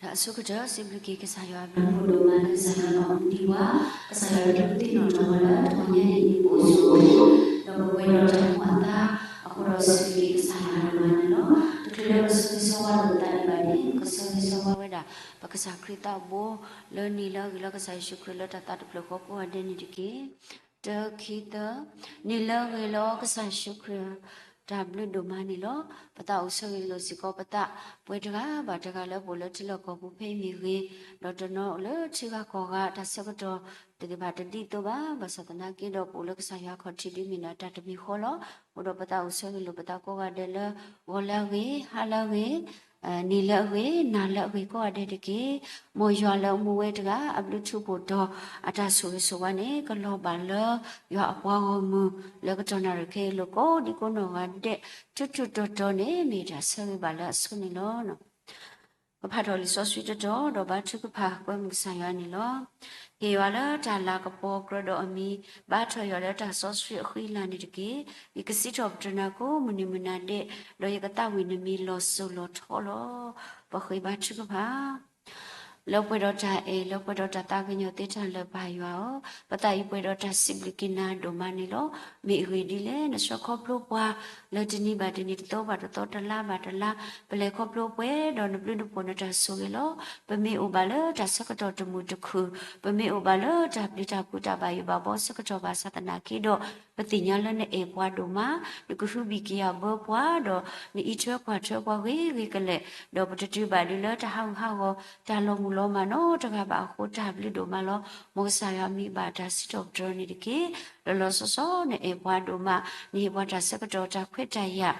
ဒီးအဆိကတၢၢ် စံးဘျုးက့ၤကစၢ်ယွၤအဘျုးအဖှိၣ်ဒိၣ်မးလၢကစၢ်ယွၤလီၤမူဒံးဝဲ, ကစၢ်ယွၤဒိးသ့ၣ်နီၣ်ထီၣ်ပှၤလၢတဂီၤညါအံၤ မူအိၣ်ဆိးအိၣ်, ဒီးပဝဲဒီးတၢ်မူအသးအဃိဒီးစံးဘျုးက့ၤကစၢ်ယွၤဒိၣ်မးန့ၣ်လီၤ. တချုးလၢပဆၢဂ့ၤဆၢဝါလိာ်ပသးဒံးဘၣ်န့ၣ် ပကဆၢဂ့ၤဆၢဝါဝဲဒၣ် ပကစၢ်ခရံာ်သးဘိ လၢနံၤလၢအဂ့ၤလၢကစၢ်ယ့ၣ်ၡူးခရံာ်လၢတၢ်သးတဖျၢၣ်ဃီကိးဂၤဒဲးန့ၣ်တက့ၢ်. တၢ ခံ သၢ, နံၤလၢအဂ့ၤလၢကစၢ်ယ့ၣ်ၡူးခရံာ် တၢ်ဘျုးဒိၣ်မးန့ၣ်လီၤ. ပသးအိၣ်ဆၢဂ့ၤလိာ်စ့ၢ်ကီးပသး ပှဲၤတဂၤဘၣ်တဂၤလၢပအိၣ်လၢထံလီၢ်ကီၢ်ပူၤဖဲအံၤမ့ၢ်ဂ့ၤ, ဒီးတနီၤလၢထံဂၤကီၢ်ဂၤ တၢ်ဆၢကတီၢ်သ့ၣ်တဖၣ်တဒ်သိးဘၣ်, ဘၣ်ဆၣ်သနာ်က့ဒီး ပအိၣ်လၢကစၢ်ယွၤအခီၣ်ထံးဒ်မ့ၢ်ဒၣ်တၢ်တမံၤဃီလီၤ. အဃိဒီးပသးအိၣ်ဆၢဂ့ၤလိာ်ပသးကိးဂၤဒဲးလၢ ဂီၤလၢအဂ့ၤ, ဟါလၢအဂ့ၤ, နံၤလၢအဂ့ၤ, နၤလၢအဂ့ၤကိးဂၤဒဲးတက့ၢ်. မ်ယွၤလၢအမူဝဲတဂၤ အဘျုးထူးဖှိၣ်တီၤ အတၢ်ဆိၣ်ဂ့ၤဆိၣ်ဝါန့ၣ် ကလီၤဘၣ်လၢယွၤအပှၤဂီၢ်မုၢ် လၢကတီၢ်နၣ်ရံၣ်ခဲအံၤလိၤ ကိးဒံကိးနီၢ်ဂၤဒဲး ထူးထူးတီၤတီၤန့ၣ် မ့ၢ်တၢ်ဆၢဂ့ၤဘၣ်လၢအဆိန့ၣ်လီၤ. ကဖးထီၣ်လံာ်စီဆှံတတီၤ ဒီးဘါထုကဖၣ်ကွဲမုာ်ကစၢ်ယွၤန့ၣ်လီၤ. ဟ့ၣ်ယွၤလၢတၢ်လၤကပီၤကြၢးဒီးအမံၤ, ဘါထီၣ်ယွၤလၢတၢ်စီဆှံအဃံအလၤန့ၣ်တက့ၢ်. ယကစံးထီၣ်ပတြၢၤနၤကိးမုၢ်နံၤမုၢ်နၤဒဲး, ဒီးယကသးဝံၣ်နမံၤလီၤစိၤလီၤထီလီၤ. ပဃ့ဘါထုကဖၣ်. လၢပှဲၤဒီးတၢ်အဲၣ်, လၢပှဲၤဒီးတၢ်သးကညီၤသ့တၢ်လၢပၢ်ယွၤဧၢ, ပသးအံၤပှဲၤဒီးတၢ်စံးဘျုးက့ၤနၤဒိၣ်မးန့ၣ်လီၤ. မ့ၢ်အဂ့ၢ်ဒ်လဲၣ်, နဆှၢခီဖျိပှၤ လၢတနံၤဘၣ်တနံၤ တသီဘၣ်တသီ တလါဘၣ်တလါ, ပလဲၤခီဖျိပှဲၤဒီးနဘျုးနဖှိၣ်နတၢ်ဆိၣ်ဂ့ၤလီၤ. ပမ့ၢ်အိၣ်ဘၣ်လၢတၢ်ဆၢကတီၢ်တမုာ်တခုၣ်, ပမ့ၢ်အိၣ်ဘၣ်လၢတၢ်ပျံၤတၢ်ဖုးတၢ်ဘၣ်ယိၣ်ဘၣ်ဘီဆၢကတီၢ်ဘၣ်ဆၣ်သနာ်က့ဒီး, ပသ့ၣ်ညါလၢနအဲၣ်ပှၤဒိၣ်မး, နကဟုဘံၣ်ကယာ်ဘၢပှၤ, ဒီးနအံးထွဲကွၢ်ထွဲပှၤဂ့ၤဂ့ၤကလဲာ်, ဒီးပတတုၤဘၣ်ဒံးလၢတၢ်ဟးဂူာ်ဟးဂီၤ, တၢ်လီၤမုၢ်လီၤမၢ်နီတဂၤဘၣ်အဃိ တၢ်ဘျုးဒိၣ်မးလီၤ. မ်ကစၢ်ယွၤမံဘၣ်တၢ်စံးထီၣ်ပတြၢၤန့ၣ်တက့ၢ်. လီၤလီၤဆီဆီ နအဲၣ်ပှၤဒိၣ်မး, နဟ့ၣ်ပှၤတၢ်ဆၢကတီၢ် တၢ်ခွဲးတၢ်ယာ်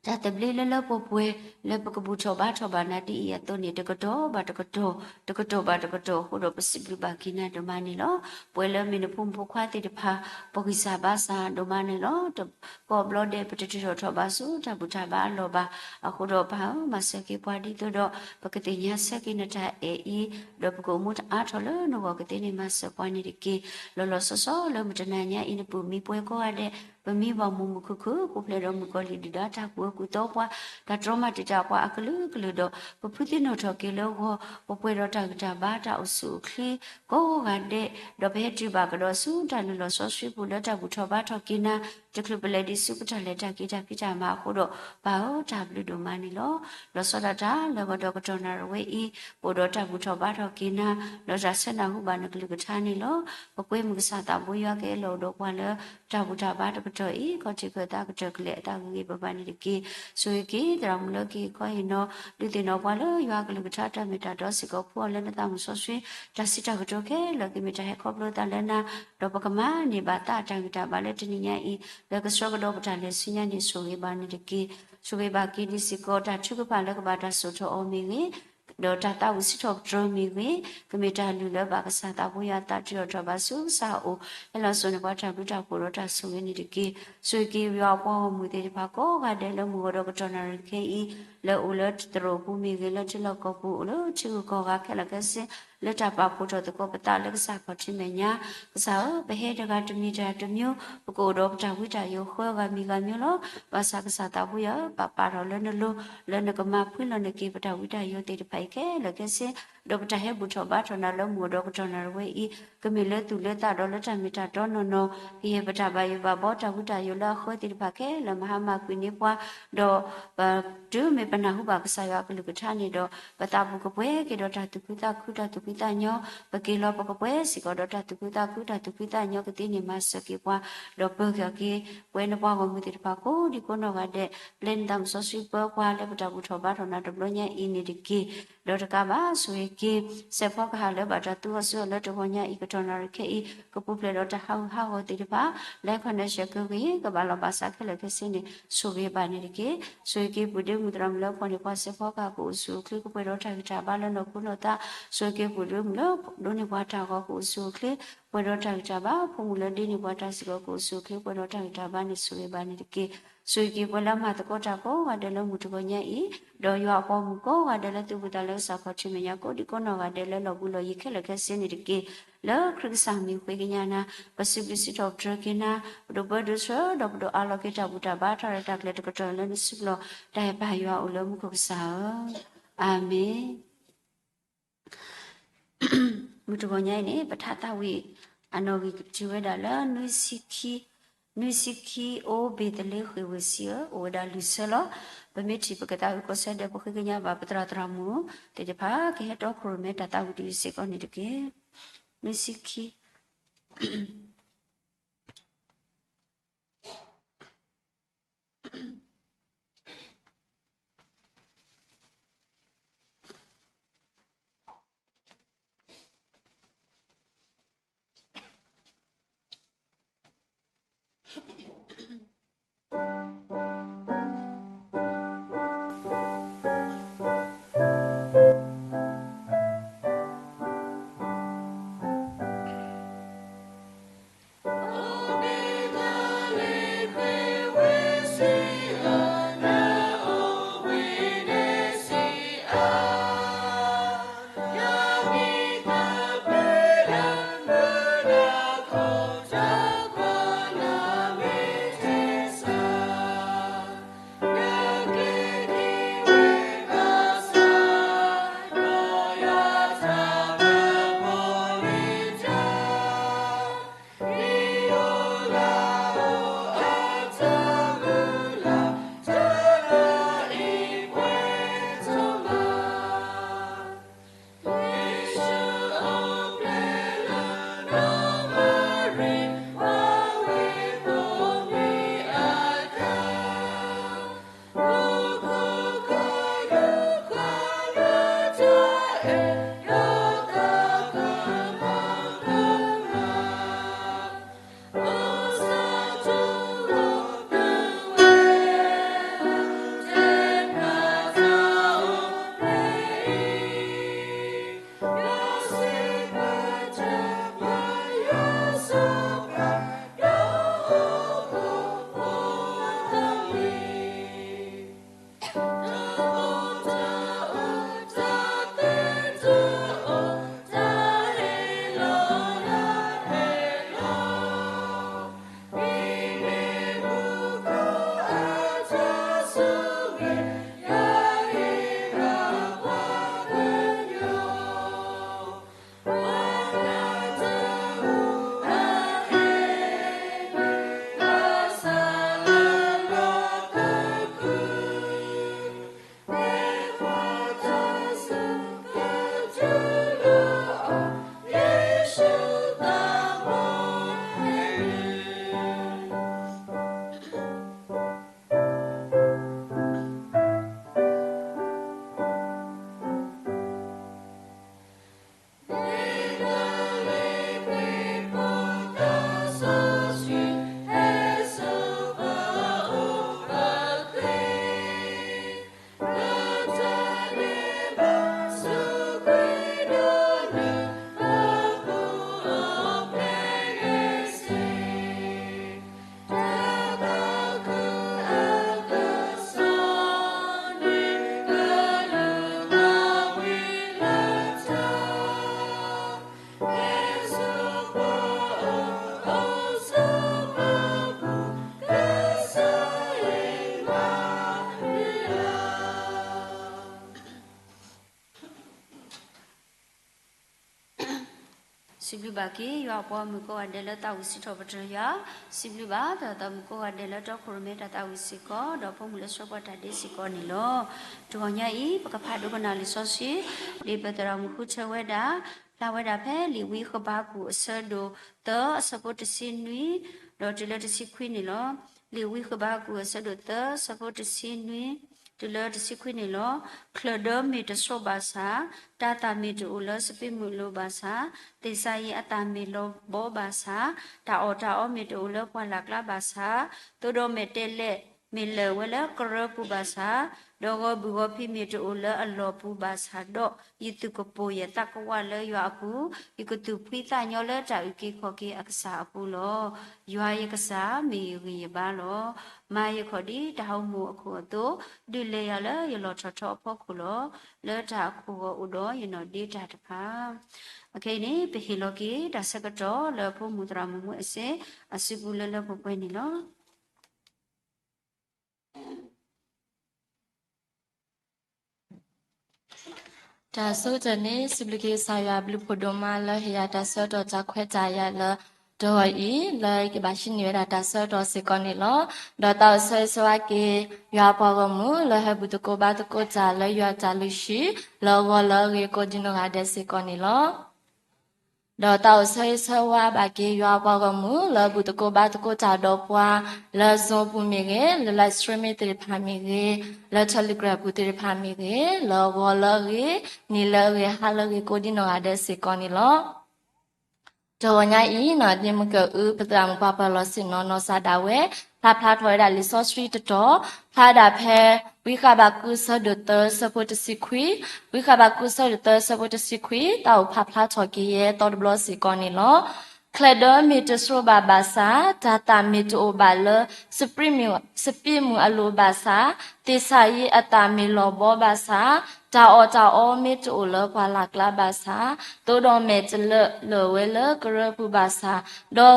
တၢ်သဘျ့လၢလၢပှဲၤပှဲၤ လၢပကဘူၣ်ထီၣ်ဘါထီၣ်ဘၣ်နၤဒ်အံၤအသိးန့ၣ် တကတီၢ်ဘၣ်တကတီၢ်, တကတီၢ်ဘၣ်တကတီၢ်အဃိဒီး ပစံးဘျုးဘၣ်က့ၤနၤဒိၣ်မးန့ၣ်လီၤ. ပှဲၤလၢမ့ၢ်နဖိမုၣ်ဖိခွါသ့ၣ်တဖၣ် ပဂံၢ်စၢ်ဘါစၢ်ဒိၣ်မးန့ၣ်လီၤ. တကီၢ်ဘျီဒဲး ပတထုးထီၣ်ထီၣ်ဘးဆူတၢ်ဘူၣ်တၢ်ဘါအလီၢ်ဘၣ်. အဃိဒီးပၢ်ဧၢ, မၤစၢၤက့ၤပှၤဒ်သိးဒီး ပကသ့ၣ်ညါဆၢက့ၤနတၢ်အဲၣ်အံၤ, ဒီးပကအိၣ်မူအါထီၣ်လၢနဂီၢ်ကသ့န့ၣ် မၤစၢၤပှၤန့ၣ်တက့ၢ်. လီၤလီၤဆီဆီ လၢမုၢ်တနၤညါအံၤ နပုၢ်မံပှဲၤကိးဂၤဒဲး, ပမံဘၣ်မုာ်မုာ်ခုၣ်ခုၣ် ပူၤဖျဲးဒီးမုၣ်ကီၤလံၢ်ဒုၣ်ဒါတၢ်ကူၣ်အၢကူၣ်သီပှၤ, တၢ်တြီမၤတံာ်တာ်ပှၤအကလုာ်ကလုာ်ဒီး ပဖုသ့ၣ်နီၣ်ထီၣ်က့ၤလၢဂီၤ, ပပှဲၤဒီးတၢ်ဂံၢ်တၢ်ဘါတၢ်အိၣ်ဆူၣ်အိၣ်ချ့ကိးဂၤဒဲး, ဒီးပဟဲတုၤဘၣ်ကဒီးဆူတၢ်လုၢ်လီၢ်စီဆှံပူၤလၢတၢ်ဘူၣ်ထီၣ်ဘါထီၣ်က့ၤနၤ, တချုးပလဲၤဒံးဆူပတၢ်လဲၤတၢ်က့ၤတၢ်ဖံးတၢ်မၤအဃိဒီး ပၢ်ဧၢ, တၢ်ဘျုးဒိၣ်မးန့ၣ်လီၤ. လီၤဆီဒၣ်တၢ်လၢဂီၤဒီးကတီၢ်နၣ်ရံၣ်ဝဲအံၤ, ပအိၣ်ဒီးတၢ်ဘူၣ်ထီၣ်ဘါထီၣ်က့ၤနၤ, ဒီးတၢ်ဆၢနၢ်ဟူဘၣ်နကလုၢ်ကထါန့ၣ်လီၤ. ပကွဲမုၢ်ကစၢ်သးဘိယွၤကအဲၣ်လီၤအိၣ်ဒီးပှၤလၢ တၢ်ဘူၣ်တၢ်ဘါတကတီၢ်အံၤ, ခီၣ်ထံးခၢၣ်သးကတၢၢ်ကလဲာ်အသးဂ့ၤဂ့ၤဘၣ်ဘၣ်န့ၣ်တက့ၢ်. ဆိၣ်ဂ့ၤက့ၤသရၣ်မုၣ်လၢကဟ့ၣ်ခီဟ့ၣ်နီၤ ဒုးသ့ၣ်နီၣ်ပှၤလၢယွၤကလုၢ်ကထါတၢ်မ့ၢ်တၢ်တီစ့ၢ်ကီး ဖှူအီၤလၢနသးမုၢ်စီဆှံ တၢ်စံးတၢ်ကတိၤခဲလၢာ် ကမ့ၢ်တၢ်ဟဲခီဖျိသးလၢနၤ, ဒီးပကမၤန့ၢ်ဘၣ်သးတၢ်ဂံၢ်တၢ်ဘါလၢတနံၤညါအံၤ လၢကဆှၢကဒီးပတၢ်လဲၤဆူညါန့ၣ် ဆိၣ်ဂ့ၤဘၣ်န့ၣ်တက့ၢ်. ဆိၣ်ဂ့ၤဘၣ်က့ၤဒံးစ့ၢ်ကီး တၢ်ထုကဖၣ်လၢကဘၣ်တၢ်စိာ်ထီၣ်အီၤမ့ၢ်ဂ့ၤ, ဒီးတၢ်သးဝံၣ်စံးထီၣ်ပတြၢၤမ့ၢ်ဂ့ၤ, ကမ့ၢ်တၢ်လုၢ်လၢဘၣ်ကစၢ်သးဘိယွၤအသးတုၤအီၤထီၣ်ဘးဆူကစၢ်အအိၣ်, ဟဲလီၤစိာ်န့ၢ်ပှၤတၢ်ဘျုးတၢ်ဖှိၣ်ဒီးတၢ်ဆိၣ်ဂ့ၤန့ၣ်တက့ၢ်. ဆိၣ်ဂ့ၤက့ၤယွၤအပှၤဂီၢ်မုၢ်သ့ၣ်တဖၣ်ကိးဂၤဒဲးလၢမုၢ်ဂီၤဒီးကတီၢ်နၣ်ရံၣ်ခဲအံၤ, လၢအိၣ်လၢတရူးပူၤမ့ၢ်ဂ့ၤ, လၢထံလီၢ်ကီၢ်ပူၤအိၣ်လၢထံဂုၤကီၢ်ဂၤခဲလၢာ်ခဲဆ့, လၢတၢ်ပာ်ဖှိၣ်ထီၣ်သကိးပသးလၢကစၢ်ခီၣ်ထံးမဲာ်ညါ, ကစၢ်ဧၢ, ပဟဲတဂၤတမံၤတဂၤတမံၤ, ပကအိၣ်ဒီးပတၢ်ဝံတၢ်ယိးဃၢဂၤမံၤဂၤမံၤလီၤ. ဘၣ်ဆၣ်ကစၢ်သးဘိယွၤဧၢ, ပပာ်ထီၣ်လၢနလိၤ, လၢနကမၤဖှံလီၤနက့ၤပတၢ်ဝံတၢ်ယိးသ့ၣ်တဖၣ်အံၤခဲလၢာ်ခဲဆ့, ဒီးပတၢ်ဟဲဘူၣ်ထီၣ်ဘါထီၣ်နၤလၢမုၢ်ဂီၤဒီးကတီၢ်နၣ်ရံၣ်ဝဲအံၤ, ကမ့ၢ်လၢသူၣ်လၢသးဒီးလၢတၢ်မ့ၢ်တၢ်တီနီၢ်နီၢ်, ကဟ့ၣ်ပတၢ်ဘၣ်ယိၣ်ဘၣ်ဘီတၢ်ဝံတၢ်ယိးလၢအဃၢသ့ၣ်တဖၣ်ခဲလၢာ်မဟါမၢ်ကွံာ်န့ၢ်ပှၤ, ဒီး တုၤမ့ၢ်ပနၢ်ဟူဘၣ်ကစၢ်ယွၤအကလုၢ်ကထါန့ၣ်ဒီး, ပသးပူၤကပှဲၤက့ၤဒီးတၢ်သူၣ်ခုသးခုတၢ်သူၣ်ဖှံသးညီ, ပက့ၤလီၤပကပှဲၤစ့ၢ်ကီးဒီးတၢ်သူၣ်ခုသးခုတၢ်သူၣ်ဖှံသးညီကသ့န့ၣ် မၤစၢၤက့ၤပှၤ, ဒီးပၢၤဃာ်က့ၤပှဲၤနပှၤဂီၢ်မုၢ်သ့ၣ်တဖၣ်ကိးဒံကိးနီၢ်ဂၤဒဲး, ပျဲနသးမုၢ်စီဆှံပၢပှၤလၢပတၢ်ဘူၣ်ထီၣ်ဘါထီၣ်နၤတဘျီညါအံၤန့ၣ်တက့ၢ်. ဒီးတကးဘၣ်ဆိၣ်ဂ့ၤက့ၤ စဲးဖီကဟၣ်လၢဘၣ်တၢ်သူအီၤစုအီၤလၢတဂီၤညါအံၤ ကတီၢ်နၣ်ရံၣ်ခဲအံၤ ကပူၤဖျဲးဒီးတၢ်ဟးဂူာ်ဟးဂီၤသ့ၣ်တဖၣ်, လၢခီၣ်နၢ်ရှဲးကဂ့ၤ ကဘၣ်လီၤဘၣ်စးခဲလၢာ်ခဲဆ့န့ၣ် ဆိၣ်ဂ့ၤဘၣ်န့ၣ်တက့ၢ်. ဆိၣ်ဂ့ၤက့ၤပုၢ်ဒ့မုၣ်သရၣ်မုၣ်လၢဖီၣ်န့ၢ်ပှၤစဲးဖီကဟၣ်ကအိၣ်ဆူၣ်အိၣ်ချ့ ကပှဲၤဒီးတၢ်ဂံၢ်တၢ်ဘါလၢနီၢ်ခိနီၢ်သး, ဆိၣ်ဂ့ၤက့ၤပုၢ်ဒ့မုၣ်လၢဒိးန့ၢ်ပှၤတၢ်ဂီၤကအိၣ်ဆူၣ်အိၣ်ချ့ ပှဲၤဒီးတၢ်ဂံၢ်တၢ်ဘါ, ဖိမုၣ်လၢဒ့န့ၢ်ပှၤတၢ်စ့ၢ်ကီးကအိၣ်ဆူၣ်အိၣ်ချ့ ပှဲၤဒီးတၢ်ဂံၢ်တၢ်ဘါန့ၣ် ဆိၣ်ဂ့ၤဘၣ်န့ၣ်တက့ၢ်. ဆိၣ်ဂ့ၤက့ၤပှၤလၢမၤသကိးတၢ်ကိးဂၤဒဲးလၢမုၢ်တဂီၤညါအံၤ, ဒီးယွၤအပှၤမုၣ်ကိးဂၤဒဲးလၢသူၣ်ဘီၣ်သးလၢကစၢ်ခီၣ်ထံးမဲာ်ညါကိးဒံကိးနီၢ်ဂၤဒဲးလၢလီၢ်ဘူးလီၢ်ယံၤခဲလၢာ်ခဲဆ့န့ၣ်တက့ၢ်. လၢခရံာ်ကစၢ်မံၤဃ့ကညးနၤ, ပစံးဘျုးစံးထီၣ်ပတြၢၤက့ၤနၤ, ပဒိးပၢဒိးဆှၢ ဒီးပဒိးအးလီၤက့ၤတၢ်ဘူၣ်တၢ်ဘါထီၣ်တၢ်ကျဲၤတကတီၢ်လၢနစုပူၤလီၤ. တၢ်အဲၣ်ပၢ်ယွၤအိၣ်လၢမူခိၣ်ကစၢ်ဧၢ, အၤမ့ၣ်. မုၢ်တဂီၤညါအံၤန့ၣ် ပထါသးဝံၣ်အနီၣ်ဂံၢ်ကတုၤဝဲဒၣ်လၢ နွံဆံခံ, နွံဆံခံ အိၣ်ဘ့ၣ်သလ့ဃ့ၢ်ဝ့ၢ်ဆံဧၢ, အိၣ်ဝဲဒၣ်လွံၢ်ဆၢလီၤ. ပမ့ၢ်ထံၣ်ပကသးဝံၣ်ကီၢ်ဆၢဒီး ပဃ့ကညးဘၣ်ပသရၣ်သရၣ်မုၣ်သ့ၣ်တဖၣ် ကဟဲတီခိၣ်ရိၣ်မဲတၢ်သးဝံၣ်တယုၢ်စ့ၢ်ကီးန့ၣ်တက့ၢ်. နွံဆံခံ စံးဘျုးဘၣ်က့ၤ ယွၤအပှၤဂီၢ်မုၢ်ကိးဂၤဒဲးလၢသးဝံၣ်စံးထီၣ်ပတြၢၤယွၤ, စံးဘျုးဘၣ်သရၣ်သမုၣ်ကိးဂၤဒဲးလၢတီခိၣ်ရိၣ်မဲတၢ်သးဝံၣ်စ့ၢ်ကီး ဒီးဖိမုၣ်လၢဆှၢပှၤတၢ်ဒ့စ့ၢ်ကီးန့ၣ်လီၤ. တဂီၤညါအံၤ ပကဖးဒိကနၣ်လံာ်စီဆှံ လၢပသရၣ်မုၣ်ဃုထၢဝဲဒၣ် ဖျါဝဲဒၣ်ဖဲလံာ်ဝံဃဘးကူာ်အဆၢဒိၣ်သၢအဆၢဖိတဆံနွံ ဒီးတုၤလၢတဆံခွံန့ၣ်လီၤ. လံာ်ဝံဃဘးကူာ်အဆၢဒိၣ်သၢအဆၢဖိတဆံနွံ တုၤလၢတဆံခွံန့ၣ်လီၤ. ချၢၣ်ဒၢမ့ၢ်တဆိးဘၣ်ဆၣ်, တၤသၣ်မ့ၢ်တအိၣ်လၢစပံးမုၢ်အလိၤဘၣ်ဆၣ်, သ့ၣ်စၤယံးအသၣ်မ့ၢ်လီၤဘီဘၣ်ဆၣ်, တၢ်အီၣ်တၢ်အီမ့ၢ်တအိၣ်လၢပှၢ်လၢ်ကျါဘၣ်ဆၣ်, သိဒီးမဲာ်တဲးလဲး မ့ၢ်လၢာ်ဝဲလၢကရၢပူၤဘၣ်ဆၣ်, ဒီးဂီၤဘုၣ်ဂီၤဖံးမ့ၢ်တအိၣ်လၢအလီၢ်ပူၤဘၣ်ဆၣ်ဒီး, ယသူၣ်ကပိာ်ယသးကဝးလၢယွၤအပူၤ, ယကသူၣ်ဖှံသးညီလၢတၢ်အုၣ်က့ၤခီၣ်က့ၤအကစၢ်အပူၤလီၤ. ယွၤယကစၢ်မ့ၢ်ယဂံၢ်ယဘါလီၤ. မၤယခီၣ်ဒ်တၢ်အိၣ်မူအခိၣ်အသိး, ဒုးလဲၤယၤလၢယလီၢ်ထီၣ်ထီအဖီခိၣ်လီၤ. လၢတၢ်အခိၣ်ဂီၤအိၣ်ဒီးယနီၣ်ဒ့တၢ်တဖၣ်. အခဲအံၤန့ၣ် ပဟ့ၣ်လီၤက့ၤတၢ်ဆၢကတီၢ်လၢဖိမုၣ်သရၣ်မုၣ်မူအစ့ အစုပူၤလၢလၢပှဲၤပှဲၤန့ၣ်လီၤ. တၢ်ဆိကတၢၢ်န့ၣ် စံးဘျုးက့ၤကစၢ်ယွၤဘျုးဖှိၣ်ဒိၣ်မးလၢဟ့ၣ်ယၤတၢ်ဆၢကတီၢ်တၢ်ခွဲးတၢ်ယာ်လၢတဂီၤအံၤ လၢယကဘၣ်ဟံးန့ၢ်ဝဲဒၣ်တၢ်ဆၢကတီၢ်စ့ၢ်ကီးန့ၣ်လီၤ. ဒီးသးအိၣ်ဆၢဂ့ၤဆၢဝါက့ၤ ယွၤအပှၤဂီၢ်မုၢ် လၢဟဲဘူၣ်သကိးဘါသကိးတၢ်လၢယွၤအတၢ်လုၢ်ဟံၣ် လၢအဂီၢ်လၢအဂ့ၤကိးဒံနီၢ်ဂၤဒဲးစ့ၢ်ကီးန့ၣ်လီၤ. ဒီးသးအိၣ်ဆၢဂ့ၤဆၢဝါဘၣ်က့ၤယွၤအပှၤဂီၢ်မုၢ် လၢဘူၣ်သကိးဘါသကိးတၢ်ဒီးပှၤ လၢ Zoom ပူၤမ့ၢ်ဂ့ၤ, လၢ live streaming သ့ၣ်တဖၣ်မ့ၢ်ဂ့ၤ, လၢ Telegram ပူၤသ့ၣ်တဖၣ်မ့ၢ်ဂ့ၤ, လၢအဂီၢ်လၢအဂ့ၤ, နံၤလၢအဂ့ၤ, ဟါလၢအဂ့ၤ ကိးဒံနီၢ်ဂၤဒဲးစ့ၢ်ကီးန့ၣ်လီၤ. တဂီၤညါအံၤန့ၣ် ဒ်မ့ၢ်ကအု ပသရၣ်မုၣ်ပှၤပၢၤလီၢ်ဆ့ၣ်နီၤ နီၢ်စၢ်ဒၣ်ဝဲ ဖျါဖျါထီၣ်ဝဲဒၣ်လံာ်စီဆှံတတီၤ, ဖျါဒၣ်ဖဲ ဝံဃဘးကူး အဆၢဒိၣ်သၢ အဆၢဖိတဆံခွံ, ဝံဃဘးကူး အဆၢဒိၣ်သၢ အဆၢဖိတဆံခွံ သးအိၣ်ဖးဖျါထီၣ်က့ၤယဲသီတဘျီစ့ၢ်ကီးန့ၣ်လီၤ. ချၢၣ်ဒၢမ့ၢ်တဆိးဘၣ်ဘၣ်ဆၣ်, တၤသၣ်မ့ၢ်တအိၣ်ဘၣ်လၢ စပံးမုၢ်အလိၤဘၣ်ဆၣ်, သ့ၣ်စၤယံးအသၣ်မ့ၢ်လီၤဘီဘၣ်ဆၣ်, တၢ်အီၣ်တၢ်အီမ့ၢ်တအိၣ်လၢပှၢ်လၢ်ကျါဘၣ်ဆၣ်, သိဒီးမဲာ်တဲးလဲးလၢာ်ဝဲလၢကရၢပူၤဘၣ်ဆၣ်, ဒီး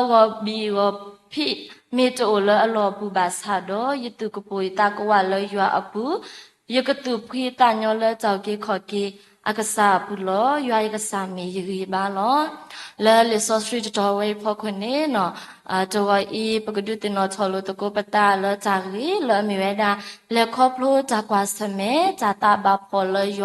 ဂီၤဘံၣ်ဂီၤဖံးမ့ၢ်တအိၣ်လၢအလီၢ်ပူၤဘၣ်ဆၣ်ဒီး, ယသူၣ်ကပိာ်ယသးကဝးလၢယွၤအပူၤ, ယကသူၣ်ဖှံသးညီလၢတၢ်အုၣ်က့ၤခီၣ်က့ၤအကစၢ်အပူၤလီၤ. ယွၤယကစၢ်မ့ၢ်ယဂံၢ်ယဘါလီၤ. လၢလံာ်စီဆှံတတီၤဝဲအံၤဖီခိၣ်န့ၣ် တဂီၤအံၤ ပကဒုးသ့ၣ်နီၣ်ထီၣ်လိာ်သကိးပသးလၢတၢ်ဂ့ၢ်လၢအမ့ၢ်ဝဲဒၣ် လဲၤခီဖျိတၢ်ကွၢ်ဆၢၣ်မဲာ် တၢ်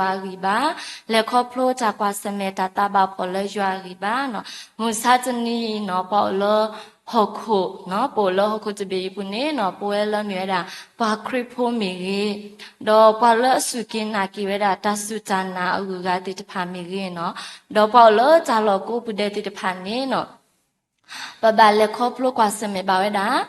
သးဘၣ်ဖှီၣ်လၢယွၤအဂံၢ်ဘါ, လဲၤခီဖျိတၢ်ကွၢ်ဆၢၣ်မဲာ် တၢ်သးဘၣ်ဖှီၣ်လၢယွၤအဂံၢ်ဘါန့ၣ်. မုၢ်ဆါတနံၤအံၤန့ၣ် ပှၤအိၣ်လၢဟီၣ်ခိၣ်, ပအိၣ်လၢဟီၣ်ခိၣ်တဘ့ၣ်အံၤပူၤန့ၣ်န့ၣ် ပဝဲလၢအမ့ၢ်ဝဲဒၣ် ပှၤခရံာ်ဖိမ့ၢ်ဂ့ၤ, ဒီးပှၤလၢအစူၢ်က့ၤနာ်က့ၤဝဲဒၣ်တၢ်စူၢ်တၢ်နာ်အဂုၤအဂၤသ့ၣ်တဖၣ်မ့ၢ်ဂ့ၤန့ၣ်, ဒီးပှၤအိၣ်လၢတၢ်လီၢ်ကိးပူၤဒဲးသ့ၣ်တဖၣ်န့ၣ်န့ၣ် ပဘၣ်လဲၤခီဖျိကွၢ်ဆၢၣ်မဲာ်ဘၣ်ဝဲဒၣ် တၢ်သးဘၣ်ဖှီၣ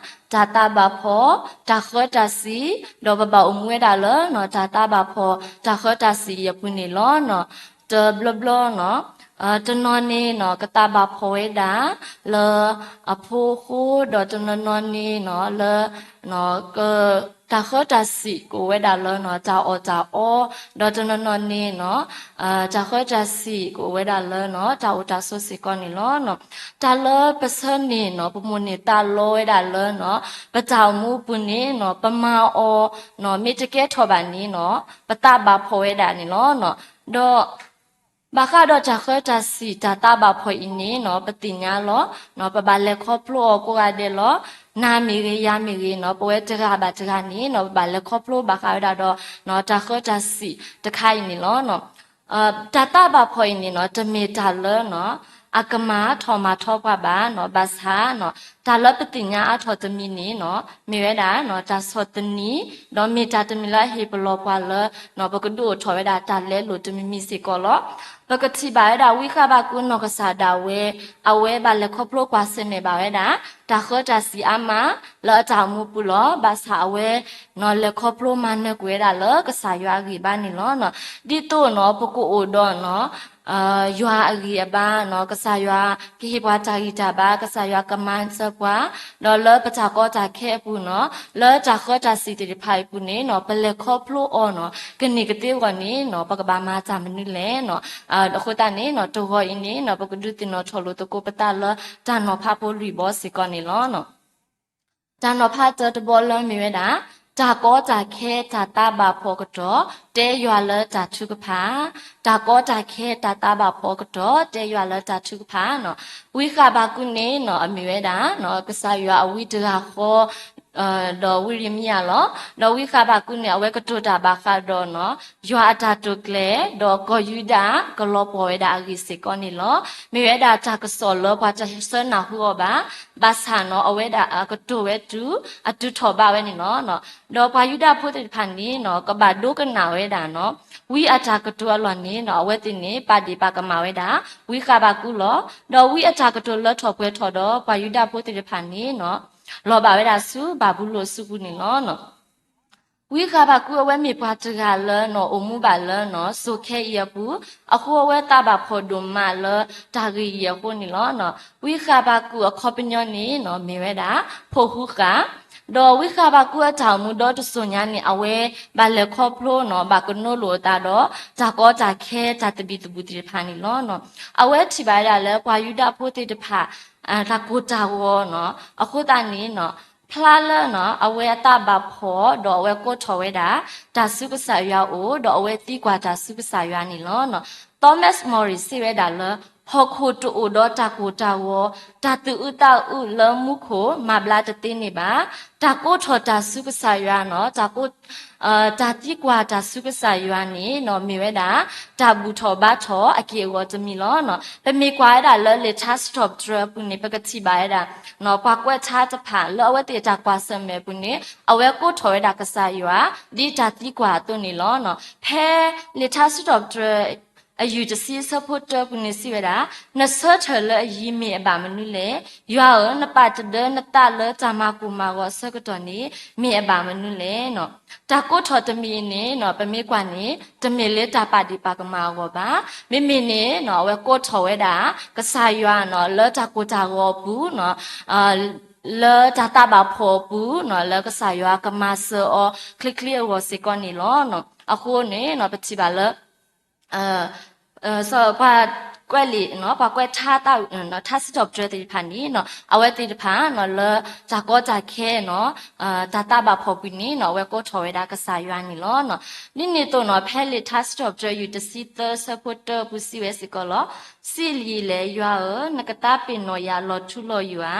်, တၢ်ဃၢတၢ်စံၣ်, ဒီးပဘၣ်အိၣ်မူဝဲဒၣ်လၢ တၢ်သးဘၣ်ဖှီၣ် တၢ်ဃၢတၢ်စံၣ်အံၤအပူၤန့ၣ်လီၤ. တဘျီဘျီန့ၣ် တနီၤန့ၣ်န့ၣ် ကသးဘၣ်ဖှီၣ်ဝဲဒၣ်လၢအဖိအဃိ, ဒီးတနီၤနီၤန့ၣ်န့ၣ် လၢ တၢ်ဃၢတၢ်စံၣ်ကအိၣ်ဝဲဒၣ်လၢ တၢ်အီၣ်တၢ်အီ, ဒီးတနီၤနီၤန့ၣ်န့ၣ် တၢ်ဃၢတၢ်စံၣ်ကအိၣ်ဝဲဒၣ်လၢ တၢ်အိၣ်တၢ်ဆိးစ့ၢ်ကီးန့ၣ်လီၤ. တၢ်လၢပဆၢန့ၣ်န့ၣ် ပမိၣ်န့ၢ်သးလီဝဲဒၣ်လၢ ပတၢ်အိၣ်မူအပူၤန့ၣ်န့ၣ် ပမၤအီၤ မ့ၢ်တကဲထီၣ်ဘၣ်န့ၣ်န့ၣ် ပသးဘၣ်ဖှီၣ်ဝဲဒၣ်န့ၣ်လီၤ. ဒီး ဘၣ်ဃးဒီးတၢ်ဃၢတၢ်စံၣ် တၢ်သးဘၣ်ဖှီၣ်အံၤန့ၣ်န့ၣ် ပသ့ၣ်ညါလီၤ. ပဘၣ်လဲၤခီဖျိအီၤကိးဂၤဒဲးလီၤ. နၤမ့ၢ်ဂ့ၤ ယၤမ့ၢ်ဂ့ၤန့ၣ် ပဝဲတဂၤဘၣ်တဂၤန့ၣ်န့ၣ် ပဘၣ်လဲၤခီဖျိဘၣ်ဃးဝဲဒၣ်ဒီး တၢ်ဃၢတၢ်စံၣ်တခါအံၤန့ၣ်လီၤ. တၢ်သးဘၣ်ဖှီၣ်အံၤန့ၣ်န့ၣ် တမ့ၢ်တၢ်လၢ အကမၤထီၣ်မၤထီပှၤဘၣ်န့ၣ်, ဘၣ်ဆၣ် တၢ်လၢပသ့ၣ်ညါအါထီၣ်တမံၤန့ၣ်န့ၣ် မ့ၢ်ဝဲဒၣ် တၢ်ဆီၣ်သနံး, ဒီးမ့ၢ်တၢ်တမံၤလၢအဟ့ၣ်ပလီၢ်ပှၤလၢ ပကဒုးအိၣ်ထီၣ်ဝဲဒၣ်တၢ်လဲလိာ်တမံၤမံၤစ့ၢ်ကီးလီၤ. ပကထံၣ်ဘၣ်ဝဲဒၣ် ဝံဃဘးကူးနီၢ်ကစၢ်ဒၣ်ဝဲ အဝဲဘၣ်လဲၤခီဖျိကွၢ်ဆၢၣ်မဲာ်ဘၣ်ဝဲဒၣ် တၢ်ဃၢတၢ်စံၣ်အါမး လၢအတၢ်အိၣ်မူပူၤလီၤ. ဘၣ်ဆၣ်အဝဲ လဲၤခီဖျိမၤနၢၤကွံာ်ဝဲဒၣ်လၢကစၢ်ယွၤအဂံၢ်ဘါန့ၣ်လီၤ. ဒ်သိးန့ၣ် ပကအိၣ်ဒီး ယွၤအဂံၢ်အဘါန့ၣ်, ကစၢ်ယွၤကဟ့ၣ်ပှၤတၢ်ဂံၢ်တၢ်ဘါ, ကစၢ်ယွၤကမၤစၢၤပှၤ, ဒီးလၢပတၢ်ကီတၢ်ခဲအပူၤန့ၣ်, လၢတၢ်ဃၢတၢ်စံၣ်သ့ၣ်တဖၣ်အံၤအပူၤန့ၣ်န့ၣ် ပလဲၤခီဖျိအီၤန့ၣ် ကန့ၢ်ကသ့အဂီၢ်န့ၣ်န့ၣ် ပကဘၣ်မၤတၢ်မနုၤလဲၣ်န့ၣ်. အဃိသတးန့ၣ်န့ၣ် တဂီၤအံၤန့ၣ်န့ၣ် ပကဒုးသ့ၣ်နီၣ်ထီၣ်လိာ်သကိးပသးလၢတၢ်နီၤဖးဖိလွံၢ်ဘီစ့ၢ်ကီးန့ၣ်လီၤ. တၢ်နီၤဖးတၢတဘီလၢမ့ၢ်ဝဲဒၣ် တၢ်ကီတၢ်ခဲတၢ်သးဘၣ်ဖှီၣ်ကတီၢ် တဲယွၤလၢတၢ်ထုကဖၣ်, တၢ်ကီတၢ်ခဲတၢ်သးဘၣ်ဖှီၣ်ကတီၢ် တဲယွၤလၢတၢ်ထုကဖၣ်နီၤ. ဝံဃးဘးကူးန့ၣ်နီၤ အမ့ၢ်ဝဲဒၣ် ကစၢ်ယွၤအဝံတဂၤဃီ ဒီးဝံယံးရမံယၤလီၤ. ဒီးဝံဃးဘးကူးန့ၣ် အဝဲကတိၤတၢ်ဘၣ်ဃးဒီးနီၤ ယွၤအတၢ်တိာ်ကျဲၤ ဒီးကီၢ်ယူဒၤ ကလီၤပှီၢ်ဝဲဒၣ်အဂ့ၢ်စ့ၢ်ကီးန့ၣ်လီၤ. မ့ၢ်ဝဲဒၣ်တၢ်ကစီၣ်လၢပှၤတဆၢနၢ်ဟူအီၤဘၣ်, ဘၣ်ဆၣ်နီၤ အဝဲဒၣ်ကတိၤဝဲတုၤ အတုၤထီၣ်ဘးဝဲန့ၣ်လီၤ. ဒီးပှၤယူဒၤဖိသ့ၣ်တဖၣ်န့ၣ်နီၤ ကဘၣ်ဒိကနၣ်ဝဲဒၣ်နီၤ ဝံအတၢ်ကတိၤအလီၢ်န့ၣ်နီၤ အဝဲသ့ၣ်န့ၣ် ပာ်ဒ့ၣ်ပာ်ကမၣ်ဝဲဒၣ် ဝံဃးဘးကူးလီၤ. ဒီးဝံအတၢ်ကတိၤလၢထီၣ်ပှဲၤထီၣ်ဒီး ပှၤယူဒၤဖိသ့ၣ်တဖၣ်န့ၣ်နီၤ လီၤဘၣ်ဝဲဒၣ်ဆူဘၤဘူလိၣ်အစုပူၤန့ၣ်လီၤ. ဝံဃးဘးကူးအဝဲမ့ၢ်ပှၤတဂၤလၢနီၤ အိၣ်မူဘၣ်လၢနီၤ စိၤခဲအံၤအပူၤ, အဃိအဝဲသးဘၣ်ဖှီၣ်ဒိၣ်မးလၢတၢ်ဂ့ၢ်အံၤအဃိန့ၣ်လီၤ. ဝံဃးဘးကူးအခီပညီန့ၣ်နီၤ မ့ၢ်ဝဲဒၣ် ဖိၣ်ဃူဃာ်, ဒီးဝံဃးဘးကူးအတၢ်အိၣ်မူဒီတစိၤညါန့ၣ် အဝဲဘၣ်လဲၤခီဖျိနီၤ ဘၣ်ကနိလိာ်အသးဒီး တၢ်ကီတၢ်ခဲတၢ်သဘံၣ်သဘုၣ်သ့ၣ်တဖၣ်န့ၣ်လီၤ. အဝဲထံၣ်ဘၣ်ဝဲဒၣ်လၢပှၤယူဒၤဖိသ့ၣ်တဖၣ် တၢ်ကိၢ်တၢ်ဂီၤနီၤ အဃိသတးန့ၣ်နီၤ ဖျါလၢနီၤ အဝဲအသးဘၣ်ဖှီၣ် ဒီးအဝဲကိးထီၣ်ဝဲဒၣ် တၢ်ဆူကစၢ်ယွၤအအိၣ် ဒီးအဝဲသံကွၢ်တၢ်ဆူကစၢ်ယွၤန့ၣ်လီၤ. Thomas Morris စံးဝဲဒၣ်လၢ ဟီၣ်ခိၣ်တအိၣ်ဒီးတၢ်ကိၢ်တၢ်ဂီၤ တၢ်သူၣ်အုးသးအုးလၢမူခိၣ် မၤဘျါတသ့န့ၣ်ဘၣ်. တၢ်ကိးထီၣ်တၢ်ဆူကစၢ်ယွၤနီၤ တၢ်ကိး တၢ်သံကွၢ်တၢ်ဆူကစၢ်ယွၤန့ၣ်နီၤ မ့ၢ်ဝဲဒၣ် တၢ်ဘူၣ်ထီၣ်ဘါထီၣ်အက့ၢ်အဂီၤတမံၤလီၤ. ပမ့ၢ်ကွၢ်ဝဲဒၣ်လၢလံာ်ထါစံးထီၣ်ပတြၢၤအပူၤန့ၣ် ပကထံၣ်ဘၣ်ဝဲဒၣ် ပှၤကွဲးထါတဖၣ်လၢအဝဲသ့ၣ်တၢ်ကွၢ်ဆၢၣ်မဲာ်အပူၤန့ၣ် အဝဲကိးထီၣ်ဝဲဒၣ်ကစၢ်ယွၤ ဒ်တၢ်သံကွၢ်အသိးန့ၣ်လီၤ. ဖဲလံာ်ထါစံးထီၣ်ပတြၢၤ အယူၢ်တဆံအဆၢဖိတၢအပူၤန့ၣ်စံးဝဲဒၣ်, နဆၢထၢၣ်လၢအယံၤမ့ၢ်အဘၣ်မနုၤလဲၣ်. ယွၤဧၢ, နပာ်တဒၢနသးလၢတၢ်မၤကိၢ်မၤဂီၤအဆၢကတီၢ်န့ၣ် မ့ၢ်အဘၣ်မနုၤလဲၣ်. တၢ်ကိးထီၣ်တမံၤန့ၣ်နီၤ ပမ့ၢ်ကွၢ်န့ၣ် တမ့ၢ်လၢတၢ်ပာ်ဒ့ၣ်ပာ်ကမၣ်အဂီၢ်ဘၣ်. မ့မ့ၢ်န့ၣ်နီၤ အဝဲကိးထီၣ်ဝဲဒၣ် ကစၢ်ယွၤနီၤ လၢတၢ်ကိၢ်တၢ်ဂီၤအပူၤနီၤ လၢတၢ်သးဘၣ်ဖှီၣ်အပူၤနီၤ လၢကစၢ်ယွၤကမၤစၢၤအီၤချ့ချ့အဂီၢ်စ့ၢ်ကီးန့ၣ်လီၤ. အဃိန့ၣ်နီၤ ပထံၣ်ဘၣ်လၢ ပှၤကွဲးလံာ် ပှၤကွဲးထါ ထါစံးထီၣ်ပတြၢၤသ့ၣ်တဖၣ်န့ၣ်နီၤ အဝဲသ့ၣ်တဖၣ်နီၤ လၢတၢ်ကီတၢ်ခဲနီၤ တၢ်သးဘၣ်ဖှီၣ်ပူၤန့ၣ်နီၤ အဝဲကိးထီၣ်ဝဲဒၣ်ကစၢ်ယွၤန့ၣ်လီၤ. ဒ်န့ၣ်အသိးနီၤ ဖဲလံာ်ထါစံးထီၣ်ပတြၢၤ ယူၢ်တဆံသၢ ဆၢဖိတၢအပူၤစံးဝဲစ့ၢ်ကီးလီၤ. စံးလံာ်လဲၣ် ယွၤဧၢ, နကသးပ့ၤနီၣ်ယၤလီၤထူလီၤယိာ်ဧါ.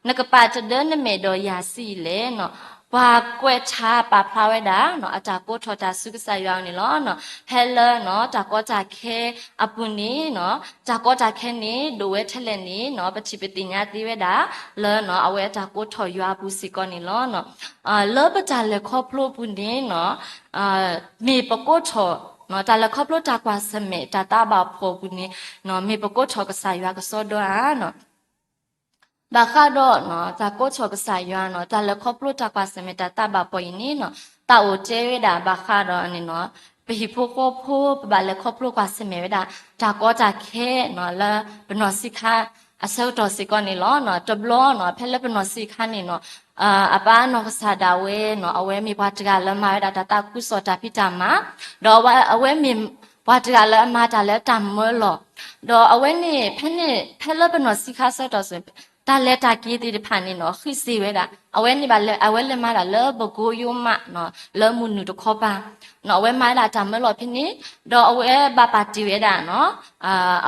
နကပာ်တဒၢနမဲာ်ဒီးယၤစံးအံၤလဲၣ်နီၤ. ပှၤကွဲးထါပာ်ဖျါဝဲဒၣ်နီၤ အတၢ်ကိးထီၣ်တၢ်ဆူကစၢ်ယွၤအအိၣ်န့ၣ်လီၤ. ဖဲလၢနီၤ တၢ်ကီတၢ်ခဲအပူၤန့ၣ်နီၤ တၢ်ကီတၢ်ခဲန့ၣ် ဒိၣ်ဝဲထဲလဲၣ်န့ၣ်နီၤ ပထံၣ်ပသ့ၣ်ညါသ့ဝဲဒၣ် လၢနီၤ အဝဲအတၢ်ကိးထီၣ်ယွၤအပူၤစ့ၢ်ကီးန့ၣ်လီၤ. လၢပတၢ်လဲၤခီဖျိအပူၤန့ၣ်နီၤ မ့ၢ်ပကိးထီၣ် တၢ်လဲၤခီဖျိတၢ်ကွၢ်ဆၢၣ်မဲာ် တၢ်သးဘၣ်ဖှီၣ်အပူၤန့ၣ် မ့ၢ်ပကိးထီၣ်ကစၢ်ယွၤကစီဒီဧါနီၤ. ဘၣ်ဃးဒီး တၢ်ကိးထီၣ်ကစၢ်ယွၤနီၤ တၢ်လဲၤခီဖျိတၢ်ကွၢ်ဆၢၣ်မဲာ်တၢ်သးဘၣ်ဖှီၣ်အံၤန့ၣ်နီၤ သးအိၣ်တဲဝဲဒၣ်ဘၣ်ဃးဒီးန့ၣ်နီၤ ပဟံၣ်ဖိဃီဖိ ပဘၣ်လဲၤခီဖျိကွၢ်ဆၢၣ်မဲာ်ဝဲဒၣ် တၢ်ကီတၢ်ခဲနီၤ လၢပနီၢ်ဆံးခါအဆၢကတီၢ်စ့ၢ်ကီးန့ၣ်လီၤ. တဘျီနီၤ ဖဲလၢပနီၢ်ဆံးခါန့ၣ်နီၤ အပၢ်နီၢ်ကစၢ်ဒၣ်ဝဲနီၤ အဝဲမ့ၢ်ပှၤတဂၤလၢမၤဝဲဒၣ်တၢ်သးခုကစီၣ်တၢ်ဖံးတၢ်မၤ ဒီးအဝဲမ့ၢ်ပှၤတဂၤလၢအမၤတၢ်လၢတၢ်မၢလီၢ် ဒီးအဝဲန့ၣ် ဖဲန့ၣ် ဖဲလၢပနီၢ်ဆံးခါဆၢကတီၢ် တၢ်လဲၤတၢ်က့ၤသ့ၣ်တဖၣ်န့ၣ်နီၤ ဃံးစ့ၢ်ဝဲဒၣ် အဝဲန့ၣ်ဘၣ်လဲၤ အဝဲလဲၤမၤဒၣ်လၢပကိယိမးနီၤ လၢမုၢ်နုာ်တခီပၤ အဝဲမၤဒၣ်တၢ်မၢလီၢ်ဖဲန့ၣ် ဒီးအဝဲဘၣ်ပာ်တ့ၢ်ဝဲဒၣ်နီၤ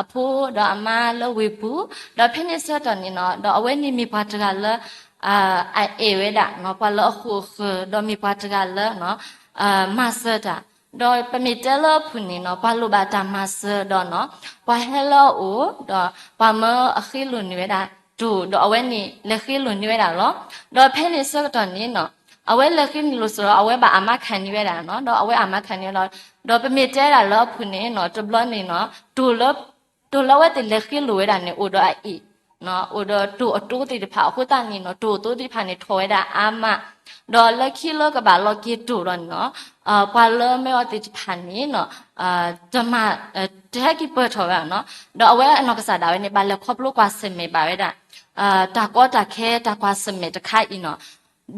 အဖိဒီးအမါလၢဝ့ၢ်ပူၤ ဒီးဖဲန့ၣ်ဆၢကတီၢ်န့ၣ်နီၤ ဒီးအဝဲန့ၣ်မ့ၢ်ပှၤတဂၤလၢ အအဲၣ်ဝဲဒၣ်နီၤ ပှၤလၢအဃိာ်အဃၢၤ ဒီးမ့ၢ်ပှၤတဂၤလၢ မၤစၢၤတၢ် ဒီးပမ့ၢ်တဲလၢအဖုၣ်န့ၣ်နီၤ ပှၤလိၣ်ဘၣ်တၢ်မၤစၢၤဒီးနီၤ ပှၤဟဲလၢအအိၣ် ဒီးပှၤမၢအဃ့လိၢ်န့ၢ်ဝဲဒၣ်တိၢ် ဒီးအဝဲန့ၣ်လဲၤဃ့လိၢ်န့ၢ်ဝဲဒၣ်လီၤ. ဒီးဖဲန့ၣ်ဆၢကတီၢ်န့ၣ်နီၤ အဝဲလဲၤဃ့လိၢ်စ့ၢ်ဒီး အဝဲဘၣ်အမါခးန့ၢ်ဝဲဒၣ်နီၤ ဒီးအဝဲအမါခးန့ၢ်ဝဲလီၤ. ဒီးပမ့ၢ်တဲဒၣ်လၢအဖုၣ်န့ၣ်နီၤ တဘျီန့ၣ်နီၤ တိၢ်လၢ တိၢ်လၢအဝဲသ့ၣ်လဲၤဃ့လိၢ်ဝဲဒၣ်န့ၣ် အိၣ်ဒီးအအ့ၣ် အိၣ်ဒီးတိၢ်အသိသ့ၣ်တဖၣ်အဃိသတးန့ၣ်နီၤ တိၢ်အသိသ့ၣ်တဖၣ်န့ၣ်ထီၣ်ဝဲဒၣ်အါမး ဒီးလၢခံလၢကဘၣ်လီၤက့ၤတိၢ်ဒီးန့ၣ်နီၤ ပှၤလၢမၢအီၤသ့ၣ်တဖၣ်န့ၣ်နီၤ တမၤ တဟဲက့ၤပၢၢ်ထီၣ်ဝဲနီၤ ဒီးအဝဲအနီၢ်ကစၢ်ဒၣ်ဝဲန့ၣ် ဘၣ်လဲၤခီဖျိကွၢ်ဆၢၣ်မဲာ်ဘၣ်ဝဲဒၣ် တၢ်ကီတၢ်ခဲတၢ်ကွၢ်ဆၢၣ်မဲာ်တခါအံၤနီၤ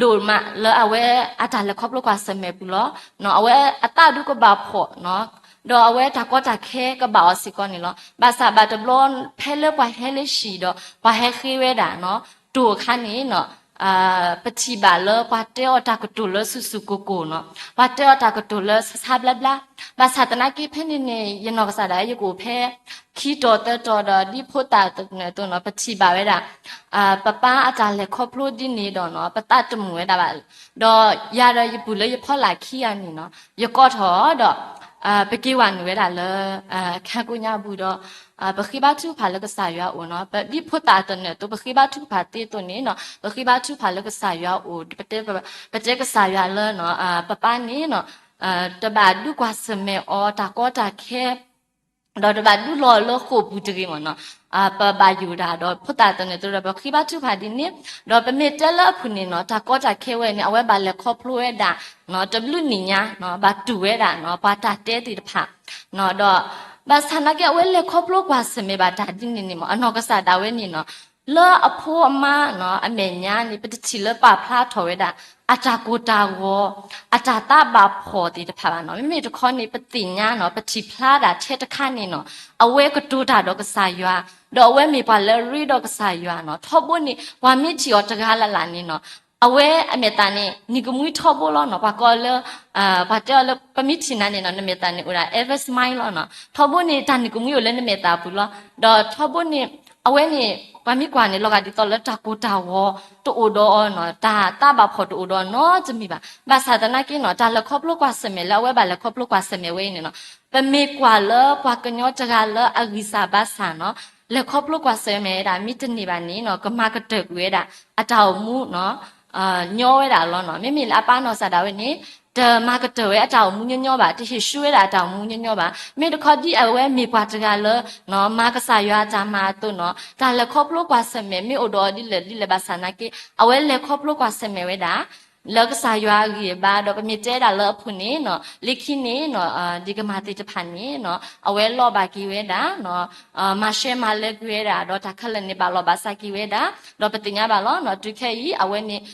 ဒိၣ်မးလၢအဝဲအတၢ်လဲၤခီဖျိကွၢ်ဆၢၣ်မဲာ်ပူၤလီၤ. အဝဲအသးဒုးကဘၣ်ဖှီၣ်နီၤ ဒီးအဝဲတၢ်ကီတၢ်ခဲကဘၣ်အီၤစ့ၢ်ကီးန့ၣ်လီၤ. ဘၣ်ဆၣ်ဘၣ်တဘျီ ဖဲလၢပှၤဟဲလၢဟံၣ်ဒီး ပှၤဟဲဃ့ဝဲဒၣ်နီၤ တိၢ်အခါန့ၣ်နီၤ ပထံၣ်ဘၣ်လၢပှၤတဲအီၤတၢ်ကတိၤလၢဆူၣ်ဆူၣ်ကိၢ်ကိၢ်နီၤ, ပှၤတဲအီၤတၢ်ကတိၤလၢဆါဆါဘျါဘျါ, ဘၣ်ဆၣ်သနာ်က့ဖဲန့ၣ်န့ၣ် ယနီၢ်ကစၢ်ဒၣ်ဝဲယကအိၣ်ဖဲ ခံတီၤသၢတီၤဒီးဒ်ဖိသၣ်သနၢၣ်အသိးနီၤ ပထံၣ်ဘၣ်ဝဲဒၣ် ပပၢ်အတၢ်လဲၤခီဖျိဒ်န့ၣ်ဒီးနီၤ ပသးတမုာ်ဝဲဒၣ်ဘၣ်, ဒီးယၤဒီးယပုၢ်လၢယဖီလာ်ခံဂၤန့ၣ်နီၤ ယကိးထီၣ်ဒီး ပက့ၤဝဲနုာ်ဝဲဒၣ်လၢ ခါကိညါပူၤဒီး ပဃ့ဘါထုကဖၣ်လၢကစၢ်ယွၤအအိၣ်နီၤ, ဒ်ဖိသၣ်သနၢၣ်အသိး ပဃ့ဘါထုကဖၣ်သ့အသိးန့ၣ်နီၤ ပဃ့ဘါထုကဖၣ်လၢကစၢ်ယွၤအအိၣ် ပတဲကစၢ်ယွၤလၢ ပပၢ်န့ၣ်နီၤ တဘၣ်ဒုးကွၢ်ဆၢၣ်မဲာ်အီၤတၢ်ကီတၢ်ခဲ ဒီးတဘၣ်ဒုးလီၤလၢဃိာ်ပူၤတဂ့ၤမ့ၢ်နီၤ, ပဘၣ်ယိၣ်ဒၣ်ဒီးဖိသၣ်သနၢၣ်အသိးဒီး ပဃ့ဘါထုကဖၣ်ဒ်န့ၣ်, ဒီးပမ့ၢ်တဲလၢအဖုၣ်န့ၣ်နီၤ တၢ်ကီတၢ်ခဲဝဲန့ၣ် အဝဲဘၣ်လဲၤခီဖျိဝဲဒၣ် တဘျုးနံၣ်ညါ ဘၣ်တူၢ်ဝဲဒၣ်နီၤ ပှၤတၢ်တဲသ့ၣ်တဖၣ်, ဒီး ဘၣ်ဆၣ်သနာ်က့ အဝဲလဲၤခီဖျိကွၢ်ဆၢၣ်မဲာ်ဘၣ်တၢ်ဒ်န့ၣ်န့ၣ်မ့ၢ် အနီၢ်ကစၢ်ဒၣ်ဝဲန့ၣ်နီၤ လၢအဖိအမါနီၤ အမဲာ်ညါန့ၣ် ပတထံၣ်လၢပာ်ဖျါထီၣ်ဝဲဒၣ် အတၢ်ကိၢ်တၢ်ဂီၤ အတၢ်သးဘၣ်ဖှီၣ်သ့ၣ်တဖၣ်ဘၣ်နီၤ, မ့မ့ၢ်တခီန့ၣ် ပသ့ၣ်ညါနီၤ ပထံၣ်ဖျါဒၣ်ထဲတခါန့ၣ်နီၤ အဝဲကတိၤတၢ်ဒီးကစၢ်ယွၤ, ဒီးအဝဲမ့ၢ်ပှၤလၢအရ့ဒီးကစၢ်ယွၤနီၤ, ထီဘိန့ၣ် ပှၤမ့ၢ်ထံၣ်အီၤတဂၤလၢ်လၢ်န့ၣ်နီၤ အဝဲအမဲာ်သၣ်န့ၣ် နံၤကမှံထီဘိလီၤနီၤ, ပှၤကိးလၢ ပှၤတဲအီၤလၢ ပမ့ၢ်ထံၣ်နၤန့ၣ်နီၤ နမဲာ်သၣ်န့ၣ်အိၣ်ဒၣ် ever smile လီၤနီၤ, ထီဘိန့ၣ် တၢ်နံၤကမှံအိၣ်လၢနမဲာ်သၣ်ပူၤလီၤ, ဒီးထီဘိန့ၣ် အဝဲန့ၣ် ပှၤမ့ၢ်ကွၢ်န့ၣ် လီၤဂာ်ဒ်သိးလၢတၢ်ကိၢ်တၢ်ဂီၤ တအိၣ်ဒီးအီၤနီၤ, တၢ်သးဘၣ်ဖှီၣ်တအိၣ်ဒီးအီၤနီတမံၤဘၣ်, ဘၣ်ဆၣ်သနာ်က့နီၤ တၢ်လဲၤခီဖျိကွၢ်ဆၢၣ်မဲာ်လၢအဝဲဘၣ်လဲၤခီဖျိကွၢ်ဆၢၣ်မဲာ်ဝဲအံၤန့ၣ်နီၤ ပမ့ၢ်ကွၢ်လၢပှၤကညီတဂၤလၢအဂံၢ်စၢ်ဘါစၢ်နီၤ လဲၤခီဖျိကွၢ်ဆၢၣ်မဲာ်ဝဲဒၣ် မ့ၢ်တန့ၢ်ဘၣ်န့ၣ်နီၤ ကမၤကတၢၢ်ကွံာ်ဝဲဒၣ် အတၢ်အိၣ်မူနီၤ ညီဝဲဒၣ်လီၤနီၤ, မ့မ့ၢ်လၢအပၢ်နီၢ်ကစၢ်ဒၣ်ဝဲန့ၣ် တမၤကတၢၢ်ဝဲအတၢ်အိၣ်မူညီညီဘၣ်, တဟ့ၣ်ဆူၣ်ဝဲဒၣ်အတၢ်အိၣ်မူညီညီဘၣ်, မ့ၢ်တခီဒ်အဝဲမ့ၢ်ပှၤတဂၤလၢ မၤကစၢ်ယွၤအတၢ်မၤအသိးနီၤ တၢ်လဲၤခီဖျိကွၢ်ဆၢၣ်မဲာ်မ့ၢ်အိၣ်ဒီးအီၤဒ်လဲၣ်ဒ်လဲၣ်ဘၣ်ဆၣ်သနာ်က့ အဝဲလဲၤခီဖျိကွၢ်ဆၢၣ်မဲာ်ဝဲဒၣ် လၢကစၢ်ယွၤအဂံၢ်အဘါ ဒီးပမ့ၢ်တဲဒၣ်လၢအဖုၣ်န့ၣ်နီၤ လၢခံန့ၣ်နီၤ ဒ်ကမၤသ့ၣ်တဖၣ်န့ၣ်နီၤ အဝဲလီၢ်ဘၣ်က့ၤဝဲဒၣ် မၤရှဲမၤလၢက့ၤဝဲဒၣ် ဒီးတၢ်ခဲလၢာ်န့ၣ် ဘၣ်လီၢ်ဘၣ်စးက့ၤဝဲဒၣ် ဒီးပသ့ၣ်ညါဘၣ်လီၤနီၤ တုၤခဲအံၤ အဝဲန့ၣ်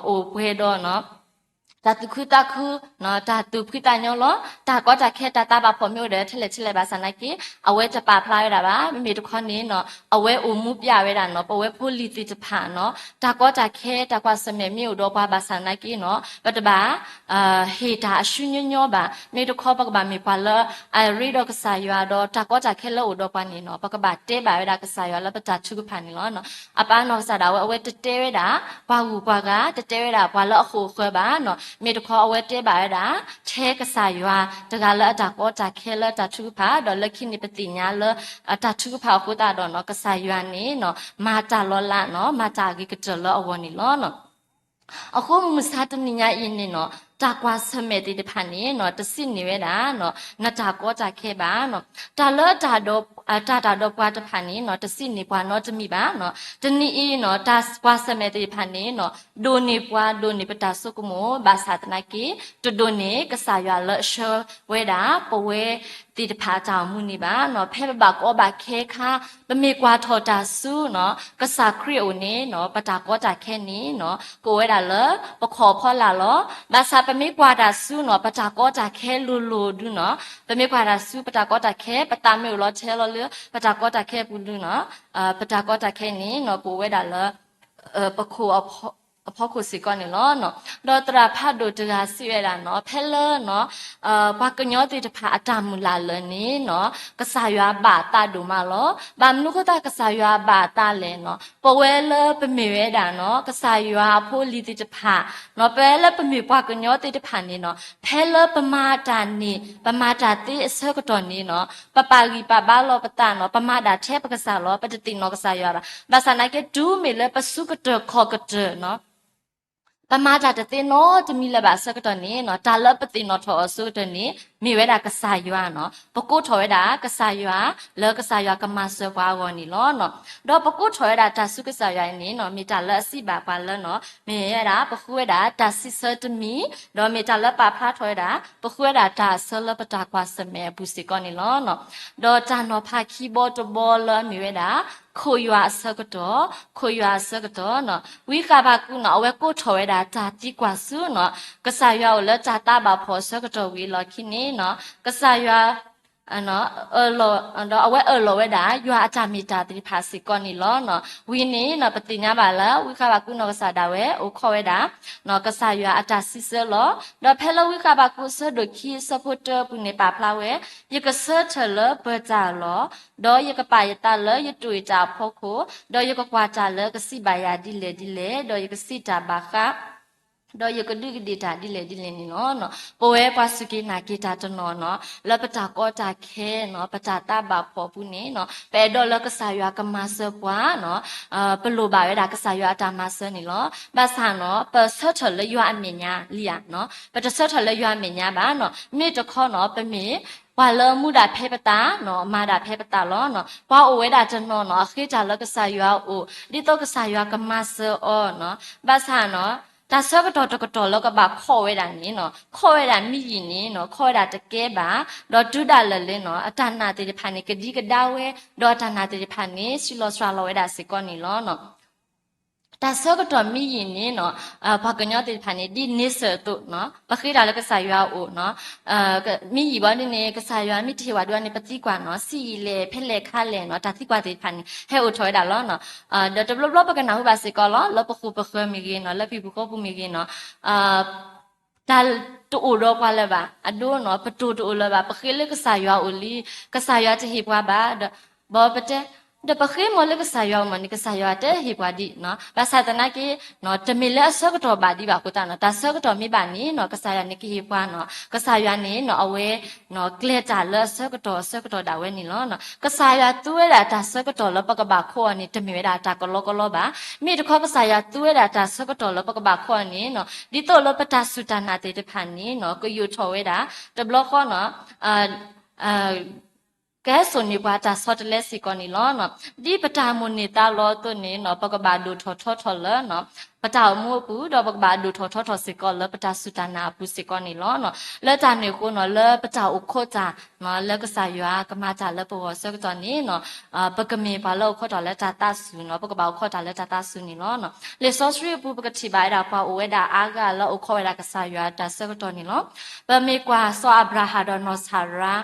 အိၣ်ပှဲၤဒီး တၢ်သူၣ်ခုသးခု တၢ်သူၣ်ဖှံသးညီလီၤ. တၢ်ကီတၢ်ခဲတၢ်သးဘၣ်ဖှီၣ်မ့ၢ်အိၣ်ဒီးထဲလဲၣ်ထဲလဲၣ်ဘၣ်ဆၣ်သနာ်က့ အဝဲတပာ်ဖျါဝဲဒၣ်ဘၣ်. မ့မ့ၢ်တခီန့ၣ်နီၤ အဝဲအိၣ်မူပျဲဝဲဒၣ်နီၤ ပဝဲဖိလံၤသ့ၣ်တဖၣ်နီၤ တၢ်ကီတၢ်ခဲတၢ်ကွၢ်ဆၢၣ်မဲာ်မ့ၢ်အိၣ်ဒီးပှၤဘၣ်ဆၣ်သနာ်က့နီၤ ပတဘၣ် ဟ့ၣ်တၢ်အဆူညီညီဘၣ်. မ့ၢ်တခီပကဘၣ်မ့ၢ်ပှၤလၢအရ့ဒီးကစၢ်ယွၤဒီး တၢ်ကီတၢ်ခဲလၢအိၣ်ဒီးပှၤန့ၣ်နီၤ ပကဘၣ်တဲဘၣ်ဝဲဒၣ်ကစၢ်ယွၤလၢပတၢ်ထုကဖၣ်န့ၣ်လီၤ. အပၢ်နီၢ်ကစၢ်ဒၣ်ဝဲ အဝဲတတဲဝဲဒၣ် ပှၤဂုၤပှၤဂၤ တတဲဝဲဒၣ်ပှၤလၢအဃိာ်အဃၢၤဘၣ်နီၤ. မ့ၢ်တခီအဝဲတဲဘၣ်ဝဲဒၣ် ထဲကစၢ်ယွၤတဂၤလၢအတၢ်ကီတၢ်ခဲလၢတၢ်ထုကဖၣ် ဒီးလၢခံန့ၣ်ပသ့ၣ်ညါလၢ တၢ်ထုကဖၣ်အဃိသတးဒီးနီၤ ကစၢ်ယွၤန့ၣ်နီၤ မၤတၢ်လီၤလးနီၤ မၤတၢ်အဂ့ၤကတၢၢ်လၢအဂီၢ်န့ၣ်လီၤ. အဃိမုၢ်မဆါတနံၤညါအံၤန့ၣ်နီၤ တၢ်ကွၢ်ဆၢၣ်မဲာ်သ့ၣ်တဖၣ်န့ၣ်နီၤ တစံးန့ၢ်ဝဲဒၣ်နီၤ နတၢ်ကီတၢ်ခဲဘၣ်နီၤ. တၢ်လၢ တၢ်တၢ်ဒီးပှၤတဖၣ်န့ၣ်နီၤ တစံးန့ၢ်ပှၤနီတမံၤဘၣ်နီၤ. တနံၤအံၤနီၤ တၢ်ကွၢ်ဆၢၣ်မဲာ်သ့ၣ်တဖၣ်န့ၣ်နီၤ ဒိၣ်န့ၢ်ပှၤ ဒိၣ်န့ၢ်ပတၢ်ဆိကမိၣ် ဘၣ်ဆၣ်သနာ်က့ တဒိၣ်န့ၢ်ကစၢ်ယွၤလၢအဆှၢဝဲဒၣ် ပဝဲသ့ၣ်တဖၣ်အတၢ်အိၣ်မူန့ၣ်ဘၣ်နီၤ. ဖဲပဘၣ်ကီဘၣ်ခဲအခါ ပမ့ၢ်ကွၢ်ထီၣ်တၢ်ဆူနီၤ ကစၢ်ခရံာ်အအိၣ်န့ၣ်နီၤ ပတၢ်ကီတၢ်ခဲန့ၣ်နီၤ ကအိၣ်ဝဲဒၣ်လၢပခီၣ်ဖီလာ်လီၤ. ဘၣ်ဆၣ်ပမ့ၢ်ကွၢ်တၢ်ဆူနီၤ ပတၢ်ကီတၢ်ခဲလိၤလိၤဒုနီၤ ပမ့ၢ်ကွၢ်တၢ်ဆူပတၢ်ကီတၢ်ခဲ ပသးမ့ၢ်အိၣ်လီၤထဲလီၤလၢ ပတၢ်ကီတၢ်ခဲပူၤဒုနီၤ ပတၢ်ကီတၢ်ခဲန့ၣ်နီၤ ကအိၣ်ဝဲဒၣ်လၢ ပခိၣ်အဖီခိၣ်စ့ၢ်ကီးန့ၣ်လီၤ. ဒီးသရၣ်ဖးဒိၣ်တဂၤစံးဝဲဒၣ်နီၤ ဖဲလၢနီၤ ပှၤကညီသ့ၣ်တဖၣ်အတၢ်မုၢ်လၢ်လၢာ်န့ၣ်နီၤ ကစၢ်ယွၤဘၣ်အသးဒိၣ်မးလီၤ. ဘၣ်မနုၤအဃိသတးကစၢ်ယွၤဘၣ်အသးလဲၣ်နီၤ ပဝဲလၢပမ့ၢ်ဝဲဒၣ်နီၤ ကစၢ်ယွၤအဖိအလံၤသ့ၣ်တဖၣ်နီၤ ပဝဲလၢပမ့ၢ်ပှၤကညီသ့ၣ်တဖၣ်န့ၣ်နီၤ ဖဲလၢပမၤတၢ်န့ၣ် ပမၤတၢ်သ့အဆၢကတီၢ်န့ၣ်နီၤ ပပာ်ဂံၢ်ပာ်ဘါလီၤပသးနီၤ ပမၤတၢ်ထဲပကစၢ်လီၤ ပတသ့ၣ်နီၣ်ကစၢ်ယွၤဘၣ်. ဘၣ်ဆၣ်သနာ်က့ တုၤမ့ၢ်လၢပစုကတၢၢ်ခီၣ်ကတၢၢ်နီၤ ပမၤတၢ်တသ့နီတမံၤလၢၤဘၣ်အဆၢကတီၢ်န့ၣ်နီၤ တၢ်လၢပသ့ၣ်နီၣ်ထီၣ်အီၤအဆၢကတၢၢ်န့ၣ် မ့ၢ်ဝဲဒၣ်ကစၢ်ယွၤနီၤ ပကိးထီၣ်ဝဲဒၣ်ကစၢ်ယွၤ လၢကစၢ်ယွၤကမၤစၢၤပှၤအဂီၢ်န့ၣ်လီၤ. ဒီးပကိးထီၣ်ဝဲဒၣ်တၢ်ဆူကစၢ်ယွၤအံၤန့ၣ်နီၤ မ့ၢ်တၢ်လၢအစံးဘၣ်ပှၤလၢနီၤ မ့ၢ်ဝဲဒၣ် ပဃုဝဲဒၣ်တၢ်စံးဆၢတမံၤ ဒီးမ့ၢ်တၢ်လၢပာ်ဖျါထီၣ်ဝဲဒၣ် ပဃုဝဲဒၣ်တၢ်အဆၢလၢပတၢ်ကွၢ်ဆၢၣ်မဲာ်အပူၤစ့ၢ်ကီးန့ၣ်လီၤ. ဒီးတၢ်နီၤဖးခံဘီတဘီလၢမ့ၢ်ဝဲဒၣ် ခိၣ်ယွၤအဆၢကတီၢ်, ခိၣ်ယွၤအဆၢကတီၢ်နီၤ ဝံဃဘးကူးနီၤ အဝဲကိးထီၣ်ဝဲဒၣ်တၢ်သံကွၢ်ဆူနီၤ ကစၢ်ယွၤအိၣ်လၢတၢ်သးဘၣ်ဖှီၣ်အဆၢကတီၢ်ဝံၤအလီၢ်ခံန့ၣ်နီၤ ကစၢ်ယွၤ ဒီးအဝဲအၢၣ်လီၤဝဲဒၣ် ယွၤအတၢ်မ့ၢ်တၢ်သ့ၣ်တဖၣ်စ့ၢ်ကီးန့ၣ်လီၤ. ဝံၤန့ၣ် ပသ့ၣ်ညါဘၣ်လၢ ဝံဃးဘၣ်ကူနီၢ်ကစၢ်ဒၣ်ဝဲ အိၣ်ခိးဝဲဒၣ် ကစၢ်ယွၤအတၢ်စံးဆၢလီၤ. ဒီးဖဲလၢဝံဃးဘၣ်ကူအဆၢဒိၣ်ခံအဆၢဖိတၢအပူၤန့ၣ် ပာ်ဖျါဝဲ, ယကဆၢထၢၣ်လၢပၢၤတၢ်အလီၢ်, ဒီးယကပာ်ယသးလၢယတူၢ်ယတၢ်အဖီခိၣ်, ဒီးယကကွၢ်တၢ်လၢကစံးဘၣ်ယၤဒ်လဲၣ်ဒ်လဲၣ်, ဒီးယကစံးတၢ်ဘၣ်ဃး ဒီးယကဒုးကဒ့ၣ်တၢ်ဒ်လဲၣ်ဒ်လဲၣ်န့ၣ်လီၤ. ပဝဲပှၤစူၢ်က့ၤနာ်က့ၤတၢ်တနီၤနီၤ လၢပတၢ်ကီတၢ်ခဲနီၤ ပတၢ်သးဘၣ်ဖှီၣ်အပူၤန့ၣ်နီၤ ပအဲၣ်ဒိးလၢကစၢ်ယွၤကမၤစၢၤပှၤနီၤ ပလိၣ်ဘၣ်ဝဲဒၣ်ကစၢ်ယွၤအတၢ်မၤစၢၤန့ၣ်လီၤ. ဘၣ်ဆၣ်နီၤ ပဆၢထၢၣ်လၢယွၤအမဲာ်ညါလံဧါနီၤ ပတဆၢထၢၣ်လၢယွၤအမဲာ်ညါဘၣ်နီၤ မ့ၢ်တခီနီၤ ပမ့ၢ် ပှၤလၢမူဒၣ်ဖဲပသးနီၤ မၤဒၣ်ဖဲပသးလီၤနီၤ ပှၤအိၣ်ဝဲဒၣ်တနီၤနီၤ အဃ့တၢ်လၢကစၢ်ယွၤအအိၣ် ဒ်သိးကစၢ်ယွၤကမၤစၢၤအီၤနီၤ ဘၣ်ဆၣ်နီၤ တၢ်ဆၢကတီၢ်တကတီၢ်လၢကဘၣ်ခိးဝဲဒၣ်န့ၣ်နီၤ ခိးဝဲဒၣ်မ့ၢ်ယံာ်န့ၣ်နီၤ ခိးဝဲဒၣ်တကဲဘၣ် ဒီးတုၤဒၣ်လဲာ်လၢနီၤ အတၢ်နာ်သ့ၣ်တဖၣ်န့ၣ် ကဒံကဒါဝဲ ဒီးအတၢ်နာ်သ့ၣ်တဖၣ်န့ၣ် ဆံးလီၤစှၤလီၤဝဲဒၣ်စ့ၢ်ကီးန့ၣ်လီၤ. တၢ်ဆၢကတီၢ်မ့ၢ်ယံာ်န့ၣ်နီၤ ပှၤကညီသ့ၣ်တဖၣ်န့ၣ် ဒ်န့ဆၢၣ်အသိးနီၤ ပဃ့တၢ်လၢကစၢ်ယွၤအအိၣ်နီၤ မ့ၢ်ယံာ်ဘၣ်ဒ်န့ၣ် ကစၢ်ယွၤမ့ၢ်တဟ့ၣ်ဝဲဒၣ်န့ၣ် ပသံကွၢ်နီၤ ဆံးယံာ်လဲၣ် ဖဲလဲၣ်ခါလဲၣ်နီၤ တၢ်သံကွၢ်သ့ၣ်တဖၣ်န့ၣ် ဟဲအိၣ်ထီၣ်ဝဲဒၣ်လီၤနီၤ. ဒီးတဘျီဘျီပကနၢ်ဟူဘၣ်စ့ၢ်ကီးလီၤ လၢပဃိၣ်ပဃၢၤမ့ၢ်ဂ့ၤနီၤ လၢပဟံၣ်ပူၤဃီပူၤမ့ၢ်ဂ့ၤနီၤ တၢ်တအိၣ်ဒီးပှၤလၢၤဘၣ် အဒိနီၤ ပတိၢ်တအိၣ်လၢၤဘၣ် ပဃ့လၢကစၢ်ယွၤအိၣ်လံ ကစၢ်ယွၤတဟ့ၣ်ပှၤဘၣ် ဒီး ဘၣ်ပတဲ ဒီးပဃ့မ့ၢ်လၢကစၢ်ယွၤအိၣ်မ့ၢ်န့ၣ် ကစၢ်ယွၤတဟ့ၣ်ပှၤဒံးနီၤ ဘၣ်ဆၣ်သနာ်က့ တမ့ၢ်လၢအဆၢကတီၢ်ဘၣ်ဒံးဘၣ်အဃိသတးနီၤ တၢ်ဆၢကတီၢ်မ့ၢ်ဘၣ်န့ၣ်နီၤ ကစၢ်ယွၤန့ၣ်ကဟ့ၣ်ပှၤနီၤ ကစၢ်ယွၤန့ၣ်နီၤ အဝဲ ကျဲၤတၢ်လၢအဆၢကတီၢ်အဆၢကတီၢ်ဒၣ်ဝဲန့ၣ်လီၤ. ကစၢ်ယွၤသူဝဲဒၣ်တၢ်ဆၢကတီၢ်လၢပကဘၣ်ခိးအီၤန့ၣ် တမ့ၢ်ဝဲဒၣ်တၢ်ကလီကလီဘၣ်. မ့ၢ်တခီကစၢ်ယွၤသူဝဲဒၣ်တၢ်ဆၢကတီၢ်လၢပကဘၣ်ခိးအီၤန့ၣ်နီၤ ဒ်သိးလၢပတၢ်စူၢ်တၢ်နာ်သ့ၣ်တဖၣ်န့ၣ်နီၤ ကယိာ်ထီၣ်ဝဲဒၣ် တဘျီဃီနီၤ ကဟဲစိာ်န့ၢ်ပှၤတၢ်ဆီတလဲစ့ၢ်ကီးန့ၣ်လီၤ. ဒ်ပတၢ်မိၣ်န့ၢ်သးလီအသိးန့ၣ်နီၤ ပကဘၣ်ဒိၣ်ထီၣ်ထီထီၣ်လၢ ပတၢ်အိၣ်မူအပူၤ ဒီးပကဘၣ်ဒိၣ်ထီၣ်ထီထီၣ်စ့ၢ်ကီးလၢပတၢ်စူၢ်တၢ်နာ်အပူၤစ့ၢ်ကီးန့ၣ်လီၤ. လၢတၢ်န့ၣ်အဃိနီၤ လၢပတၢ်အိၣ်ခိးတၢ် လၢကစၢ်ယွၤကမၤတၢ်လၢပဂီၢ်အဆၢကတီၢ်န့ၣ်နီၤ ပကမ့ၢ်ပှၤလၢအိၣ်ခိးတၢ်လၢတၢ်သးစူၤနီၤ ပကဘၣ်အိၣ်ခိးတၢ်လၢတၢ်သးစူၤန့ၣ်လီၤ. လံာ်စီဆှံအပူၤ ပကထံၣ်ဘၣ်ဝဲဒၣ်ပှၤအိၣ်ဝဲဒၣ်အါဂၤလၢအိၣ်ခိးဝဲဒၣ်ကစၢ်ယွၤတၢ်ဆၢကတီၢ်န့ၣ်လီၤ. ပမ့ၢ်ကွၢ်စီၤအၤဘြၤဟၣ်ဒီးနီၢ်စၤရါ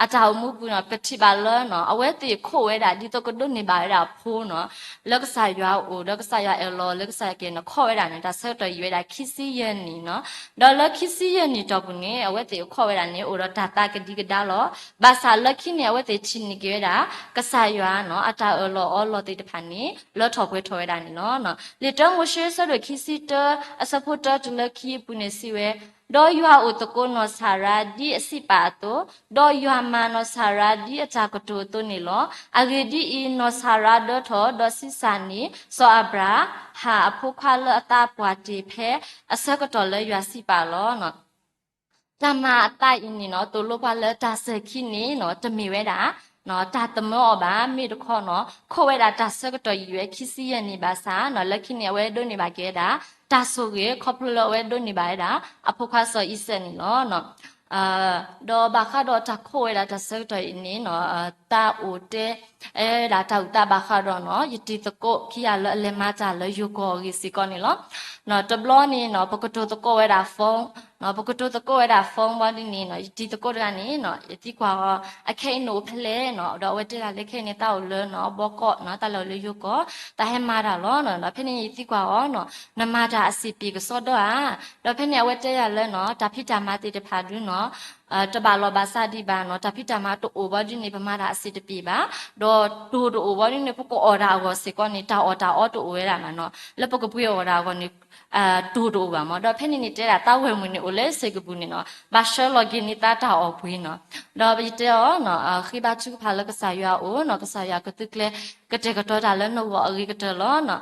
အတၢ်အိၣ်မူပူၤနီၤ ပထံၣ်ဘၣ်လၢနီၤ အဝဲသ့ၣ်ခိးဝဲဒၣ်ဒ်သိးကဒိးန့ၢ်ဘၣ်ဝဲဒၣ်အဖိနီၤ လၢကစၢ်ယွၤအအိၣ် ဒီးကစၢ်ယွၤအၢၣ်လီၤလၢကစၢ်ယွၤက့ၤနီၤ ခိးဝဲဒၣ်န့ၣ် တၢ်ဆၢကတီၢ်ယံာ်ဝဲဒၣ်ခံဆံယဲၢ်နံၣ်နီၤ ဒီးလၢခံဆံယဲၢ်နံၣ်တီၢ်ပူၤန့ၣ် အဝဲသ့ၣ်အိၣ်ခိးဝဲဒၣ်န့ၣ် အိၣ်ဒီးတၢ်သးကဒံကဒါလီၤ. ဘၣ်ဆၣ်လၢခံန့ၣ် အဝဲသ့ၣ်ထံၣ်န့ၢ်က့ၤဝဲဒၣ် ကစၢ်ယွၤနီၤ အတၢ်အၢၣ်လီၤအီလီၤသ့ၣ်တဖၣ်န့ၣ် လၢထီၣ်ပှဲၤထီၣ်ဝဲဒၣ်န့ၣ်လီၤ. လံာ်တၢမိၤၡ့အဆၢဒိၣ်ခံဆံတၢ အဆၢဖိတၢတုၤလၢခံအပူၤန့ၣ်စံးဝဲ, ဒီးယွၤအိၣ်သကိးနီၢ်စၤရါဒ်အစံးပာ်အသိး, ဒီးယွၤမၤနီၢ်စၤရါဒ်အတၢ်ကတိၤအသိးန့ၣ်လီၤ. အဂ့ၢ်ဒ်အံၤ, နီၢ်စၤရါဒၢထီၣ်, ဒီးဆံးစၢ်န့ၢ် စီၤအၤဘြၤဟၣ်အဖိခွါလၢအသးပှၢ်တ့ၢ်ဖဲ အဆၢကတီၢ်လၢယွၤစံးပာ်လီၤ. တၢ်မၤအသးအံၤန့ၣ်နီၤ သိၣ်လိပှၤလၢတၢ်စၢၤခံန့ၣ်နီၤ တမ့ၢ်ဝဲဒၣ် တၢ်သမၢအီၤဘၣ်. မ့ၢ်တခီနီၤ ခိးဝဲဒၣ်တၢ်ဆၢကတီၢ်ယံာ်ဝဲခံဆံယဲၢ်နံၣ်ဘၣ်ဆၣ်နီၤ လၢခံန့ၣ် အဝဲဒိးန့ၢ်ဘၣ်က့ၤဝဲဒၣ် တၢ်ဆိၣ်ဂ့ၤ ခီဖျိလၢအဝဲဒိးန့ၢ်ဘၣ်ဝဲဒၣ် အဖိခွါစီၤအံၤစဲးန့ၣ်လီၤ. ဒီးဘၣ်ဃးဒီးတၢ်ခိးဝဲဒၣ်တၢ်ဆၢကတီၢ်အံၤန့ၣ်နီၤ သးအိၣ်တဲ ဝဲဒၣ်တၢ်အုၣ်သးဘၣ်ဃးဒီးနီၤ ယတံၤသကိးခံဂၤလၢအလဲၤမၤတၢ်လၢယိၤကီၢ်အဂ့ၢ်စ့ၢ်ကီးန့ၣ်လီၤ. တဘျီန့ၣ်နီၤ ပကတိၤသကိးဝဲဒၣ် phone ပကတိၤသကိးဝဲဒၣ် phone ဘၣ်ဒ်န့ၣ်နီၤ ယတံၤသကိးတဂၤန့ၣ်နီၤ ယသံကွၢ်အီၤ အခဲအံၤနအိၣ်ဖဲလဲၣ်နီၤ ဒီးအဝဲတဲဒၣ်လၢခဲအံၤန့ၣ် သးအိၣ်လၢနီၤ ဘီကီးနီၤ သးလဲၤအိၣ်လၢယိၤကီၢ် သးဟဲမၤတၢ်လီၤ. ဒီးဖဲန့ၣ်ယသံကွၢ်အီၤနီၤ နမၤတၢ်အဆံးပ့ၤကစီဒီဧါ. ဒီးဖဲန့ၣ်အဝဲတဲယၤလၢနီၤ တၢ်ဖံးတၢ်မၤသ့ၣ်တဖၣ်ဒုနီၤ တဘၣ်လီၤဘၣ်စးဒံးဘၣ်နီၤ တၢ်ဖံးတၢ်မၤတအိၣ်ဘၣ်ဒ်န့ၣ် ပမၤတၢ်အဆံးတပ့ၤဘၣ်. ဒီးတိၢ်တအိၣ်ဘၣ်ဒ်န့ၣ် ပကအီၣ်တၢ်အဂီၢ်စ့ၢ်ကီးန့ၣ် တၢ်အီၣ်တၢ်အီတအိၣ်ဝဲဒၣ်ဘၣ်နီၤ လၢပကပှ့ၤအီၣ်တၢ်အဂီၢ်န့ၣ် တိၢ်တအိၣ်ဘၣ်မး. ဒီးဖဲန့ၣ်န့ၣ်တဲဒၣ် သးဝဲၢ်မုၣ်န့ၣ်အိၣ်လၢစ့ၢ်ကပူၤန့ၣ်နီၤ ဘၣ်ဆှၢလီၤက့ၤန့ၢ်သးတၢ်အီၣ်ပှ့ၤနီၤ. ဒီးယတဲအီၤ ဃ့ဘါထုကဖၣ်လၢကစၢ်ယွၤအအိၣ်နီၤ ကစၢ်ယွၤကသုကျဲ ကတဲာ်ကတီၤတၢ်လၢနဂီၢ်အဂ့ၤကတၢၢ်လီ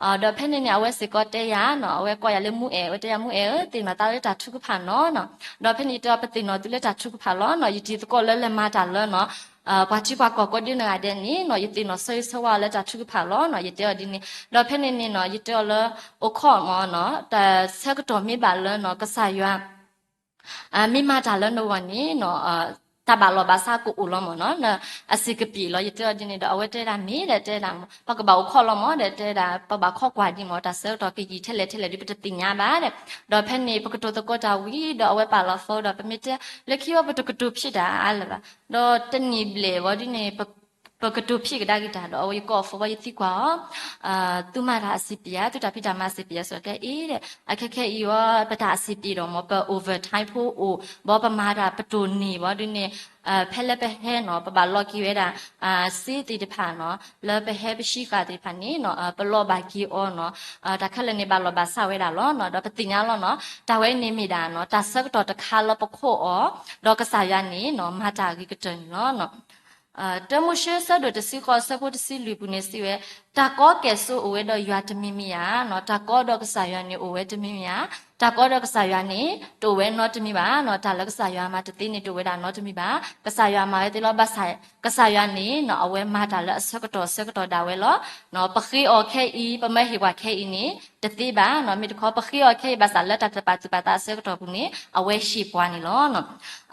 ၤ. ဒီးဖဲန့ၣ်န့ၣ် အဝဲစ့ၢ်ကီးတဲယၤနီၤ အဝဲကိးယၤလၢမူအဲၣ် အဝဲတဲယၤ မူအဲၣ်ဧၢ သ့ၣ်နီၣ်သးလၢတၢ်ထုကဖၣ်နီၤ. ဒီးဖဲန့ၣ်ယတဲအီၤ ပသ့ၣ်နီၣ်သုလၢတၢ်ထုကဖၣ်လီၤနီၤ ယတံၤသကိးလၢလဲၤမၤတၢ်လၢနီၤ ပှၤထံပှၤကီၢ်ကိးဒ်နဂၤဒဲးန့ၣ်နီၤ ယသ့ၣ်နီၣ်ဆၢဂ့ၤဆၢဝါအီၤလၢတၢ်ထုကဖၣ်လီၤနီၤ ယတဲအီၤဒ်န့ၣ်. ဒီးဖဲန့ၣ်န့ၣ်နီၤ ယတဲအီၤလၢ အိၣ်ခိးမးနီၤ တၢ်ဆၢကတီၢ်မ့ၢ်ဘၣ်လၢနီၤ ကစၢ်ယွၤ မ့ၢ်မၤတၢ်လၢနဂီၢ်န့ၣ်နီၤ တၢ်ဘၣ်လီၢ်ဘၣ်စးကအိၣ်လီၤမၢ်နီၤ, အစ့ကပံာ်လီၤ ယတဲအီၤဒ်န့ၣ်ဒီး အဝဲတဲဒၣ်မ့ၢ်ဒီး တဲဒၣ် ပကဘၣ်အိၣ်ခိးလီၤမၢ်ဒီး တဲဒၣ် ပဘၣ်ခိးကွၢ်ဒံးမၢ် တၢ်ဆၢကတီၢ်ကယံာ်ထဲလဲၣ်ထဲလဲၣ်ဒီး ပတသ့ၣ်ညါဘၣ်ဒီး, ဒီးဖဲန့ၣ် ပကတိၤသကိးတၢ်ဝံၤဒီး အဝဲပာ်လီၤ phone ဒီး ပမ့ၢ်တဲ လၢခံဝဲပတကတိၤဖံးတၢ်အါလၢၤဘၣ်, ဒီးတနံၣ်ဘျဲၣ်ဝံၤဒ်န့ၣ် ပကတိၤဖံးကဒါက့ၤတၢ်ဒီး အဝဲယကိးအီၤ phone ဝံၤ ယသံကွၢ်အီၤ သုမၤတၢ်အစ့ပံာ်ဧါ, သုတၢ်ဖံးတၢ်မၤစ့ပံာ်ဧါ စ့ၢ်ကီးတဲအ့ၣ်ဒီး အခဲခဲအံၤဝဲ ပတၢ်အစ့ပံာ်ဒီးမၢ် ပ overtime ဖိအိၣ် ဘၣ်ပမၤတၢ်ပတိၢ်န့ၢ် ဘၣ်ဒ်န့ၣ် ဖဲလၢပဟဲနီၤ ပဘၣ်လီၤက့ၤဝဲဒၣ် စ့သ့ၣ်တဖၣ်နီၤ လၢပဟဲပဟံးဃာ်သ့ၣ်တဖၣ်န့ၣ်နီၤ ပလီၢ်ဘၣ်က့ၤအီၤနီၤ, တၢ်ခဲလၢာ်န့ၣ် ဘၣ်လီၢ်ဘၣ်စးဝဲဒၣ်လီၤနီၤ, ဒီးပသ့ၣ်ညါလီၤနီၤ တၢ်ဝဲန့ၣ်မ့ၢ်ဒၣ်နီၤ တၢ်ဆၢကတီၢ်တခါလၢပခိးအီၤ ဒီးကစၢ်ယွၤန့ၣ်နီၤ မၤတၢ်အဂ့ၤကတၢၢ်န့ၣ်လီၤ. တၢမိၤၡ့ အဆၢဒိၣ်တဆံဃိး အဆၢဖိတဆံလွံၢ်ပူၤန့ၣ်စံးဝဲ, တၢ်ကီကဲၣ်ဆိးအိၣ်ဝဲဒီးယွၤတမံၤမံၤဧါ, တၢ်ကီဒီးကစၢ်ယွၤန့ၣ်အိၣ်ဝဲတမံၤမံၤဧါ, တၢ်ကီဒီးကစၢ်ယွၤန့ၣ် တအိၣ်ဝဲနီတမံၤဘၣ်, တၢ်လၢကစၢ်ယွၤမၤတသ့န့ၣ်တအိၣ်ဝဲဒၣ်နီတမံၤဘၣ်, ကစၢ်ယွၤမၤဝဲသ့လီၤ, ဘၣ်ဆၣ် ကစၢ်ယွၤန့ၣ်နီၤ အဝဲမၤတၢ်လၢအဆၢကတီၢ်ဆၢကတီၢ်ဒၣ်ဝဲလီၤ. ပဃ့အီၤခဲအံၤ ပမၢဟ့ၣ်ပှၤခဲအံၤန့ၣ် တသ့ဘၣ်နီၤ, မ့ၢ်တခီ ပဃ့အီၤခဲအံၤ ဘၣ်ဆၣ်လၢတၢ်တပာ်သူၣ်ပာ်သးအဆၢကတီၢ်ပူၤန့ၣ် အဝဲဟ့ၣ်ပှၤန့ၣ်လီၤ.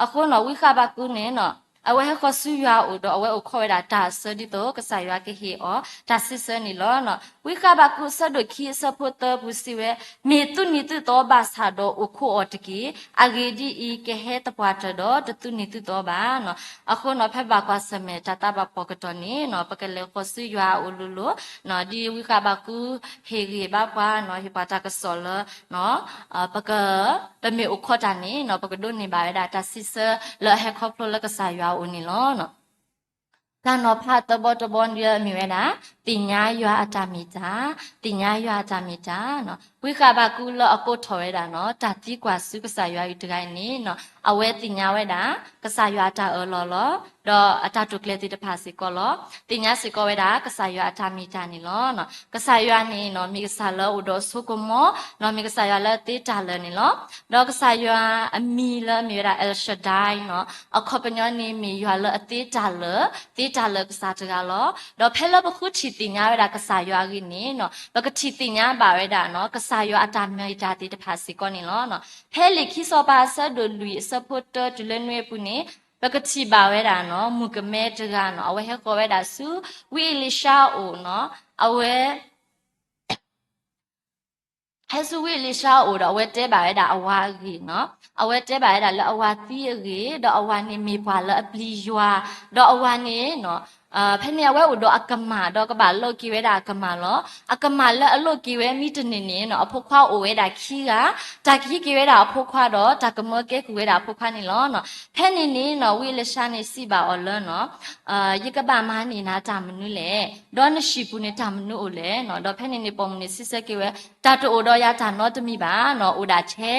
အဃိနီၤ ဝံဃဘးကူးန့ၣ်နီၤ အဝဲဟဲဃီၤဆူယွၤအအိၣ်ဒီး အဝဲအိၣ်ခိးဝဲဒၣ်တၢ်အစၢဒ်သိး ကစၢ်ယွၤကဟ့ၣ်အီၤ တၢ်စံးဆၢန့ၣ်လီၤ. ဝံဃဘးကူး အဆၢဒိၣ်ခံ အဆၢဖိသၢပူၤစံးဝဲ, မ့ၢ်သုးနံၤသုးသီဘၣ်ဆၣ်ဒီးအိၣ်ခိးအီၤတက့ၢ်. အဂ့ၢ်ဒ်အံၤ, ကဟဲသပှၢ်တၢၢ်ဒီး တသုးနံၤသုးသီဘၣ်နီၤ. အဃိနီၤ ဖဲဘၣ်ကွၢ်ဆၢၣ်မဲာ်တၢ်သးဘၣ်ဖှီၣ်ကတီၢ်န့ၣ်နီၤ ပကလဲၤဃီၤဆူယွၤအအိၣ်လိၤလိၤနီၤ, ဒ်ဝံဃဘးကူးဟ့ၣ်ဂံၢ်ဘါပှၤနီၤ ဟ့ၣ်ပှၤတၢ်ကစီၣ်လၢ ပက ပမ့ၢ်အိၣ်ခိးတၢ်န့ၣ်နီၤ ပကဒိးန့ၢ်ဘၣ်ဝဲဒၣ်တၢ်စံးဆၢလၢအဟဲခီဖျိလၢကစၢ်ယွၤအအိၣ်န့ၣ်လီၤ. တၢ်နီၤဖးသၢဘီတဘီန့ၣ်မ့ၢ်ဝဲဒၣ် သ့ၣ်ညါယွၤအတၢ်မ့ၢ်တၢ်, သ့ၣ်ညါယွၤအတၢ်မ့ၢ်တၢ်နီၤ. ဝံဃဘးကူးလၢအကိးထီၣ်ဝဲဒၣ်နီၤ တၢ်သံကွၢ်ဆူကစၢ်ယွၤအံၤတဂၤအံၤန့ၣ်နီၤ အဝဲသ့ၣ်ညါဝဲဒၣ် ကစၢ်ယွၤအတၢ်အၢၣ်လီၤလီၤ ဒီးအတၢ်တိာ်ကျဲၤသ့ၣ်တဖၣ်စ့ၢ်ကီးလီၤ. သ့ၣ်ညါစ့ၢ်ကီးဝဲဒၣ် ကစၢ်ယွၤအတၢ်မ့ၢ်တၢ်န့ၣ်လီၤ. ကစၢ်ယွၤန့ၣ်နီၤ မ့ၢ်ကစၢ်လၢအအိၣ်ဒီးအစိကမီၤနီၤ, မ့ၢ်ကစၢ်ယွၤလၢအသ့တၢ်လၢာ်န့ၣ်လီၤ. ဒီးကစၢ်ယွၤအမံၤလၢအမ့ၢ်ဝဲဒၣ် El Shaddai နီၤ, အခီပညီန့ၣ်မ့ၢ်ယွၤလၢအသ့တၢ်လၢာ်, သ့တၢ်လၢာ်ကစၢ်တဂၤလီၤ. ဒီးဖဲလၢပဃုထံၣ်သ့ၣ်ညါဝဲဒၣ်ကစၢ်ယွၤအဂ့ၢ်န့ၣ်နီၤ ပကထံၣ်သ့ၣ်ညါဘၣ်ဝဲဒၣ်နီၤ ကစၢ်ယွၤအတၢ်မ့ၢ်တၢ်သ့ၣ်တဖၣ်စ့ၢ်ကီးန့ၣ်လီၤ. ဖဲလံာ်ခံစီၤပၤအဆၢဒိၣ်လွံၢ်အဆၢဖိတၢတုၤလၢနွံအပူၤန့ၣ် ပကထံၣ်ဘၣ်ဝဲဒၣ်နီၤ မုၣ်ကမဲတဂၤနီၤ အဝဲဟဲဃီၤဝဲဒၣ်ဆူ ဝံအ့လံၡါအအိၣ်နီၤ, အဝဲ ဟဲဆူဝံအ့လံၡါအအိၣ်ဒီး အဝဲတဲဘၣ်ဝဲဒၣ်အဝၤအဂ့ၢ်နီၤ, အဝဲတဲဘၣ်ဝဲဒၣ်လၢအဝၤသံအဂ့ၢ်, ဒီးအဝၤန့ၣ်မ့ၢ်ပှၤလၢအပျံၤယွၤ, ဒီးအဝၤန့ၣ်နီၤ ဖဲန့ၣ်အဝဲအိၣ်ဒီးအကမၢ် ဒီးကဘၣ်လိးက့ၤဝဲဒၣ်အကမၢ်လီၤ. အကမၢ်လၢအလိးက့ၤဝဲမ့ၢ်တန့ၢ်န့ၣ်နီၤ အဖိခွါအိၣ်ဝဲဒၣ်ခံဂၤ, တၢ်ကဟံးက့ၤဝဲဒၣ်အဖိခွါဒီး တၢ်ကမၢကဲကုၢ်ဝဲဒၣ်အဖိခွါန့ၣ်လီၤ. ဖဲန့ၣ်န့ၣ်နီၤ ဝံအ့လံၡါန့ၣ်စံးဘၣ်အီၤလၢနီၤ ယကဘၣ်မၤန့ၢ်နၤတၢ်မနုၤလဲၣ်, ဒီးနဟံၣ်ပူၤန့ၣ်တၢ်မနုၤအိၣ်လဲၣ်နီၤ. ဒီးဖဲန့ၣ်န့ၣ်ပိာ်မုၣ်န့ၣ်စံးဆၢက့ၤဝဲ, တၢ်တအိၣ်ဒီးယၤတၢ်နီတမံၤဘၣ်နီၤ, အိၣ်ဒၣ်ထဲ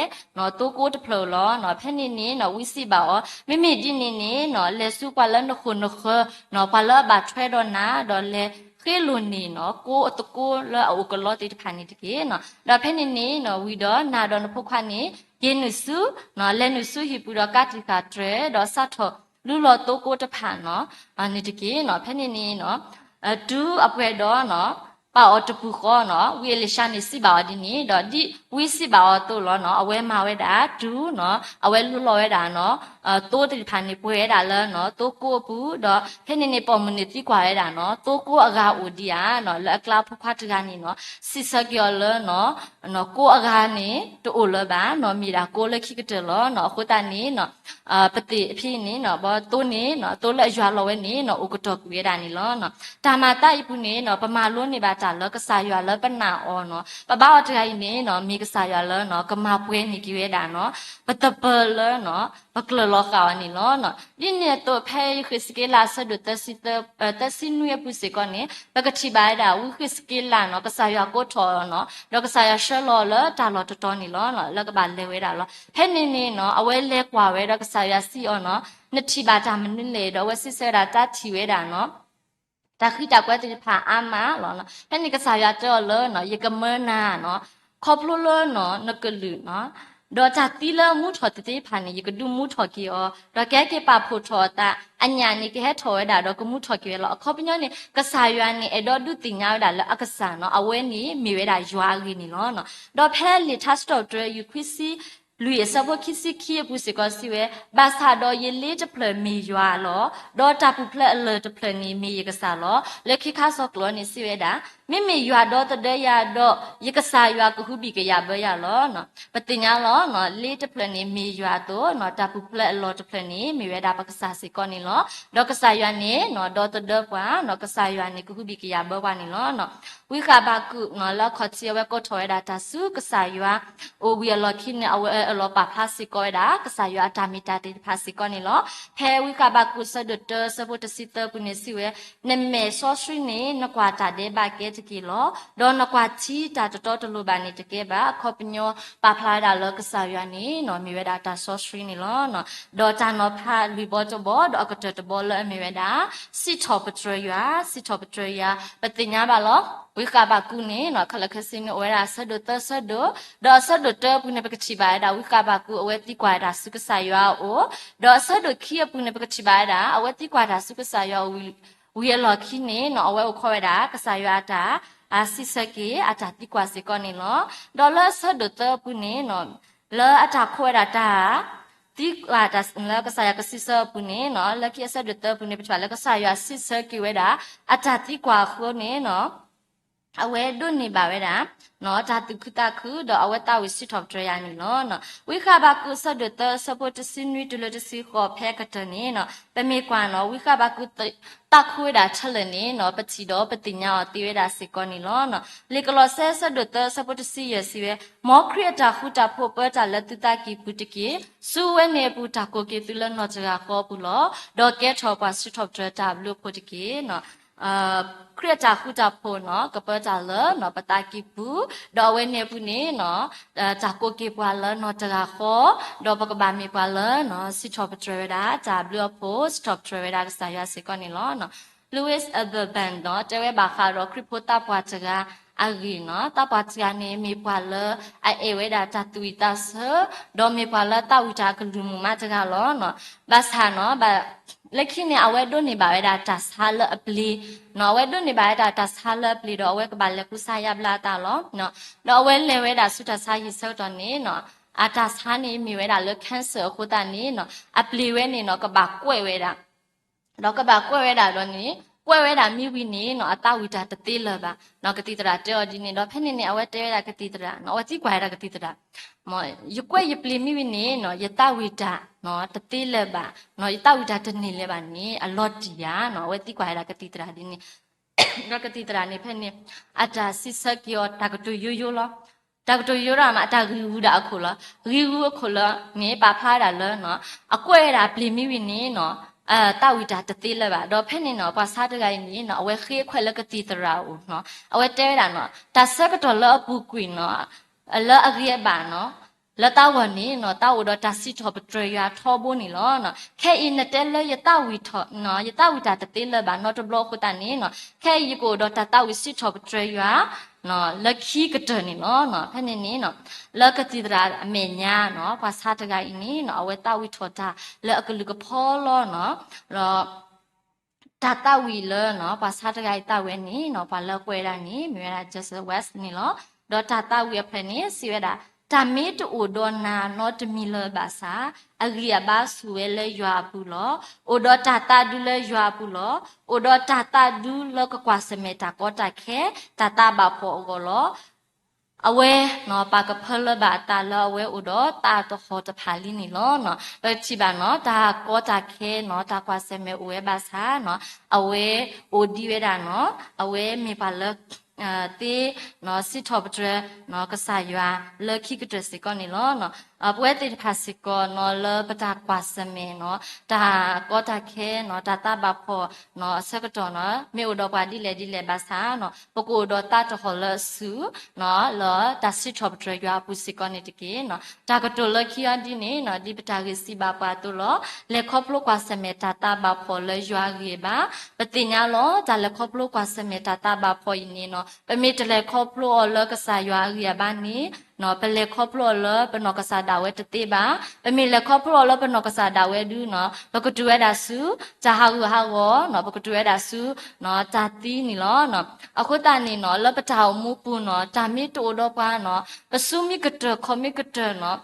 သိကိးတဖျၢၣ်လီၤ. ဖဲန့ၣ်န့ၣ်နီၤ ဝံစံးဘၣ်အီၤ, မ့မ့ၢ်ဒ်န့ၣ်န့ၣ်နီၤ လဲၤဆူပှၤလၢနဃိာ်နဃၢၤနီၤ ပှၤလၢအဘၣ်ထွဲဒီးနၤ ဒီးလဲၤဃ့လိာ်န့ၢ်နီၤ ကိးအသကိးလၢအအိၣ်ကလီသ့ၣ်တဖၣ်န့ၣ်တက့ၢ်နီၤ. ဒီးဖဲန့ၣ်န့ၣ်နီၤ ဝံၤဒီးနၤဒီးနဖိခွါန့ၣ် က့ၤနုာ်ဆူ လဲၤနုာ်ဆူဟံၣ်ပူၤဒီးကးတံာ်ဃာ်တြဲၤ ဒီးစးထီၣ်လူလီၤသိကိးတဖၣ်နီၤ န့ၣ်တက့ၢ်နီၤ. ဖဲန့ၣ်န့ၣ်နီၤ တုၤအပှဲၤဒီးနီၤ ပာ်အီၤတပူၤဃီနီၤ ဝံအ့လံၡါန့ၣ်စံးဘၣ်အီၤဒ်န့ၣ် ဒီးဒ်ဝံစံးဘၣ်အီၤအသိးလီၤနီၤ အဝဲမၤဝဲဒၣ်တုၤနီၤ အဝဲလူလီၤဝဲဒၣ်နီၤ သိသ့ၣ်တဖၣ်န့ၣ်ပှဲၤဝဲဒၣ်လၢနီၤ သိကိးအပူၤ ဒီးဖဲန့ၣ်န့ၣ်ပိာ်မုၣ်န့ၣ်သံကွၢ်ဝဲဒၣ်နီၤ သိကိးအဂၤအိၣ်ဒံးဧါနီၤ လၢအကျါဖိခွါတဂၤန့ၣ်နီၤ စံးဆၢက့ၤအီၤလၢနီၤ ကိးအဂၤန့ၣ် တအိၣ်လၢၤဘၣ်နီၤ မ့ၢ်ဒၣ်ကိးလၢခံကတၢၢ်လီၤနီၤ. အဃိသတးန့ၣ်နီၤ ပသ့ၣ်ဖဲန့ၣ် ဘီသိန့ၣ် သိလၢအယွၤလီၤဝဲန့ၣ်နီၤ အိၣ်ကတီၢ်ကွံာ်ဝဲဒၣ်န့ၣ်လီၤ. တၢ်မၤသးအံၤပူၤန့ၣ်နီၤ ပမၤလိန့ၢ်ဘၣ်တၢ်လၢကစၢ်ယွၤလၢပနာ်အီၤနီၤ ပဘါအီၤတဂၤအံၤန့ၣ်နီၤ မ့ၢ်ကစၢ်ယွၤလၢနီၤ ကမၤပှဲၤန့ၢ်က့ၤဝဲဒၣ်နီၤ ပသပၢၤလၢနီၤ ပကျၢၤလီၤဃာ်အီၤန့ၣ်လီၤ. ဒ်န့ၣ်အသိးဖဲယဃ့းစက့လးအဆၢဒိၣ်သၢဆံ သၢဆံနွံအပူၤစ့ၢ်ကီးန့ၣ် ပကထံၣ်ဘၣ်ဝဲဒၣ် ဝံဃ့းစက့လးနီၤ ကစၢ်ယွၤကိးထီၣ်အီၤနီၤ ဒီးကစၢ်ယွၤဆှၢလီၤအီၤလၢတၢ်လီၢ်တတီၤန့ၣ်လီၤ လၢကဘၣ်လဲၤဝဲဒၣ်လီၤ. ဖဲန့ၣ်န့ၣ်နီၤ အဝဲလဲၤကွၢ်ဝဲဒီးကစၢ်ယွၤစံးအီၤနီၤ နထံၣ်ဘၣ်တၢ်မနုၤလဲၣ် ဒီးအဝဲစံးဆၢဝဲဒၣ်တၢ်ထံၣ်ဝဲဒၣ်နီၤ တၢ်ဃံတၢ်ကွဲသ့ၣ်တဖၣ်အါမးလီၤ. ဖဲန့ၣ်ကစၢ်ယွၤတဲအီၤလၢနီၤ ယကမၢနၤနီၤ ခီဖျိလၢနီၤ နကလုၢ်နီၤ ဒီးတၢ်သံလၢအမူထီၣ်သ့ၣ်တဖၣ်န့ၣ် ယကဒုးမူထီၣ်က့ၤအီၤ ဒီးကဟဲက့ၤပာ်ဖှိၣ်ထီၣ်အသး အညၣ်န့ၣ် ကဟဲထီၣ်ဝဲဒၣ်ဒီးကမူထီၣ်က့ၤဝဲလီၤ. အခီပညီန့ၣ် ကစၢ်ယွၤန့ၣ် အဲၣ်ဒိးဒုးသ့ၣ်ညါဝဲဒၣ်လၢအကစၢ်နီၤ အဝဲန့ၣ်မ့ၢ်ဝဲဒၣ်ယွၤအဂ့ၢ်န့ၣ်လီၤ. ဒီးဖဲလံာ်ထါစံးထီၣ်ပတြၢၤ ယူၢ်ခွံဆံ လွံၢ်အဆၢဖိခံဆံခံအပူၤစ့ၢ်ကီးစံးဝဲ, ဘၣ်ဆၣ်ဒီးယလ့တဖျၢၣ်မ့ၢ်ယွၤလီၤ, ဒီးတၢ်ပူၤဖျဲးအလၢၢ်တဖျၢၣ်န့ၣ်မ့ၢ်ယကစၢ်လီၤ. လၢခံခါစီၣ်ကျိာ်န့ၣ်စံးဝဲဒၣ်, မ့မ့ၢ်ယွၤဒီသဒၢယၤဒီး ယကစၢ်ယွၤကဟုဘံၣ်ကယာ်ဘၢယၤလီၤ. ပသ့ၣ်ညါလီၤ, လ့တဖျၢၣ်န့ၣ်မ့ၢ်ယွၤအသိး, တၢ်ပူၤဖျဲးအလီၢ်တဖျၢၣ်န့ၣ် မ့ၢ်ဝဲဒၣ်ပကစၢ်စ့ၢ်ကီးန့ၣ်လီၤ. ဒီးကစၢ်ယွၤန့ၣ် ဒီသဒၢပှၤ, ကစၢ်ယွၤန့ၣ် ကဟုဘံၣ်ကယာ်ဘၢပှၤန့ၣ်လီၤ. ဝံဃးဘးကူး လၢအခီၣ်ထံးအဝဲကိးထီၣ်ဝဲဒၣ်တၢ်ဆူကစၢ်ယွၤ အိၣ်ဝံၤအလီၢ်ခံန့ၣ် အဝဲအၢၣ်လီၤပာ်ဖျါစ့ၢ်ကီးဝဲဒၣ် ကစၢ်ယွၤအတၢ်မ့ၢ်တၢ်တီသ့ၣ်တဖၣ်စ့ၢ်ကီးန့ၣ်လီၤ. ဖဲဝံဃးဘးကူးအဆၢဒိၣ်တၢ အဆၢဖိတဆံသၢပူၤန့ၣ်စံးဝဲ, နမဲာ်စီဆှံန့ၣ် နကွၢ်တၢ်ဒဲးဘးကဲတက့ၢ်လီၤ. ဒီးနကွၢ်ထံတၢ်တတီတလိၤဘၣ်န့ၣ်တကဲဘၣ်. အခီပညီ ပာ်ဖျါဝဲဒၣ်လၢကစၢ်ယွၤန့ၣ် မ့ၢ်ဝဲဒၣ်တၢ်စီဆှံန့ၣ်လီၤ. ဒီးတၢ်နီၤဖးလွံၢ်ဘီတဘီ ဒီးအကတၢၢ်တဘီလၢအမ့ၢ်ဝဲဒၣ် စံးထီၣ်ပတြၢၤယွၤ, စံးထီၣ်ပတြၢၤယွၤ, ပသ့ၣ်ညါဘၣ်လီၤ. ဝံဃးဘးကူးန့ၣ် ခဲလၢာ်ခဲဆ့န့ၣ် အိၣ်ဝဲဒၣ်အဆၢဒိၣ်သၢဆၢဒိၣ်, ဒီးအဆၢဒိၣ်တၢအပူၤန့ၣ် ပကထံၣ်ဘၣ်ဝဲဒၣ် ဝံဃးဘးကူး အဝဲသံကွၢ်ဝဲဒၣ်ဆူကစၢ်ယွၤအအိၣ်, ဒီးအဆၢဒိၣ်ခံအပူၤန့ၣ် ပကထံၣ်ဘၣ်ဝဲဒၣ် အဝဲသံကွၢ်တၢ်ဆူကစၢ်ယွၤအအိၣ် ဝံၤအလီၢ်ခံန့ၣ် အဝဲအိၣ်ခိးဝဲဒၣ် ကစၢ်ယွၤအတၢ် အစံးဆၢက့ၤ အတၢ်သံကွၢ်စ့ၢ်ကီးန့ၣ်လီၤ. ဒီးလၢအဆၢဒိၣ်သၢအပူၤန့ၣ် လၢအတၢ်ခိးဝဲဒၣ်တၢ် သံကွၢ်တၢ်လၢကစၢ်ယွၤကစံးဆၢအပူၤန့ၣ် လၢခံအဆၢဒိၣ်သၢအပူၤန့ၣ် ပထံၣ်ဘၣ်လၢကစၢ်ယွၤစံးဆၢက့ၤဝဲဒၣ် အတၢ်သံကွၢ်အဃိန့ၣ် အဝဲဒိးန့ၢ်ဘၣ်ဝဲဒၣ် တၢ်သူၣ်ခုသးခု ဒီးအဝဲသးဝံၣ်စံးထီၣ်ပတြၢၤယွၤန့ၣ်လီၤ. ဝံဃးဘးကူးအဆၢဒိၣ်သၢ အဆၢဖိတဆံနွံတုၤလၢတဆံဃိး ဖဲအကတၢၢ်န့ၣ် ပမ့ၢ်ကွၢ်န့ၣ် ဝံဃးဘးကူး သးခုဝဲဒၣ်ထဲလဲၣ်န့ၣ် ပထံၣ်ဒီးပသ့ၣ်ညါအီၤသ့ဝဲဒၣ်စ့ၢ်ကီးန့ၣ်လီၤ. လံာ်ကလီးစဲအဆၢဒိၣ်သၢ အဆၢဖိတဆံယဲၢ်စံးဝဲ, မ်ခရံာ်အတၢ်ဃူတၢ်ဖိးပၢတၢ်လၢသုသးကံၢ်ပူၤတက့ၢ်. ဆူအဝဲန့ၣ်အပူၤ တၢ်ကိးက့ၤသုလၢနီၢ်တဂၤဃီအပူၤလီၤ. ဒီးကဲထီၣ်ပှၤစံးထီၣ်ပတြၢၤတၢ်ဘျုးအဖိတက့ၢ်. ခရံာ်အတၢ်ဃူတၢ်ဖိးန့ၣ် ကပၢတၢ်လၢပသးကံၢ်ပူၤ, ဒီးအဝဲန့ၣ်အပူၤန့ၣ် တၢ်ကိးက့ၤပှၤလၢနီၢ်တဂၤဃီ, ဒီးပကဘၣ်မ့ၢ်ပှၤလၢ စံးထီၣ်ပတြၢၤဝဲဒၣ် တၢ်ဘျုးအဖိ, စံးထီၣ်ပတြၢၤဝဲဒၣ်ကစၢ်ယွၤစ့ၢ်ကီးန့ၣ်လီၤ. Louis Everband တဲဝဲဘၣ်ဃးဒီးခရံာ်ဖိသးပှၢ်တဂၤအဂ့ၢ်န့ၣ်, သးပှၢ်တဂၤန့ၣ် မ့ၢ်ပှၤလၢအအဲၣ်ဝဲဒၣ်တၢ်သူၣ်ဝံၣ်သးဆၢ, ဒီးမ့ၢ်ပှၤလၢသးဝံၣ်တၢ်အကလုၢ်မုာ်မးတဂၤလီၤ. ဘၣ်ဆၣ်န့ၣ် လၢခံန့ၣ် အဝဲဒိးန့ၢ်ဘၣ်ဝဲဒၣ်တၢ်ဆါလၢအပျ့ၤ, အဝဲဒိးန့ၢ်ဘၣ်ဝဲဒၣ်တၢ်ဆါလၢအပျ့ၤဒီး အဝဲကဘၣ်လဲၤကူစါယါဘျါအသးလီၤ. ဒီးအဝဲလဲၤဝဲဒၣ်ဆူတၢ်ဆါဟံၣ်ဆၢကတီၢ်န့ၣ် အတၢ်ဆါန့ၣ်မ့ၢ်ဝဲဒၣ်လၢ cancer အဃိသတးန့ၣ် အပျ့ၤဝဲန့ၣ် ကဘၣ်ကွဲးဝဲဒၣ် ဒီးကဘၣ်ကွဲးဝဲဒၣ်ဒီးန့ၣ် ကွဲးဝဲဒၣ်မ့ၢ်ဝံၤန့ၣ် အသးဝံၣ်တၢ်တသ့လၢၤဘၣ်. ကသံၣ်သရၣ်တဲအီၤဒ်န့ၣ်ဒီး ဖဲန့ၣ်န့ၣ် အဝဲတဲဝဲဒၣ်ကသံၣ်သရၣ်, အဝဲသံကွၢ်ဝဲဒၣ်ကသံၣ်သရၣ်, ယကွဲးယပျ့ၤမ့ၢ်ဝံၤန့ၣ် ယသးဝံၣ်တၢ်တသ့လၢၤဘၣ်, ယသးဝံၣ်တၢ်တန့ၢ်လၢၤဘၣ်န့ၣ် အလီၤတံၢ်ဧါ. အဝဲသံကွၢ်ဝဲဒၣ်ကသံၣ်သရၣ်ဒ်န့ၣ် ဒီးကသံၣ်သရၣ်န့ၣ် ဖဲန့ၣ် အတၢ်စံးဆၢက့ၤအီၤ တၢ်ကတိၤယိယိလီၤ. တၢ်ကတိၤယိဒၣ်မး တၢ်ဂံၢ်ဂူာ်ဒၣ်အခိၣ်လီၤ. ဂံၢ်ဂူာ်အခိၣ်လၢန့ၣ် ပာ်ဖျါဝဲဒၣ်လၢ အကွဲးဝဲဒၣ်ပျ့ၤမ့ၢ်ဝံၤန့ၣ် သးဝံၣ်တၢ်တသ့လၢၤဘၣ်. ဒီးဖဲန့ၣ်န့ၣ် ပှၤဆါတဂၤအံၤန့ၣ် အဝဲဃ့ခွဲးလၢကသံၣ်သရၣ်အအိၣ်, အဝဲတဲဝဲဒၣ်န့ၣ် တၢ်ဆၢကတီၢ်လၢအပူၤကွံာ်န့ၣ် လၢအဂ့ၤအဘၣ်န့ၣ် လၢသးဂီၢ်န့ၣ် သးအိၣ်ဒီးတၢ်စံးထီၣ်ပတြၢၤယွၤထီဘိန့ၣ်လီၤ. ခဲအံၤနတဲလၢယသးဝံၣ်ထီၣ် ယသးဝံၣ်တၢ်တသ့လၢၤဘၣ်နီတဘျီအဃိသတးန့ၣ် ခဲအံၤယကအိၣ်ဒီးတၢ်သးဝံၣ်စံးထီၣ်ပတြၢၤယွၤ လၢခံကတၢၢ်န့ၣ်လီၤ. ဖဲန့ၣ်န့ၣ် လၢကသံၣ်သရၣ်အမဲာ်ညါန့ၣ် ပှၤဆါတဂၤအံၤန့ၣ် အဝဲသးဝံၣ်ထီၣ်တၢ်လၢအကလုၢ်ကဖီလီၤ. ဒီး တၢ်သးဝံၣ်လၢ ပှၤဆါတဂၤအံၤသးဝံၣ်န့ၣ် ပှၤလၢကွဲးဝဲဒၣ်န့ၣ် မ့ၢ်ဝဲဒၣ် Joseph Smith န့ၣ်လီၤ. ဒီးတၢ်သးဝံၣ်အဖျၢၣ်န့ၣ် စံးဝဲဒၣ်, တၢ်မ့ၢ်တအိၣ်ဒီးနၤနီတမံၤလၢၤဘၣ်ဆၣ်, အဂံၢ်အဘါဆူၣ်ဝဲလၢယွၤအပူၤလီၤ. အိၣ်ဒီးတၢ်သးဒူလၢယွၤအပူၤလီၤ. အိၣ်ဒီးတၢ်သးဒူလၢကကွၢ်ဆၢၣ်မဲာ်တၢ်ကီတၢ်ခဲ တၢ်သးဘၣ်ဖှီၣ်အဂီၢ်လီၤ. အဝဲန့ၣ် ပာ်ကဖၢလၢဘၣ်အသးလၢအဝဲအိၣ်ဒီးသးတဟီၣ်တဖးလံန့ၣ်လီၤ. ပထံၣ်ဘၣ်န့ၣ် တၢ်ကီတၢ်ခဲန့ၣ် တၢ်ကွၢ်ဆၢၣ်မဲာ်အိၣ်ဝဲဘၣ်ဆၣ်န့ၣ် အဝဲအိၣ်ဒံးဝဲဒၣ်န့ၣ် အဝဲမ့ၢ်ပှၤလၢ သ့ စံးထီၣ်ပတြၢၤ ကစၢ်ယွၤလၢခံကတၢၢ်စ့ၢ်ကီးန့ၣ်လီၤ. ပဝဲသ့ၣ်တဖၣ်စ့ၢ်ကီးန့ၣ် လၢပတၢ်ကွၢ်ဆၢၣ်မဲာ်န့ၣ် တၢ်ကီတၢ်ခဲန့ၣ် တၢ်သးဘၣ်ဖှီၣ်န့ၣ် အဆၢကတီၢ်န့ၣ် မ့ၢ်အိၣ်ဒီးပှၤဒ်လဲၣ်ဒ်လဲၣ်ဘၣ်ဆၣ်န့ၣ် ပကအိၣ်ဒီးသးတဟီၣ်လၢအဆူၣ်န့ၣ် လၢတၢ်စံးထီၣ်ပတြၢၤယွၤအပူၤစ့ၢ်ကီးန့ၣ်တက့ၢ်. တၢ်ကတိၤလၢခံအံၤဒ်န့ၣ် ဒ်ပတၢ်ဂ့ၢ်စံးဘၣ်ပှၤအသိးလီၤ. လဲၤခီဖျိကွၢ်ဆၢၣ်မဲာ်တၢ်သးဘၣ်ဖှီၣ်လၢယွၤအဂံၢ်အဘါ. ပသ့ၣ်ညါလီၤ တၢ်လဲၤခီဖျိကွၢ်ဆၢၣ်မဲာ်တၢ်သးဘၣ်ဖှီၣ်အံၤန့ၣ် ပမ့ၢ်တလဲၤခီဖျိအီၤလၢကစၢ်ယွၤအဂံၢ်အဘါန့ၣ် ပလဲၤခီဖျိအီၤလၢပနီၢ်ကစၢ်ဒၣ်ဝဲတသ့ဘၣ်. ပမ့ၢ်လဲၤခီဖျိအီၤလၢပနီၢ်ကစၢ်ဒၣ်ဝဲဒုန့ၣ် ပကတုၤဝဲဒၣ်ဆူ တၢ်ဟးဂူာ်ဟးဂီၤန့ၣ် ပကတုၤဝဲဒၣ်ဆူ တၢ်သံန့ၣ်လီၤ. အဃိသတးန့ၣ်န့ၣ် လၢပတၢ်အိၣ်မူပူၤန့ၣ် တၢ်မ့ၢ်တအိၣ်ဒီးပှၤန့ၣ် ပစုမ့ၢ်ကတၢၢ်ခီၣ်မ့ၢ်ကတၢၢ်န့ၣ်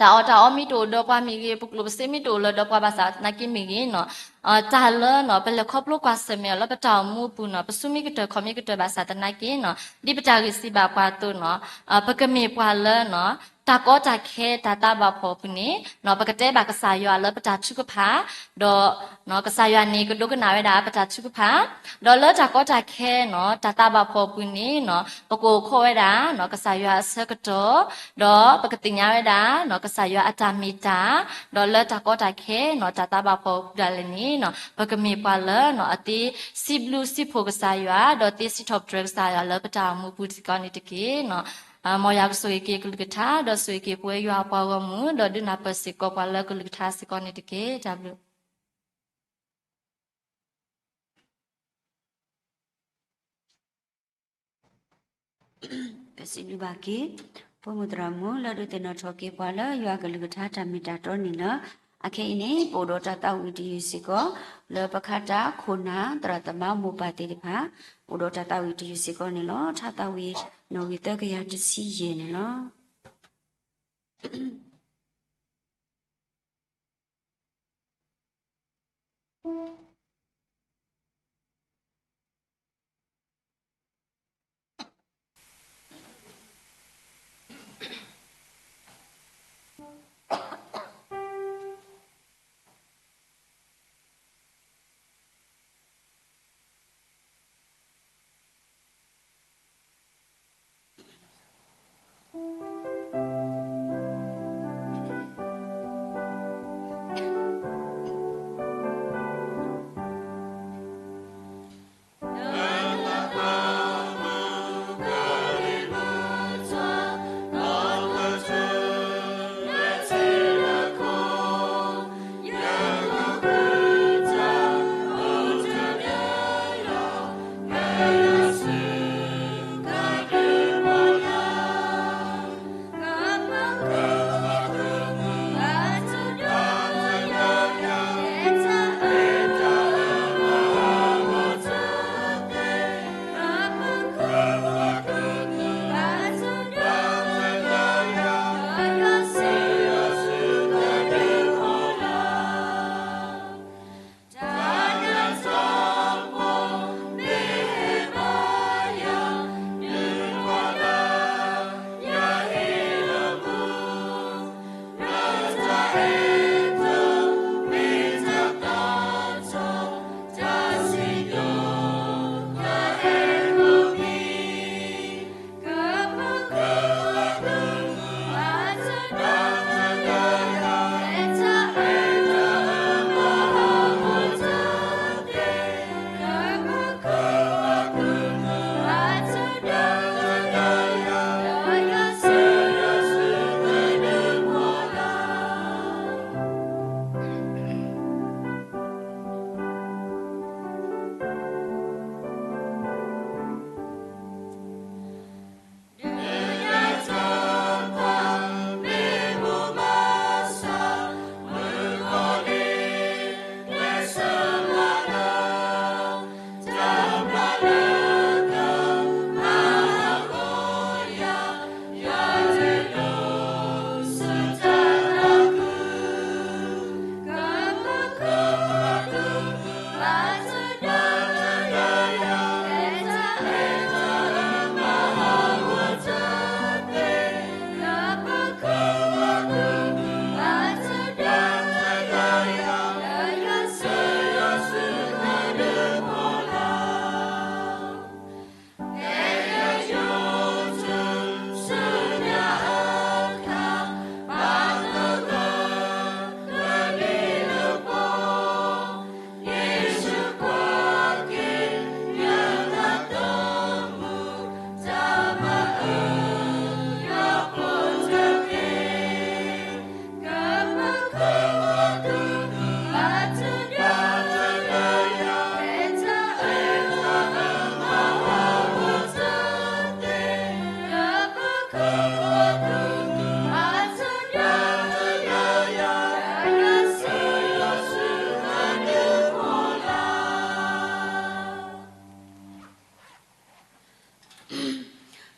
တၢ်အီၣ်တၢ်အီမ့ၢ်တအိၣ်ဒီးပှၤမ့ၢ်ဂ့ၤ, ပကျိၣ်ပစ့မ့ၢ်တအိၣ်လၢၤဒီးပှၤဘၣ်ဆၣ်သနာ်က့မ့ၢ်ဂ့ၤနီၤ, တၢ်လၢနီၤ ပလဲၤခီဖျိကွၢ်ဆၢၣ်မဲာ်အီၤလၢပတၢ်အိၣ်မူအပူၤနီၤ ပစူးမ့ၢ်ကတၢၢ်ခီၣ်မ့ၢ်ကတၢၢ်ဘၣ်ဆၣ်သနာ်က့နီၤ, ဒ်ပတၢ်ဂ့ၢ်စံးဘၣ်ပှၤအသိးနီၤ, ပကမ့ၢ်ပှၤလၢနီၤ တၢ်ကီတၢ်ခဲတၢ်သးဘၣ်ဖှီၣ်အပူၤန့ၣ်နီၤ ပကတဲဘၣ်ကစၢ်ယွၤလၢပတၢ်ထုကဖၣ်, ဒီးကစၢ်ယွၤန့ၣ်ကဒိကနၣ်ဝဲဒၣ်ပတၢ်ထုကဖၣ်, ဒီးလၢတၢ်ကီတၢ်ခဲနီၤ တၢ်သးဘၣ်ဖှီၣ်အပူၤန့ၣ်နီၤ ပကအိၣ်ခိးဝဲဒၣ်နီၤ ကစၢ်ယွၤအဆၢကတီၢ်, ဒီးပကသ့ၣ်ညါဝဲဒၣ်နီၤ ကစၢ်ယွၤအတၢ်မ့ၢ်တၢ်, ဒီးလၢတၢ်ကီတၢ်ခဲနီၤ တၢ်သးဘၣ်ဖှီၣ်အပူၤဒၣ်လဲာ်န့ၣ်နီၤ ပကမ့ၢ်ပှၤလၢနီၤ အသ့စံးဘျုးစံးဖှိၣ်ကစၢ်ယွၤ ဒီးသ့စံးထီၣ်ပတြၢၤကစၢ်ယွၤလၢပတၢ်အိၣ်မူပူၤစ့ၢ်ကီးန့ၣ်တက့ၢ်နီၤ. မ်ယွၤကဆိၣ်ဂ့ၤက့ၤကလုၢ်ကထါ ဒီးဆိၣ်ဂ့ၤက့ၤပဝဲယွၤအပှၤဂီၢ်မုၢ် ဒီးဒုးနၢ်ပၢၢ်စ့ၢ်ကီးပှၤလၢကလုၢ်ကထါစ့ၢ်ကီးန့ၣ်တက့ၢ်. တၢ်ဘျုးပစံးဘျုးဘၣ်က့ၤ ဖိမုၣ်သရၣ်မုၣ် လၢဒုးသ့ၣ်နီၣ်ထီၣ်က့ၤပှၤလၢယွၤကလုၢ်ကထါတၢ်မ့ၢ်တၢ်တီန့ၣ်လီၤ. အခဲအံၤန့ၣ် ပအိၣ်ဒီးတၢ်သးဝံၣ်တယုၢ်စ့ၢ်ကီး လၢပခါတၢ်ခိၣ်နၢ်သရၣ်သမါမိၢ်ပၢ်သ့ၣ်တဖၣ် အိၣ်ဒီးတၢ်သးဝံၣ်တယုၢ်စ့ၢ်ကီးန့ၣ်လီၤ. ထါသးဝံၣ်နီၣ်ဂံၢ်သၢကယၤတဆံယဲၢ်န့ၣ်လီၤ.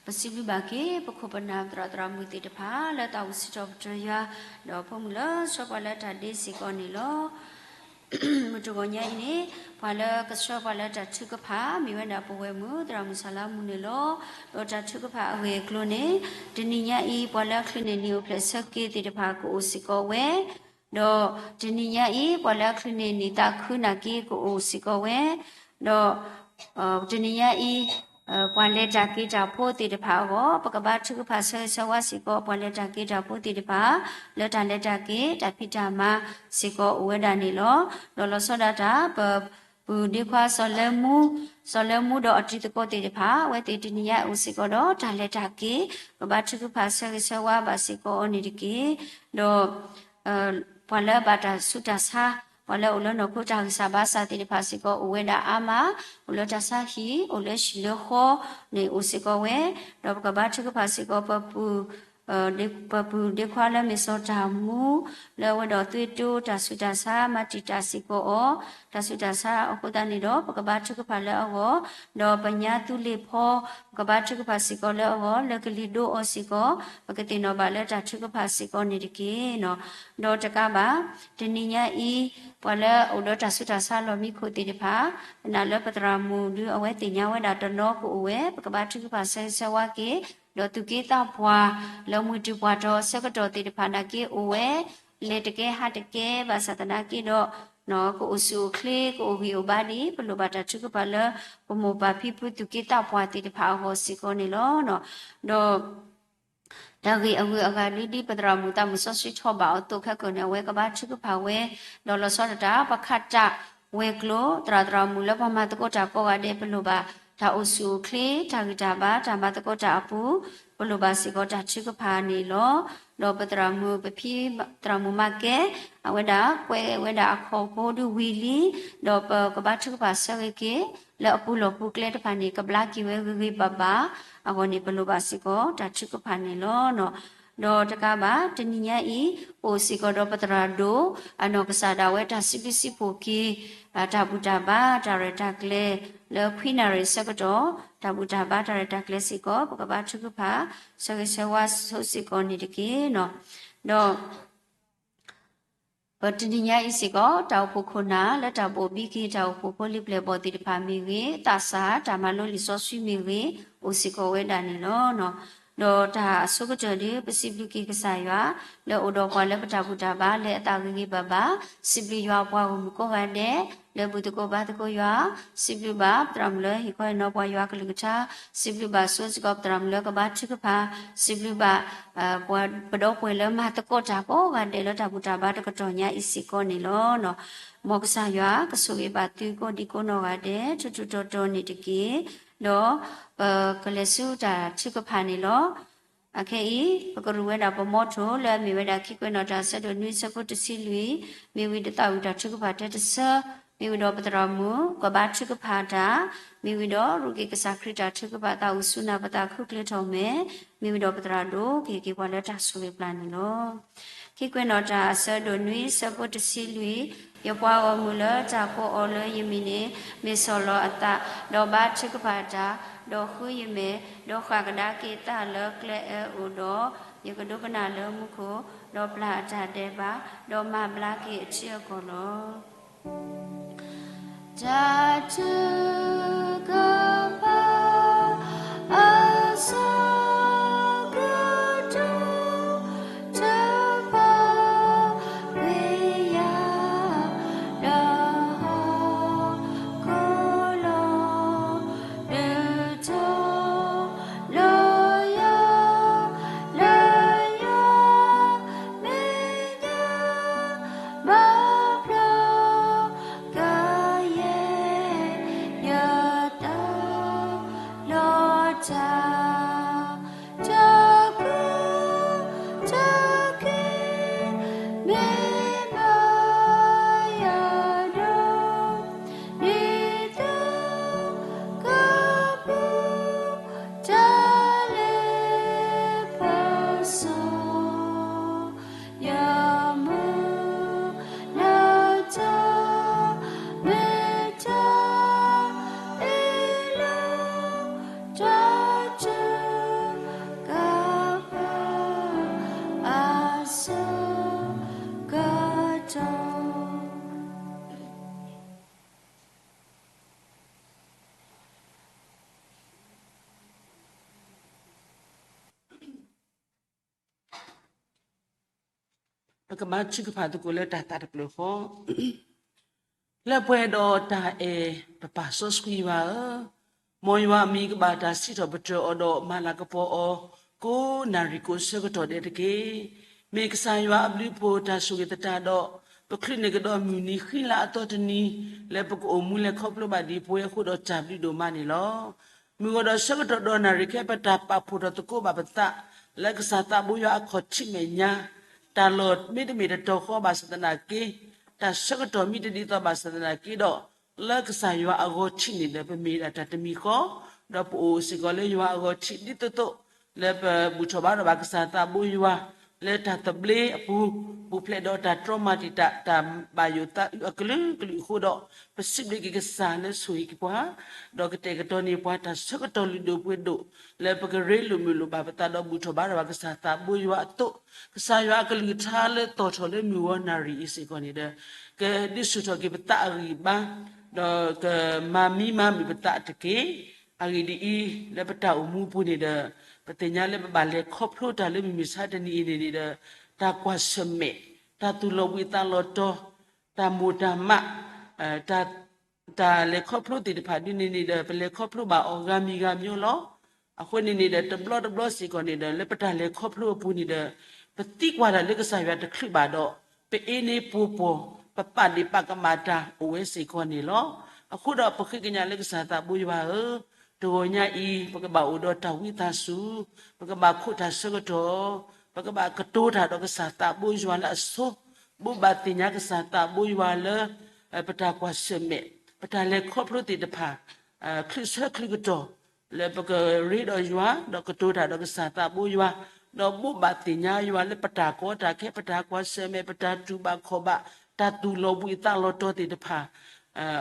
ပစံးဘျုးဘၣ်က့ၤ ပခိၣ်ပနၢ်သရၣ်သရၣ်မုၣ်သ့ၣ်တဖၣ် လၢသးအိၣ်စံးထီၣ်ပတြၢၤယွၤ, ဒီးဖိမုၣ်လၢဆှၢပှၤလၢတၢ်ဒ့စ့ၢ်ကီးန့ၣ်လီၤ. မုၢ်တဂီၤညါအံၤန့ၣ် ပှၤလၢကဆှၢပှၤလၢတၢ်ထုကဖၣ် မ့ၢ်ဝဲဒၣ်ပဝဲၢ်မုၣ် သရၣ်မုၣ်စၤလါမူန့ၣ်လီၤ. ဒီးတၢ်ထုကဖၣ်အဂ့ၢ်အကျိၤန့ၣ် တနံၤညါအံၤ ပှၤလၢအချုးန့ၢ်နံၣ်အိၣ်ဖျဲၣ်ဆၢက့ၤသ့ၣ်တဖၣ် ကအိၣ်စ့ၢ်ကီးဝဲ, ဒီးတနံၤညါအံၤ ပှၤလၢအချုးန့ၢ်နံၣ်သးခုနာ်က့ ကအိၣ်စ့ၢ်ကီးဝဲ, ဒီး တနံၤညါအံၤ ပှၤလဲၤတၢ်က့ၤတၢ်ဖိသ့ၣ်တဖၣ်အဂီၢ် ပကဘါထုကဖၣ်ဆၢဂ့ၤဆၢဝါစ့ၢ်ကီး ပှၤလဲၤတၢ်က့ၤတၢ်ဖိသ့ၣ်တဖၣ် လၢတၢ်လဲၤတၢ်က့ၤ တၢ်ဖံးတၢ်မၤစ့ၢ်ကီးအိၣ်ဝဲဒၣ်န့ၣ်လီၤ. ဒီးလီၤဆီဒၣ်တၢ် ပပုၢ်ဒ့ခွါ စီၤလၢမူ, စီၤလၢမူဒီးအတံၤသကိးသ့ၣ်တဖၣ် အဝဲသ့ၣ်တနံၤညါအိၣ်စ့ၢ်ကီးဒီးတၢ်လဲၤတၢ်က့ၤ ကဘါထုကဖၣ်ဆၢဂ့ၤဆၢဝါဘၣ်စ့ၢ်ကီးအီၤန့ၣ်တက့ၢ်. ဒီး ပှၤလၢအဘၣ်တၢ်ဆူးတၢ်ဆါ, ပှၤလၢအအိၣ်လၢနီၢ်ခိတၢ်ဂံၢ်စၢ်ဘါစၢ်သ့ၣ်တဖၣ်စ့ၢ်ကီး အိၣ်ဝဲဒၣ်အါမး, အိၣ်လၢတၢ်ဆါဟံၣ် အိၣ်လၢဟံၣ်လၢဃီန့ၣ် အိၣ်စ့ၢ်ကီးဝဲ, ဒီးပကဘါထုကဖၣ်စ့ၢ်ကီး ပပုၢ်ဒ့ခွါလၢမ့ၢ်စီၤတၢ်မူ လၢအဝဲဒီးသွံၣ်တိတၢ်ဆူးတၢ်ဆါ မၤတံာ်တာ်စ့ၢ်ကီးအီၤ, တၢ်ဆူးတၢ်ဆါအဃိသတးန့ၣ်ဒီး ပကဘါထုကဖၣ်လၢအဂီၢ်, ဒီးပညါသူလ့ၤဖီ ပကဘါထုကဖၣ်စ့ၢ်ကီးလၢအဂီၢ်, လၢကလံၤဒိအီၤစ့ၢ်ကီး ပကသ့ၣ်နီၣ်ဘၣ်လၢတၢ်ထုကဖၣ်စ့ၢ်ကီးန့ၣ်တက့ၢ်. ဒီးတကးဘၣ် တနံၤညါအံၤ ပှၤလၢအအိၣ်ဒီးတၢ်ဆူးတၢ်ဆါလီၢ်မံခိၣ်သ့ၣ်တဖၣ် သနာ်လၢပသရၣ်မုၣ်ဒုး အဝဲသ့ၣ်ညါဝဲဒၣ်တနီၤကအိၣ်ဝဲ ပကဘါထုကဖၣ်ဆၢဂ့ၤဆၢဝါက့ၤ ဒီးသူၣ်က့သးပှၢ်လၢမုၢ်တ့ၢ်ပှၢ်ထီၣ်အဆၢကတီၢ်သ့ၣ်တဖၣ်နာ်က့အိၣ်ဝဲ လဲၤတကဲဟးတကဲဘၣ်ဆၣ်သနာ်က့ဒီး ကအိၣ်ဆူၣ်အိၣ်ချ့ ကအိၣ်ဂံၢ်အိၣ်ဘါဒ်အံၤ ပလိၣ်ဘၣ်တၢ်ထုကဖၣ်လၢ ပမိၢ်ပၢ်ဖံဖုသူၣ်က့သးပှၢ်သ့ၣ်တဖၣ်အဂီၢ်စ့ၢ်ကီးန့ၣ်လီၤ. ဒီး တၢ်ဂ့ၢ်အဂုၤအဂၤဒ် ဒ်ပသရၣ်မုၣ်သးမုၣ်စီဆှံထီၣ်ဘၣ်အီၤအသိးခဲကိာ်န့ၣ် အဝဲကဘါထုကဖၣ်ဝဲ, ဒီးလီၤဆီဒၣ်တၢ် ပခးတၢ်ဝဲၤကျိၤ သရၣ်သရၣ်မုၣ်လၢပှၤမၤသကိးတၢ်ကိးဂၤဒဲး ပလိၣ်ဘၣ်တၢ်အိၣ်ဆူၣ်အိၣ်ချ့ တၢ်ဂံၢ်တၢ်ဘါ တၢ်မၤသကိးတၢ်အပူၤ ပလိၣ်ဘၣ်စ့ၢ်ကီးတၢ်ထုကဖၣ်န့ၣ်လီၤ. ဒီးပသရၣ်မုၣ် ပဖံ သရၣ်မုၣ်မၤကဲ အဝဲဒၣ်ကွဲးဝဲဒၣ်အခီၣ်ဖိဒုးဝံၤလံ, ဒီးပကဘါထုကဖၣ်ဆၢဂ့ၤက့ၤ လၢအပူၤလီၢ်ပူၤကျဲတဖၣ်န့ၣ် ကဘျါက့ၤဝဲဂ့ၤဂ့ၤဘၣ်ဘၣ်အဂီၢ်န့ၣ် ပလိၣ်ဘၣ်စ့ၢ်ကီးတၢ်ထုကဖၣ်န့ၣ်လီၤ. ဒီးတကးဘၣ် တနံၤညါအံၤ ပအိၣ်စ့ၢ်ကီးဒီးပသရၣ်ဒိၣ် အနီၢ်ကစၢ်ဒၣ်ဝဲ တၢ်စံးဘျုးစံးဖှိၣ်က့ၤ တၢ်ဘူၣ်တၢ်ဘါ တၢ်ရဲၣ်တၢ်ကျဲၤ လၢခွံနၣ်ရံၣ်ဆၢကတီၢ် တၢ်ဘူၣ်တၢ်ဘါတၢ်ရဲၣ်တၢ်ကျဲၤစ့ၢ်ကီး ပကဘါထုကဖၣ် ဆၢဂ့ၤဆၢဝါဆိစ့ၢ်ကီးန့ၣ်တက့ၢ်. ဒီး ပတနံၤညါအံၤစ့ၢ်ကီး တၢ်အိၣ်ဖှိၣ်ခိၣ်နၢ် လၢတၢ်ဘိၣ်ဘံက့ၤ တၢ်အိၣ်ဖှိၣ်ဖိလံၤပျဲၢ်ဘီၣ်သ့ၣ်တဖၣ်မ့ၢ်ဂ့ၤ, သးစၢ်တၢ်မၤလိလံာ်စီဆှံမ့ၢ်ဂ့ၤ, အိၣ်စ့ၢ်ကီးဝဲဒၣ်န့ၣ်လီၤ. ဒီးတၢ်အဆိကတၢၢ်ဒီး ပစံးဘျုးက့ၤကစၢ်ယွၤ လၢအိၣ်ဒီးပှၤလၢပတၢ်ဘူၣ်တၢ်ဘါ လဲၤအသးဂ့ၤဂ့ၤဘၣ်ဘၣ်, စံးဘျုးယွၤပှၤဂီၢ်မုၢ်ကိးဂၤဒဲး လၢဘူၣ်သကိးဘါသကိးယွၤ, စံးဘျုးဘၣ်ပသရၣ်မုၣ်လၢဟ့ၣ်ခီဟ့ၣ်နီၤပှၤယွၤကလုၢ်ကထါ, စံးဘျုးဘၣ်ဆိစ့ၢ်ကီးပသရၣ်မုၣ်လၢကဘါထုကဖၣ်, စံးဘျုးဘၣ် ပှၤပဒီပုၢ်ဝဲၢ်လၢမၤသကိးတၢ်ကိးဂၤဒဲးလၢတၢ်ဘူၣ်တၢ်ဘါတကတီၢ်ညါအံၤစ့ၢ်ကီးန့ၣ်လီၤ. မ်ကစၢ်ယွၤကဆိၣ်ဂ့ၤဘၣ်သုကိးဒံကိးနီၢ်ဂၤဒဲး ထူထူတီတီန့ၣ်တက့ၢ်. ဒီးပကလဲၤဆူတၢ်ထုကဖၣ်န့ၣ်လီၤ. အခဲအံၤ ပကရူၢ်ဝဲဒၣ်ပမီထိၣ် လၢအမ့ၢ်ဝဲဒၣ်ခံကွဲးနီၣ်တၢ်ဆၢဒိၣ်နွံဆၢဖိတဆံလွံၢ်, မ့ၢ်ဝံၤဒီးသးဝံၣ်တၢ်ထုကဖၣ်ထဲတဆၢ, မ့ၢ်ဝံၤဒီးပသရၣ်မုၣ် ကဘါထုကဖၣ်တၢ်, မ့ၢ်ဝံၤဒီးရူးက့ၤကစၢ်ခရံာ်တၢ်ထုကဖၣ် သးအိၣ်ဆူၣ်နၢ်ပၢၢ်သးခုကျဲထီၣ်မဲာ်, မ့ၢ်ဝံၤဒီးပသရၣ်ဒိၣ်ကဟ့ၣ်က့ၤပှၤလၢတၢ်ဆိၣ်ဂ့ၤပျၢ်န့ၣ်လီၤ. ခံကွဲးနီၣ်တၢ်အဆၢဒိၣ်နွံဆၢဖိတဆံလွံၢ်, ယပှၤဂီၢ်မုၢ်လၢတၢ်ကိးအီၤလၢယမံၤန့ၣ် မ့ၢ်ဆီၣ်လီၤအသး, ဒီးဘါထုကဖၣ်တၢ်, ဒီးဃုယမဲာ်, ဒီးဃၣ်ကဒါက့ၤသးလၢကျဲအၢအိၣ်ဒီး, ယကဒိကနၣ်လၢမူခိၣ်, ဒီးပျၢ်အတၢ်ဒဲးဘး, ဒီးမၤဘျါက့ၤအထံအကီၢ်လီၤ. တၢ်ထုကဖၣ် အဆၢကတီၢ် ထုကဖၣ်ကွံာ်ယၤ ဒီးဟီၣ်ခိၣ်လီၤ ဒုးထီၣ်လီၤယၤ လၢယွၤ မဲာ်ညါ မၤဖျါကယဲၢ် ယသးလီၤတၢ် တၢ်ကူၣ်တၢ်က့ၤ မ့ၢ်မၤယၤဒီး ဒ်သိးကပူၤ တၢ်လ့ပစီ ယမုၢ်လၢ်တၢ် မ့ၢ်တၢ်အ့ၣ်လိာ် တၢ် ပကဘါထုကဖၣ်သကိးလၢတၢ်သးတဖျၢၣ်ဃီ လၢပှဲၤဒီးတၢ်အဲၣ် ပပၢ်စီဆှံယွၤဧၢ, မ်ယွၤအမံၤကဘၣ်တၢ်စံးထီၣ်ပတြၢၤအီၤဒီးမၤလၤကပီၤအီၤ ကိးနၣ်ရံၣ်ကိးဆၢကတီၢ်ဒဲးတက့ၢ်. မ့ၢ်ကစၢ်ယွၤအဘျုးအဖှိၣ်တၢ်ဆိၣ်ဂ့ၤသတးဒီး ပချုးန့ၢ်ကဒီးမုၢ်နံၤဃံလၤအသီတနံၤ လၢပကအိၣ်မူလဲၤခီဖျိဘၣ်ဒံးပဝဲအဃိဒီးတၢ်ဘျုးဒိၣ်မးန့ၣ်လီၤ. မုၢ်ဂီၤဒီးဆၢကတီၢ်ဒီးနၣ်ရံၣ်ခဲ ပတၢ်ပာ်ဖှိၣ်ထီၣ်သကိးဘၣ်ပသး လၢကစၢ်သးဘိယွၤအခီၣ်ထံးမဲာ်ညါ တၢ်လီၢ်မ့တမ့ၢ်တတီၤဃီဘၣ်ဆၣ်သနာ်က့, တၢ်ဆၢကတီၢ်မ့တဒ်သိးဘၣ်ဆၣ်သနာ်က့ဒီး, လၢကစၢ်ယွၤအဂီၤထံးန့ၣ်ဒီး ပမ့ၢ်ဒၣ်တၢ်တမံၤဃီ, ဒီးပအိၣ်စ့ၢ်ကီးလၢယွၤအဂီၤထံးဒ်သိးသိး, လၢပဘူၣ်ထီၣ်ဘါထီၣ်ဘၣ်ကစၢ်သးဘိယွၤ လၢတၢ်သဘျ့အပူၤ, ပူၤဖျဲးဒီးတၢ်တြီမၤတံာ်တာ် တၢ်ဘၣ်ယိၣ်သးအုးအကလုာ်ကလုာ်အဃိဒီး, ပစံးဘျုးက့ၤကစၢ်လၢဆိၣ်ဂ့ၤက့ၤပှၤ ဒီးကတဲာ်ကတီၤန့ၢ်ပှၤတၢ်ဆၢကတီၢ်လုၢ်ဒိၣ်ပှ့ၤဒိၣ် လၢပကရ့လိာ်မုာ်လိာ်ဘၣ်ပသးဒီးဘူၣ်ထီၣ်ဘါထီၣ်ဘၣ်ကစၢ်သးဘိယွၤအသိး, ကစၢ်ယွၤအကလုၢ်ကထါလၢသီၣ်ထီၣ်လၢမုၢ်ဂီၤနၣ်ရံၣ်အံၤစ့ၢ်ကီးန့ၣ်ဒီး, ကဒုးဆူၣ်ထီၣ်က့ၤပသးအဂံၢ်အဘါ, ဒီးကမၤမံမၤမုာ်ပသးတက့ၢ်. အဂ့ၢ်ဒ်အံၤ, လၢပတၢ်အိၣ်မူအပူၤန့ၣ်ဒီး, ပသ့ၣ်ညါလၢပဘၣ်လဲၤခီဖျိတၢ်လၢမုၢ်မဆါတနံၤအံၤန့ၣ်န့ၣ်ဒီး, တၢ်ကွၢ်ဆၢၣ်မဲာ်, တၢ်သူၣ်လီၤဘှံးသးလီၤတီၤ, တၢ်မိၢ်တၢ်မး, တၢ်လဲၤခီဖျိသ့ၣ်တဖၣ်ဒ်န့ၣ်န့ၣ်ဒီး ပလဲၤခီဖျိဘၣ်အီၤဂၤမံၤဂၤမံၤလီၤ. အဃိန့ၣ်န့ၣ်ဒီး တဘျီတဘျီစ့ၢ်ကီးန့ၣ်ဒီး လၢပတၢ်လဲၤခီဖျိအပူၤန့ၣ်ဒီး, ပသံကွၢ်တၢ်လၢကစၢ်ယွၤတချုးဘၣ်ဒီး, ပအ့န့ၢ်ပှိၤပှီၢ်, ပပာ်ဒ့ၣ်ပာ်ကမၣ်တၢ်အိၣ်ဝဲစ့ၢ်ကီးန့ၣ်လီၤ. အဃိဒီးပဃ့ကညးလၢကစၢ်သးဘိယွၤဧၢ, တဂီၤညါအံၤ ပကဘၣ်အိၣ်ဒီးတၢ်ဝံသးစူၤ, ပကဘၣ်ခိးတၢ်ဆၢကတီၢ်, ပကဘၣ်ကတိၤတၢ်ဒီးကစၢ်သးဘိယွၤလၢအဆိ, ဘိးဘၣ်သ့ၣ်ညါကစၢ်သးဘိယွၤလၢ ပတၢ်ကွၢ်ဆၢၣ်မဲာ်, ပတၢ်လဲၤခီဖျိသ့ၣ်တဖၣ်, ချုးဆၢချုးကတီၢ်, လၢပကရ့ဒီးယွၤ, ဒီးကတိၤတၢ်ဒီးကစၢ်သးဘိယွၤ, ဒီးဘိးဘၣ်သ့ၣ်ညါယွၤလၢပတၢ်ကီတၢ်ခဲ ပတၢ်ကွၢ်ဆၢၣ်မဲာ် ပတၢ်တူၢ်ဘၣ်ခီၣ်ဘၣ် တၢ်သူၣ်လီၤဘှံးသးလီၤတီၤသ့ၣ်တဖၣ်,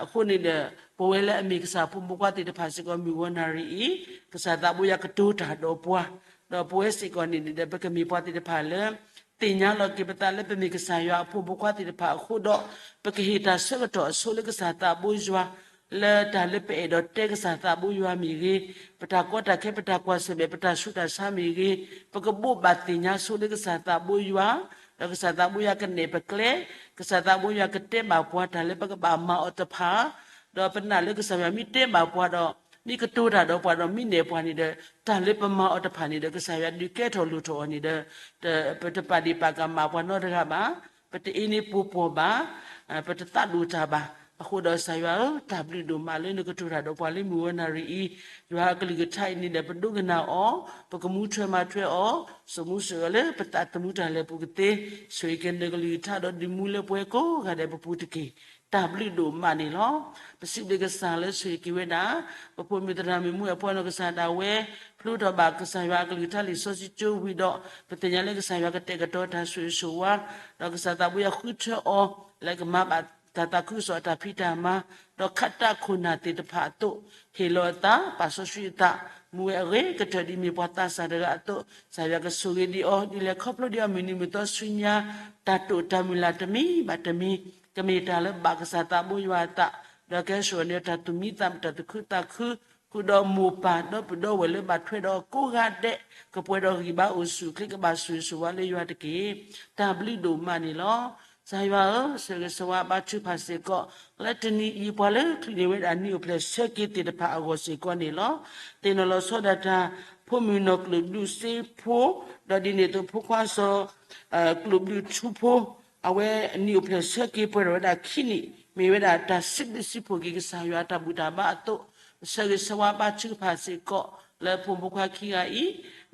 အဃိန့ၣ်ဒီး ပဝဲလၢအမ့ၢ်ကစၢ်ဖိမုၣ်ဖိခွါသ့ၣ်တဖၣ်စ့ၢ်ကီး မုၢ်ဂီၤနၣ်ရံၣ်အံၤ, ကစၢ်သးဘိယွၤကတိၤတၢ်ဒီးပှၤ, ဒီးပဝဲစ့ၢ်ကီးန့ၣ်ဒီး ပကမ့ၢ်ပှၤသ့ၣ်တဖၣ်လၢ သ့ၣ်ညါလီၤက့ၤပသးလၢပမ့ၢ်ကစၢ်ယွၤအဖိမုၣ်ဖိခွါသ့ၣ်တဖၣ်အဃိဒီး, ပကဟ့ၣ်တၢ်ဆၢကတီၢ်အဆိလၢကစၢ်သးဘိယွၤ, လၢတၢ်လၢပအဲၣ်ဒိးတဲကစၢ်သးဘိယွၤမ့ၢ်ဂ့ၤ, ပတၢ်ကီတၢ်ခဲ ပတၢ်ကွၢ်ဆၢၣ်မဲာ် ပတၢ်ဆူးတၢ်ဆါမ့ၢ်ဂ့ၤ, ပကဘိးဘၣ်သ့ၣ်ညါဆိလၢကစၢ်သးဘိယွၤ, ဒီးကစၢ်သးဘိယွၤကနဲၣ်ပကျဲ, ကစၢ်သးဘိယွၤကတဲဘၣ်ပှၤတၢ်လၢပကဘၣ်မၤအီၤတဖၣ်, ဒီးပနာ်လၢကစၢ်ယွၤမ့ၢ်တဲဘၣ်ပှၤဒီး, မ့ၢ်ကတိၤတၢ်ဒီးပှၤဒီး မ့ၢ်နဲၣ်ပှၤန့ၣ်ဒီး, တၢ်လၢပမၤအီၤတဖၣ်န့ၣ်ဒီး ကစၢ်ယွၤဒုးကဲထီၣ်လိၣ်ထီၣ်အီၤန့ၣ်ဒီး, ပတပာ်ဒ့ၣ်ပာ်ကမၣ်ပှၤနီတဂၤဘၣ်, ပတအ့န့ၢ်ပှိၤပှီၢ်ဘၣ်, ပတသးဒိၣ်တၢ်ဘၣ်. အဃိဒီးကစၢ်ယွၤဧၢ, တၢ်ဘျုးဒိၣ်မးလၢနကတိၤတၢ်ဒီးပှၤလၢမုၢ်ဂီၤနၣ်ရံၣ်အံၤ, ယွၤအကလုၢ်ကထါအံၤန့ၣ်ဒီး ပဒိကနၣ်အီၤ, ပကမူထွဲမၤထွဲအီၤ, စိာ်မူစိာ်ဂဲၤလၢပသးသမူတၢ်လဲၤပူၤကသ့, ဆိၣ်ဂ့ၤက့ၤနကလုၢ်ကထါဒီးဒုးမူလၢပှဲၤကိးဂၤဒဲးပပူၤတက့ၢ်. တၢ်ဘျုးဒိၣ်မးန့ၣ်လီၤ. ပစံးဘျုးကစၢ်လၢဆိၣ်ဂ့ၤက့ၤဝဲဒၣ်, ပဖိမုၣ်သရၣ်မုၣ်မူအပှၤနီၢ်ကစၢ်ဒၣ်ဝဲ, ဖျိထီၣ်ဘၣ်ကစၢ်ယွၤအကလုၢ်ကထါလံာ်စီဆှံကၠိဝံၤဒီး, ပသ့ၣ်ညါလၢကစၢ်ယွၤကတဲာ်ကတီၤတၢ်ဆိၣ်ဂ့ၤဆိၣ်ဝါ, ဒီးကစၢ်သးဘိယွၤဃုထၢအီၤ, လၢကမၤဘၣ်တၢ်သးခုကစီၣ်အတၢ်ဖံးတၢ်မၤ, ဒီးခးတၢ်ခိၣ်နၢ်သ့ၣ်တဖၣ်အသိး, ဟ့ၣ်လီၤအသး, ပာ်စီဆှံအသး, မူဝဲအဂ့ၤကတၢၢ်ဒ်အမ့ၢ်ပှၤသးစၢ်တဂၤအသိး, ကစၢ်ယွၤကဆိၣ်ဂ့ၤဒံးအီၤ, ဒ်လဲၤခီဖျိဒံးအီၤမုၢ်နံၤမုၢ်သီဆူညါ, တၢ်တိာ်တၢ်မုၢ်လၢ်တမံၤဘၣ်တမံၤ, ကမ့ၢ်တၢ်လၢဘၣ်ကစၢ်သးဘိယွၤအသး, ဒီးကဟဲစိာ်န့ၢ်တၢ်သူၣ်မံသးမုာ် တၢ်သူၣ်ခုသးခု, ဃုာ်ဒီးမိၢ်ပၢ်ဒီပုၢ်ဒီဝဲၢ်လၢဘၣ်ထွဲဒီးကိးဂၤဒဲး, ကပှဲၤဒီးဂံၢ်ဘါအိၣ်ဆူၣ်အိၣ်ချ့ ကဘၣ်ဆိၣ်ဂ့ၤဆိၣ်ဝါလၢယွၤတက့ၢ်. တၢ်ဘျုးဒိၣ်မးန့ၣ်လီၤ. ကစၢ်ယွၤဧၢ, ဆိၣ်ဂ့ၤဆိၣ်ဝါဘါထုကဖၣ်စ့ၢ်ကီး, လၢတနံၤအံၤ ပှၤလၢချုးန့ၢ်ဝဲဒၣ်နံၣ်အိၣ်ဖျဲၣ်ဆၢက့ၤသ့ၣ်တဖၣ်အဂီၢ်စ့ၢ်ကီးန့ၣ်လီၤ. သ့ၣ်နီၣ်လီၤဆီဒၣ်တၢ် ဖိမုၣ်နီၢ်ကျိၣ်ဒူၣ်စ့ဖိ, ဒီးဒ်န့ၣ်အသိးဖိခွါစီၤ ကျိၣ်ဘျုးထူဖိ, အဝဲနံၣ်အိၣ်ဖျဲၣ်ဆၢက့ၤပှဲၤထီၣ်ဝဲဒၣ်ခံနံၣ်, မ့ၢ်ဝဲဒၣ်တၢ်စံးဘျုးစံးဖှိၣ်က့ၤကစၢ်ယွၤအတၢ်ဘူၣ်တၢ်ဘါအသိး, ပဆိၣ်ဂ့ၤဆိၣ်ဝါဘါထုကဖၣ်စ့ၢ်ကီး လၢဖိမုၣ်ဖိခွါခံဂၤအံၤ,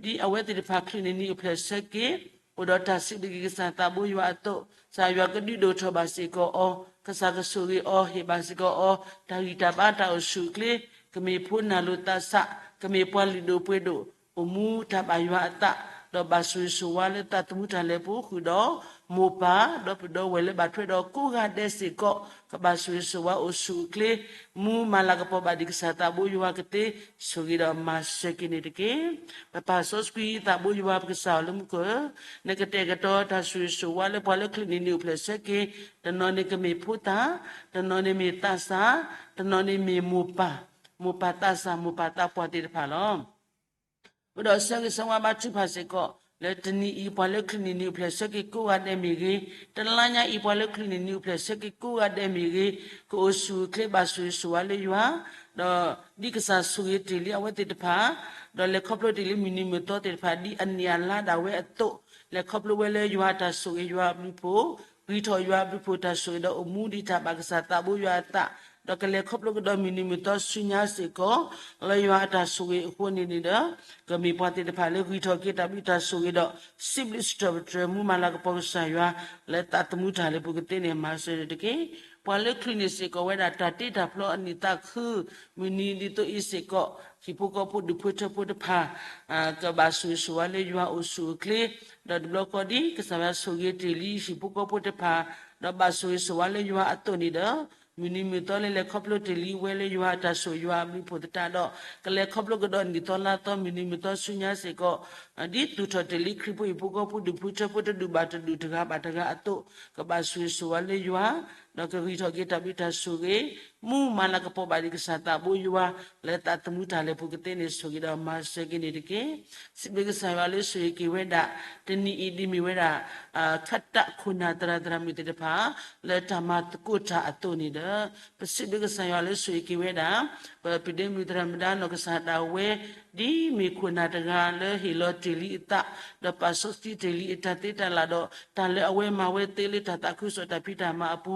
ဒ်အဝဲသ့ၣ်တဖၣ်ချုးန့ၢ်နံၣ်အိၣ်ဖျဲၣ်ဆၢက့ၤ, အိၣ်ဒီးတၢ်စံးဘျုးက့ၤကစၢ်သးဘိယွၤအသိး, ကစၢ်ယွၤကဒုးဒိၣ်ထီၣ်ဘၣ်စ့ၢ်ကီးအီၤ, ကစၢ်ကဆိၣ်ဂ့ၤအီၤ ဟ့ၣ်ဘၣ်စ့ၢ်ကီးအီၤ, တၢ်ဂံၢ်တၢ်ဘါတၢ်အိၣ်ဆူၣ်အိၣ်ချ့, ကမ့ၢ်ဖိနၢ်လိၤသးစး, ကမ့ၢ်ပှၤလုၢ်ဒိၣ်ပှ့ၤဒိၣ်, အိၣ်မူတၢ်ဘၣ်ယွၤအသး, ဒီးဘၣ်ဆိၣ်ဂ့ၤဆိၣ်ဝါလၢသးသမူတၢ်လဲၤပူၤဃုာ်ဒီး, မိၢ်ပၢ်ဒီပုၢ်ဒီဝဲၢ်လၢဘၣ်ထွဲဒီးကိးဂၤဒဲးစ့ၢ်ကီး, ကဘၣ်ဆိၣ်ဂ့ၤဆိၣ်ဝါအိၣ်ဆူၣ်အိၣ်ချ့, မူမၤလၤကပီၤဘၣ်ဒံးကစၢ်သးဘိယွၤကသ့, ဆိၣ်ဂ့ၤဒီးမၤစၢၤက့ၤန့ၣ်တက့ၢ်. ပပၢ်စီဆှံသးဘိယွၤပကစၢ်လၢမူခိၣ်ဧၢ, နကတဲာ်ကတီၤတၢ်ဆိၣ်ဂ့ၤဆိၣ်ဝါလၢပှၤလၢချုးန့ၢ်နံၣ်အိၣ်ဖျဲၣ်ဆၢက့ၤ, တနီၤန့ၣ်ကမ့ၢ်ဖိသၣ်, တနီၤန့ၣ်မ့ၢ်သးစၢ်, တနီၤန့ၣ်မ့ၢ်မိၢ်ပၢ်, မိၢ်ပၢ်သးစၢ် မိၢ်ပၢ်သးပှၢ်သ့ၣ်တဖၣ်လီၤ. အဃိဒီးဆိၣ်ဂ့ၤဆိၣ်ဝါဘါထုကဖၣ်စ့ၢ်ကီး, လၢတနံၤအံၤ ပှၤလၢချုးန့ၢ်နံၤအိၣ်ဖျဲၣ်ဆၢက့ၤကိးဂၤဒဲးမ့ၢ်ဂ့ၤ, တလါညါအံၤ ပှၤလၢချုးန့ၢ်နံၤအိၣ်ဖျဲၣ်ဆၢက့ၤကိးဂၤဒဲးမ့ၢ်ဂ့ၤ, ကအိၣ်ဆူၣ်အိၣ်ချ့ဘၣ်ဆိၣ်ဂ့ၤဆိၣ်ဝါလၢယွၤ, ဒီးဒ်ကစၢ်ဆိၣ်ဂ့ၤတ့ၢ်လံအဝဲသ့ၣ်တဖၣ်, ဒီးလဲၤခီဖျိတ့ၢ်လံမုၢ်နံၤမုၢ်သီသ့ၣ်တဖၣ် ဒ်အနံၣ်အလါဒၣ်ဝဲအသိး, လဲၤခီဖျိဝဲလၢယွၤအတၢ်ဆိၣ်ဂ့ၤယွၤအဘျုးအဖှိၣ်, ဂံၢ်ထီၣ်ယွၤအဘျုးအဖှိၣ်တၢ်ဆိၣ်ဂ့ၤဒီးအိၣ်မူဒံးတၢ်ဘၣ်ကစၢ်သးဘိယွၤအသး, ဒီးကလဲၤခီဖျိကဒီးမုၢ်နံၤမုၢ်သီဆူညါစ့ၢ်ကီး, လၢယွၤအတၢ်ဆိၣ်ဂ့ၤအဃိန့ၣ်န့ၣ်ဒီး, ကမ့ၢ်ပှၤသ့ၣ်တဖၣ်လၢဂံၢ်ထီၣ်က့ၤတၢ်ဘျုးတၢ်ဆိၣ်ဂ့ၤဒီး စံးဘျုးစံးထီၣ်ပတြၢၤမူမၤလၤကပီၤကစၢ်ယွၤ, လၢသးသမူတၢ်လဲၤပူၤကသ့န့ၣ် မၤစၢၤန့ၣ်တက့ၢ်. ပှၤလၢချုးန့ၢ်စ့ၢ်ကီးဝဲဒၣ်တၢ်တ့တၢ်ဖျီအနံၣ်သးခု, မုၢ်နံၤဒ်သိးအံၤစ့ၢ်ကီး, ဟံၣ်ဖိဃီဖိဒူၣ်ဖိထၢဖိတဖၣ် ကဘၣ်ဆိၣ်ဂ့ၤဆိၣ်ဝါလၢယွၤအိၣ်ဆူၣ်အိၣ်ချ့, ဒီးတဘျီဃီဒ်ကစၢ်ယွၤဆိၣ်ဂ့ၤတ့ၢ်လံဟံၣ်ဖိဃီဖိတဖၣ်, ဒီးဘၣ်ဆိၣ်ဂ့ၤဆိၣ်ဝါလၢယွၤအသိးန့ၣ်ဒီး, မုၢ်နံၤမုၢ်သီလၢလဲၤခီဖျိတ့ၢ်လံဝဲလၢယွၤအတၢ်ဆိၣ်ဂ့ၤယွၤအဘျုးအဖှိၣ်သတးဒီး, ကလဲၤခီဖျိကဒီးနံၣ်သီလါသီမုၢ်နံၤမုၢ်သီဆူညါစ့ၢ်ကီး, ဒ်သူၣ်ထီၣ်တ့ၢ်လံခရံာ်ဖိဟံၣ်ဖိဃီဖိဒူၣ်ဖိထၢဖိတဒူၣ်ဘၣ်တဒူၣ်တဂၤဘၣ်တဂၤအသိး, ကဘၣ်ဆိၣ်ဂ့ၤဆိၣ်ဝါလၢယွၤ, ဒီးကဂံၢ်ထီၣ်က့ၤတၢ်ဘျုးတၢ်ဆိၣ်ဂ့ၤ, မူမၤလၤကပီၤဘၣ်ဒံးကစၢ်သးဘိယွၤ, လၢသးသမူတၢ်လဲၤပူၤကသ့န့ၣ်ဆိၣ်ဂ့ၤဒီးမၤစၢၤက့ၤန့ၣ်တက့ၢ်. စံးဘျုးကစၢ်ယွၤလၢဆိၣ်ဂ့ၤက့ၤဝဲဒၣ်, တနံၤအံၤဒ်မ့ၢ်ဝဲဒၣ် ခတၣ်ခိၣ်နၢ်သရၣ်သရၣ်မုၣ်သ့ၣ်တဖၣ်, လၢတၢ်မၤသကိးတၢ်အသိးန့ၣ်ဒီး, ပစံးဘျုးကစၢ်ယွၤလၢဆိၣ်ဂ့ၤက့ၤဝဲဒၣ်, ပပဒ့မုၢ်သရၣ်မုၣ်ဒါနီၢ်ကစၢ်ဒၣ်ဝဲ, ဒ်မ့ၢ်ခိၣ်နၢ်တဂၤလၢဟ့ၣ်လီၤတ့ၢ်လံအသး, ဒီးပာ်စီဆှံတ့ၢ်လံအတၢ်သ့တၢ်လၢ်ဒီး တၢ်လၢအဝဲမၤဝဲသ့လၢတၢ်သးခုကစီၣ်တၢ်ဖံးတၢ်မၤအပူ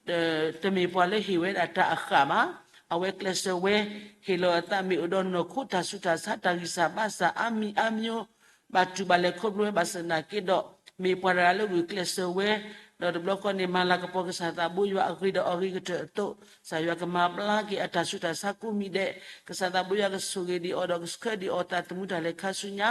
ၤ, တမ့ၢ်ပှၤလၢဟ့ၣ်ဝဲဒၣ်တၢ်အဃၣ်ဘၣ်, အဝဲကျဲးစၢးဝဲ, ဟ့ၣ်လီၤအသးမ့ၢ်အိၣ်ဒီးနီၢ်ခိတၢ်ဆူးတၢ်ဆါတၢ်ဂံၢ်စၢ်ဘါစၢ်အါမံၤအါမံၤ, ဘၣ်တူၢ်ဘၣ်လဲၤခီဖျိဝဲဘၣ်ဆၣ်သနာ်က့ဒီး, မ့ၢ်ပှၤတဂၤလၢဂုာ်ကျဲးစၢးဝဲ, ဒီးတဘျီဃီန့ၣ် မၤလၤကပီၤကစၢ်သးဘိယွၤအဂ့ၤဒီးအဂ့ၤကတၢၢ်အသိး, ကစၢ်ယွၤကမၤဘျါက့ၤအတၢ်ဆူးတၢ်ဆါကိးမံၤဒဲး, ကစၢ်သးဘိယွၤကဆိၣ်ဂ့ၤဒံးအီၤဒီးကဆှၢဒံးအီၤသးသမူတၢ်လဲၤခါဆူညါ,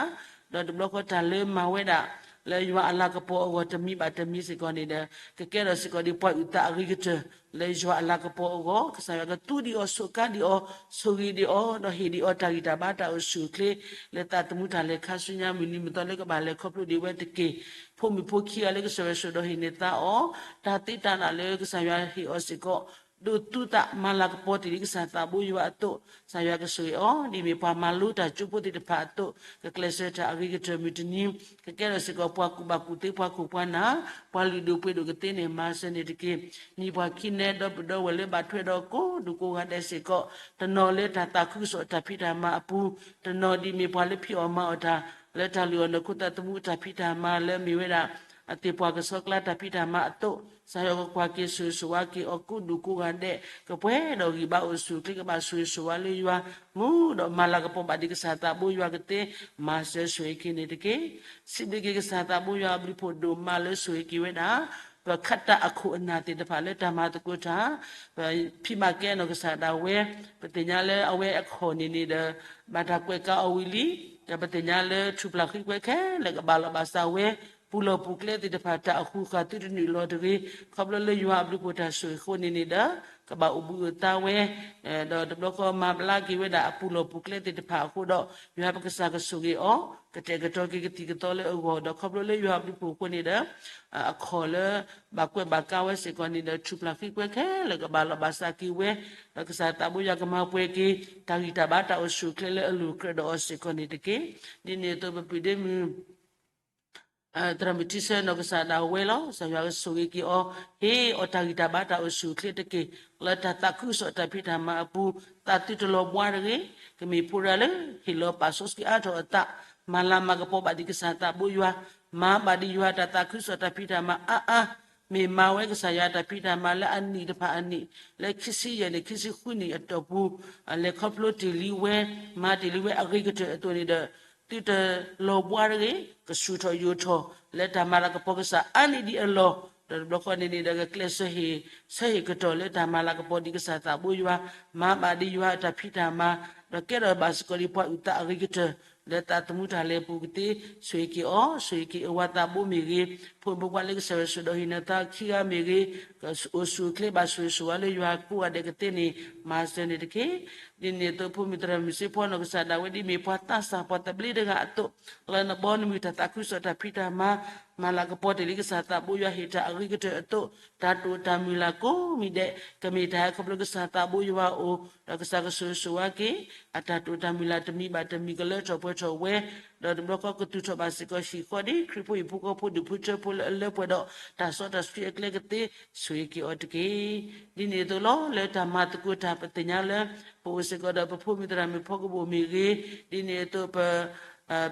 ဒီးတဘျီဃီတၢ်လၢမၤဝဲဒၣ် လၢယွၤအလၤကပီၤအဂီၢ်တမံၤဘၣ်တမံၤစ့ၢ်ကီးန့ၣ်ဒီး, ကကဲထီၣ်စ့ၢ်ကီးဒ်ပှၤအုၣ်သးအဂ့ၤကတၢၢ်, လၢယွၤအလၤကပီၤအဂီၢ်, ကစၢ်ယွၤကသူဒံးအီၤ ဆိးကါဒံးအီၤ, ဆိၣ်ဂ့ၤဒံးအီၤ, ဒီးဟ့ၣ်ဒံးအီၤတၢ်ဂံၢ်တၢ်ဘါတၢ်အိၣ်ဆူၣ်အိၣ်ချ့, လၢသးသမူတၢ်လဲၤခါဆူညါမုၢ်နံၤမုၢ်သီလၢကဘၣ်လဲၤခီဖျိဒံးဝဲတက့ၢ်. ဖိမုၣ်ဖိခံဂၤလၢကစၢ်ယွၤဆိၣ်ဒီးဟ့ၣ်န့ၢ်သါအီၤ, တၢ်သ့တၢ်လၢ်လၢကစၢ်ယွၤဟ့ၣ်အီၤစ့ၢ်ကီး, ဒိးသူသးမၤလၤကပီၤတ့ၢ်လံကစၢ်သးဘိယွၤအသိး, ကစၢ်ယွၤကဆိၣ်ဂ့ၤအီၤ, ဒ်မ့ၢ်ပှၤမၤလိတၢ်ကၠိဖိသ့ၣ်တဖၣ်အသိး, ကကျဲးစၢးတၢ်အဂ့ၤကတၢၢ်မုၢ်တနံၤ, ကကဲထီၣ်စ့ၢ်ကီးပှၤကူၣ်ဘၣ်ကူၣ်သ့ပှၤခိၣ်ပှၤနၢ်, ပှၤလုၢ်ဒိၣ်ပှ့ၤဒိၣ်ကသ့န့ၣ် မၤစၢၤန့ၣ်တက့ၢ်. မ့ၢ်ပှၤခံနဲဒီပုၢ်ဒီဝဲၢ်လၢဘၣ်ထွဲဒီးကိးဒူၣ်ကိးဂၤဒဲးစ့ၢ်ကီး, တနီၤလၢတၢ်သးခုကစီၣ်တၢ်ဖံးတၢ်မၤအပူၤ, တနီၤဒ်မ့ၢ်ပှၤလၢဖံးအီၣ်မၤအီၣ်တၢ်, လၢတၢ်လုၢ်အီၣ်နီၢ်ခိသးသမူတၢ်ဖံးတၢ်မၤလၢမ့ၢ်ဝဲဒၣ် အသ့ၣ်ပှၢ်ကဆီကျါတၢ်ဖံးတၢ်မၤအသိး, ကစၢ်ယွၤကကွၢ်က့ၤဆိၣ်ဂ့ၤဆိၣ်ဝါက့ၤအီၤကိးဒူၣ်ကိးဂၤဒဲး, ကပှဲၤဒီးဂံၢ်ဘါအိၣ်ဆူၣ်အိၣ်ချ့ကဘၣ်ဆိၣ်ဂ့ၤဆိၣ်ဝါလၢယွၤ, မူဒီးမၤလၤကပီၤဘၣ်ဒံးကစၢ်သးဘိယွၤကသ့, မၤစၢၤဆိၣ်ဂ့ၤက့ၤန့ၣ်တက့ၢ်. စံးဘျုးက့ၤကစၢ်သးဘိယွၤအဘျုးဖှိၣ်ဒိၣ်မးလၢဆိၣ်ဂ့ၤက့ၤဝဲဒၣ်, ပခတၢ်အခိၣ်အနၢ်သ့ၣ်တဖၣ်လၢတၢ်မၤသကိးတၢ်, ပဖံးမၤကဲနီၢ်ကစၢ်ဒၣ်ဝဲ, ပသ့ၣ်ညါလၢအဝဲအခီၣ်န့ၣ်န့ၣ်ဒီး, ဘၣ်တၢ်ကွဲးကးအီၤဝံၤလံ, ဒီးပသ့ၣ်ညါလၢထူၣ်ဖျါဃံကွဲခဲလၢာ်ကဘၣ်လီၤဘၣ်စးဝဲ, ပူၤလီၢ်ပူၤကျဲသ့ၣ်တဖၣ်တၢ်အဃူဃာ်သုတနုာ်လီၤတဂ့ၤ, ခီဖျိလၢယွၤအဘျုးဖှိၣ်တၢ်ဆိၣ်ဂ့ၤအဃိန့ၣ်န့ၣ်ဒီး, ကဘၣ်အိၣ်ဘှံးအိၣ်သါဝဲ, ဒီးတဘျီဃီမၤဘျါက့ၤဝဲဒၣ်အပူၤလီၢ်ပူၤကျဲသ့ၣ်တဖၣ်အဃိဒီး, ယွၤပကစၢ်ကဆိၣ်ဂ့ၤအီၤ, ကတဲာ်ကတီၤက့ၤကသံၣ်ကသီလၢအဂီၢ်, ဒီးခီဖျိလၢယွၤအဘျုးဖှိၣ်အဃိန့ၣ်ဒီး, အခီၣ်လၢ ဘၣ်ကွဲးဘၣ်ကးဝဲစ့ၢ်ကီးန့ၣ်ဒီး ထူၣ်ဖျါဃံကွဲခဲလၢာ်ကဘၣ်လီၤဘၣ်စးက့ၤဝဲ, ဒီးကစၢ်သးဘိယွၤကမၤပှဲၤက့ၤ, တၢ်ဂံၢ်တၢ်ဘါတၢ်အိၣ်ဆူၣ်အိၣ်ချ့လၢအလိၤကြၢးဒီးအီၤစ့ၢ်ကီးန့ၣ်တက့ၢ်. ဒ်န့ၣ်အသိးပပုၢ်ဒ့မုၣ် သရၣ်မုၣ်ထံဆၢနီၢ်ကစၢ်ဒၣ်ဝဲလီၤ. ကစၢ်ယွၤကဆိၣ်ဂ့ၤက့ၤအီၤ, ဟ့ၣ်အီၤတၢ်ဂံၢ်တၢ်ဘါတၢ်အိၣ်ဆူၣ်အိၣ်ချ့တက့ၢ်. လၢတၢ်သးခုကစီၣ်တၢ်ဖံးတၢ်မၤအပူၤ, သးသုတလီၤဘှါတဂ့ၤ. ကမ့ၢ်ဖိတဂၤလၢ ဟ့ၣ်လီၤပာ်စီဆှံအါထီၣ်အသး, မၤလၤမၤကပီၤဘၣ်ဒံးကစၢ်သးဘိယွၤ, မၤဘၣ်ဒံးယွၤတၢ်သးခုကစီၣ်တၢ်ဖံးတၢ်မၤအါအါ, မ့ၢ်မၤဝဲကစၢ်ယွၤတၢ်ဖံးတၢ်မၤလၢအနံၣ်တဖၣ်အနံၣ်, လၢခံဆံယဲၢ်နံၣ်ခံဆံဃုနံၣ်အတီၢ်ပူၤ, လဲၤခီဖျိတ့ၢ်လံဝဲ, မၤတ့ၢ်လံဝဲအဂ့ၤကတၢၢ်အသိးန့ၣ်ဒီး, သုတလီၤဘှါတဂ့ၤ, ကဆူၣ်ထီၣ်ယိာ်ထီၣ်, လၢတၢ်မၤလၤကပီၤကစၢ်အါန့ၢ်ဒံးအလီၢ်, ဒီးတဘျီဃီန့ၣ်န့ၣ်ဒီး ကကျဲးစၢးဟ့ၣ်, ဆၢဟ့ၣ်ကတီၢ်လၢတၢ်မၤလၤကပီၤဒံးကစၢ်သးဘိယွၤ, မၤဘၣ်ဒံးယွၤတၢ်ဖံးတၢ်မၤ, ဒီးကဲထီၣ်ဘၣ်စ့ၢ်ကီးဒံးပှၤအုၣ်သးအဂ့ၤကတၢၢ်, လၢသးသမူတၢ်လဲၤပူၤကသ့, ဆိၣ်ဂ့ၤက့ၤအီၤ, ဆိၣ်ဂ့ၤက့ၤအဝၤသးဘိမ့ၢ်ဂ့ၤ, ဖိမုၣ်ဖိခွါလၢကစၢ်ယွၤဆိၣ်ဒီးဟ့ၣ်န့ၢ်သါခံဂၤမ့ၢ်ဂ့ၤ, အိၣ်ဆူၣ်အိၣ်ချ့ဘၣ်ဆိၣ်ဂ့ၤဆိၣ်ဝါလၢယွၤကိးဂၤဒဲးကသ့န့ၣ်, မၤစၢၤန့ၣ်တက့ၢ်. ဒ်န့ၣ်အသိးဖိမုၣ်သရၣ်မုၣ်စ့ဖီနီၢ်ကစၢ်ဒၣ်ဝဲဒ်မ့ၢ်ပှၤသးစၢ်ပှၤသဘျ့တဂၤအသိး, လၢနဘီနမုၢ်တၢ်သးခုကစီၣ်တၢ်ဖံးတၢ်မၤ, မၤလၤကပီၤတ့ၢ်လံကစၢ်သးဘိယွၤဟ့ၣ်တၢ်အဂ့ၤကတၢၢ်အသိး, တၢ်တိာ်တၢ်မုၢ်လၢ်ကိးမံၤဒဲး, ကမ့ၢ်တၢ်ဟဲခီဖျိကစၢ်သးဘိယွၤအအိၣ်, ဒီးကစၢ်ကဆိၣ်ဂ့ၤဆိၣ်ဝါက့ၤ, အတၢ်တိာ်တၢ်မုၢ်လၢ်တမံၤဘၣ်တမံၤကလၢထီၣ်ပှဲၤ ကသူၣ်ထီၣ်ဝဲ, ဒီးတဘျီဃီကသူၣ်ထီၣ်ဘၣ်စ့ၢ်ကီးဟံၣ်ဃီဒ်ခရံာ်ဖိဟံၣ်ဖိဃီဖိဒူၣ်ဖိထၢဖိလၢအလၢပှဲၤဒီးတၢ်စီတၢ်ဆှံအကျဲကသ့ ဆိၣ်ဂ့ၤက့ၤအီၤတက့ၢ်. ဒ်န့ၣ်အသိးလီၤ လၢတၢ်မၤသကိးတၢ်ပသ့ၣ်ညါလၢ ပအိၣ်စ့ၢ်ကီးဒီးပဖိမုၣ်သရၣ်မုၣ်ဖီကဘိၣ်မ့ၢ်ဂ့ၤ, ဒ်န့ၣ်အသိးပ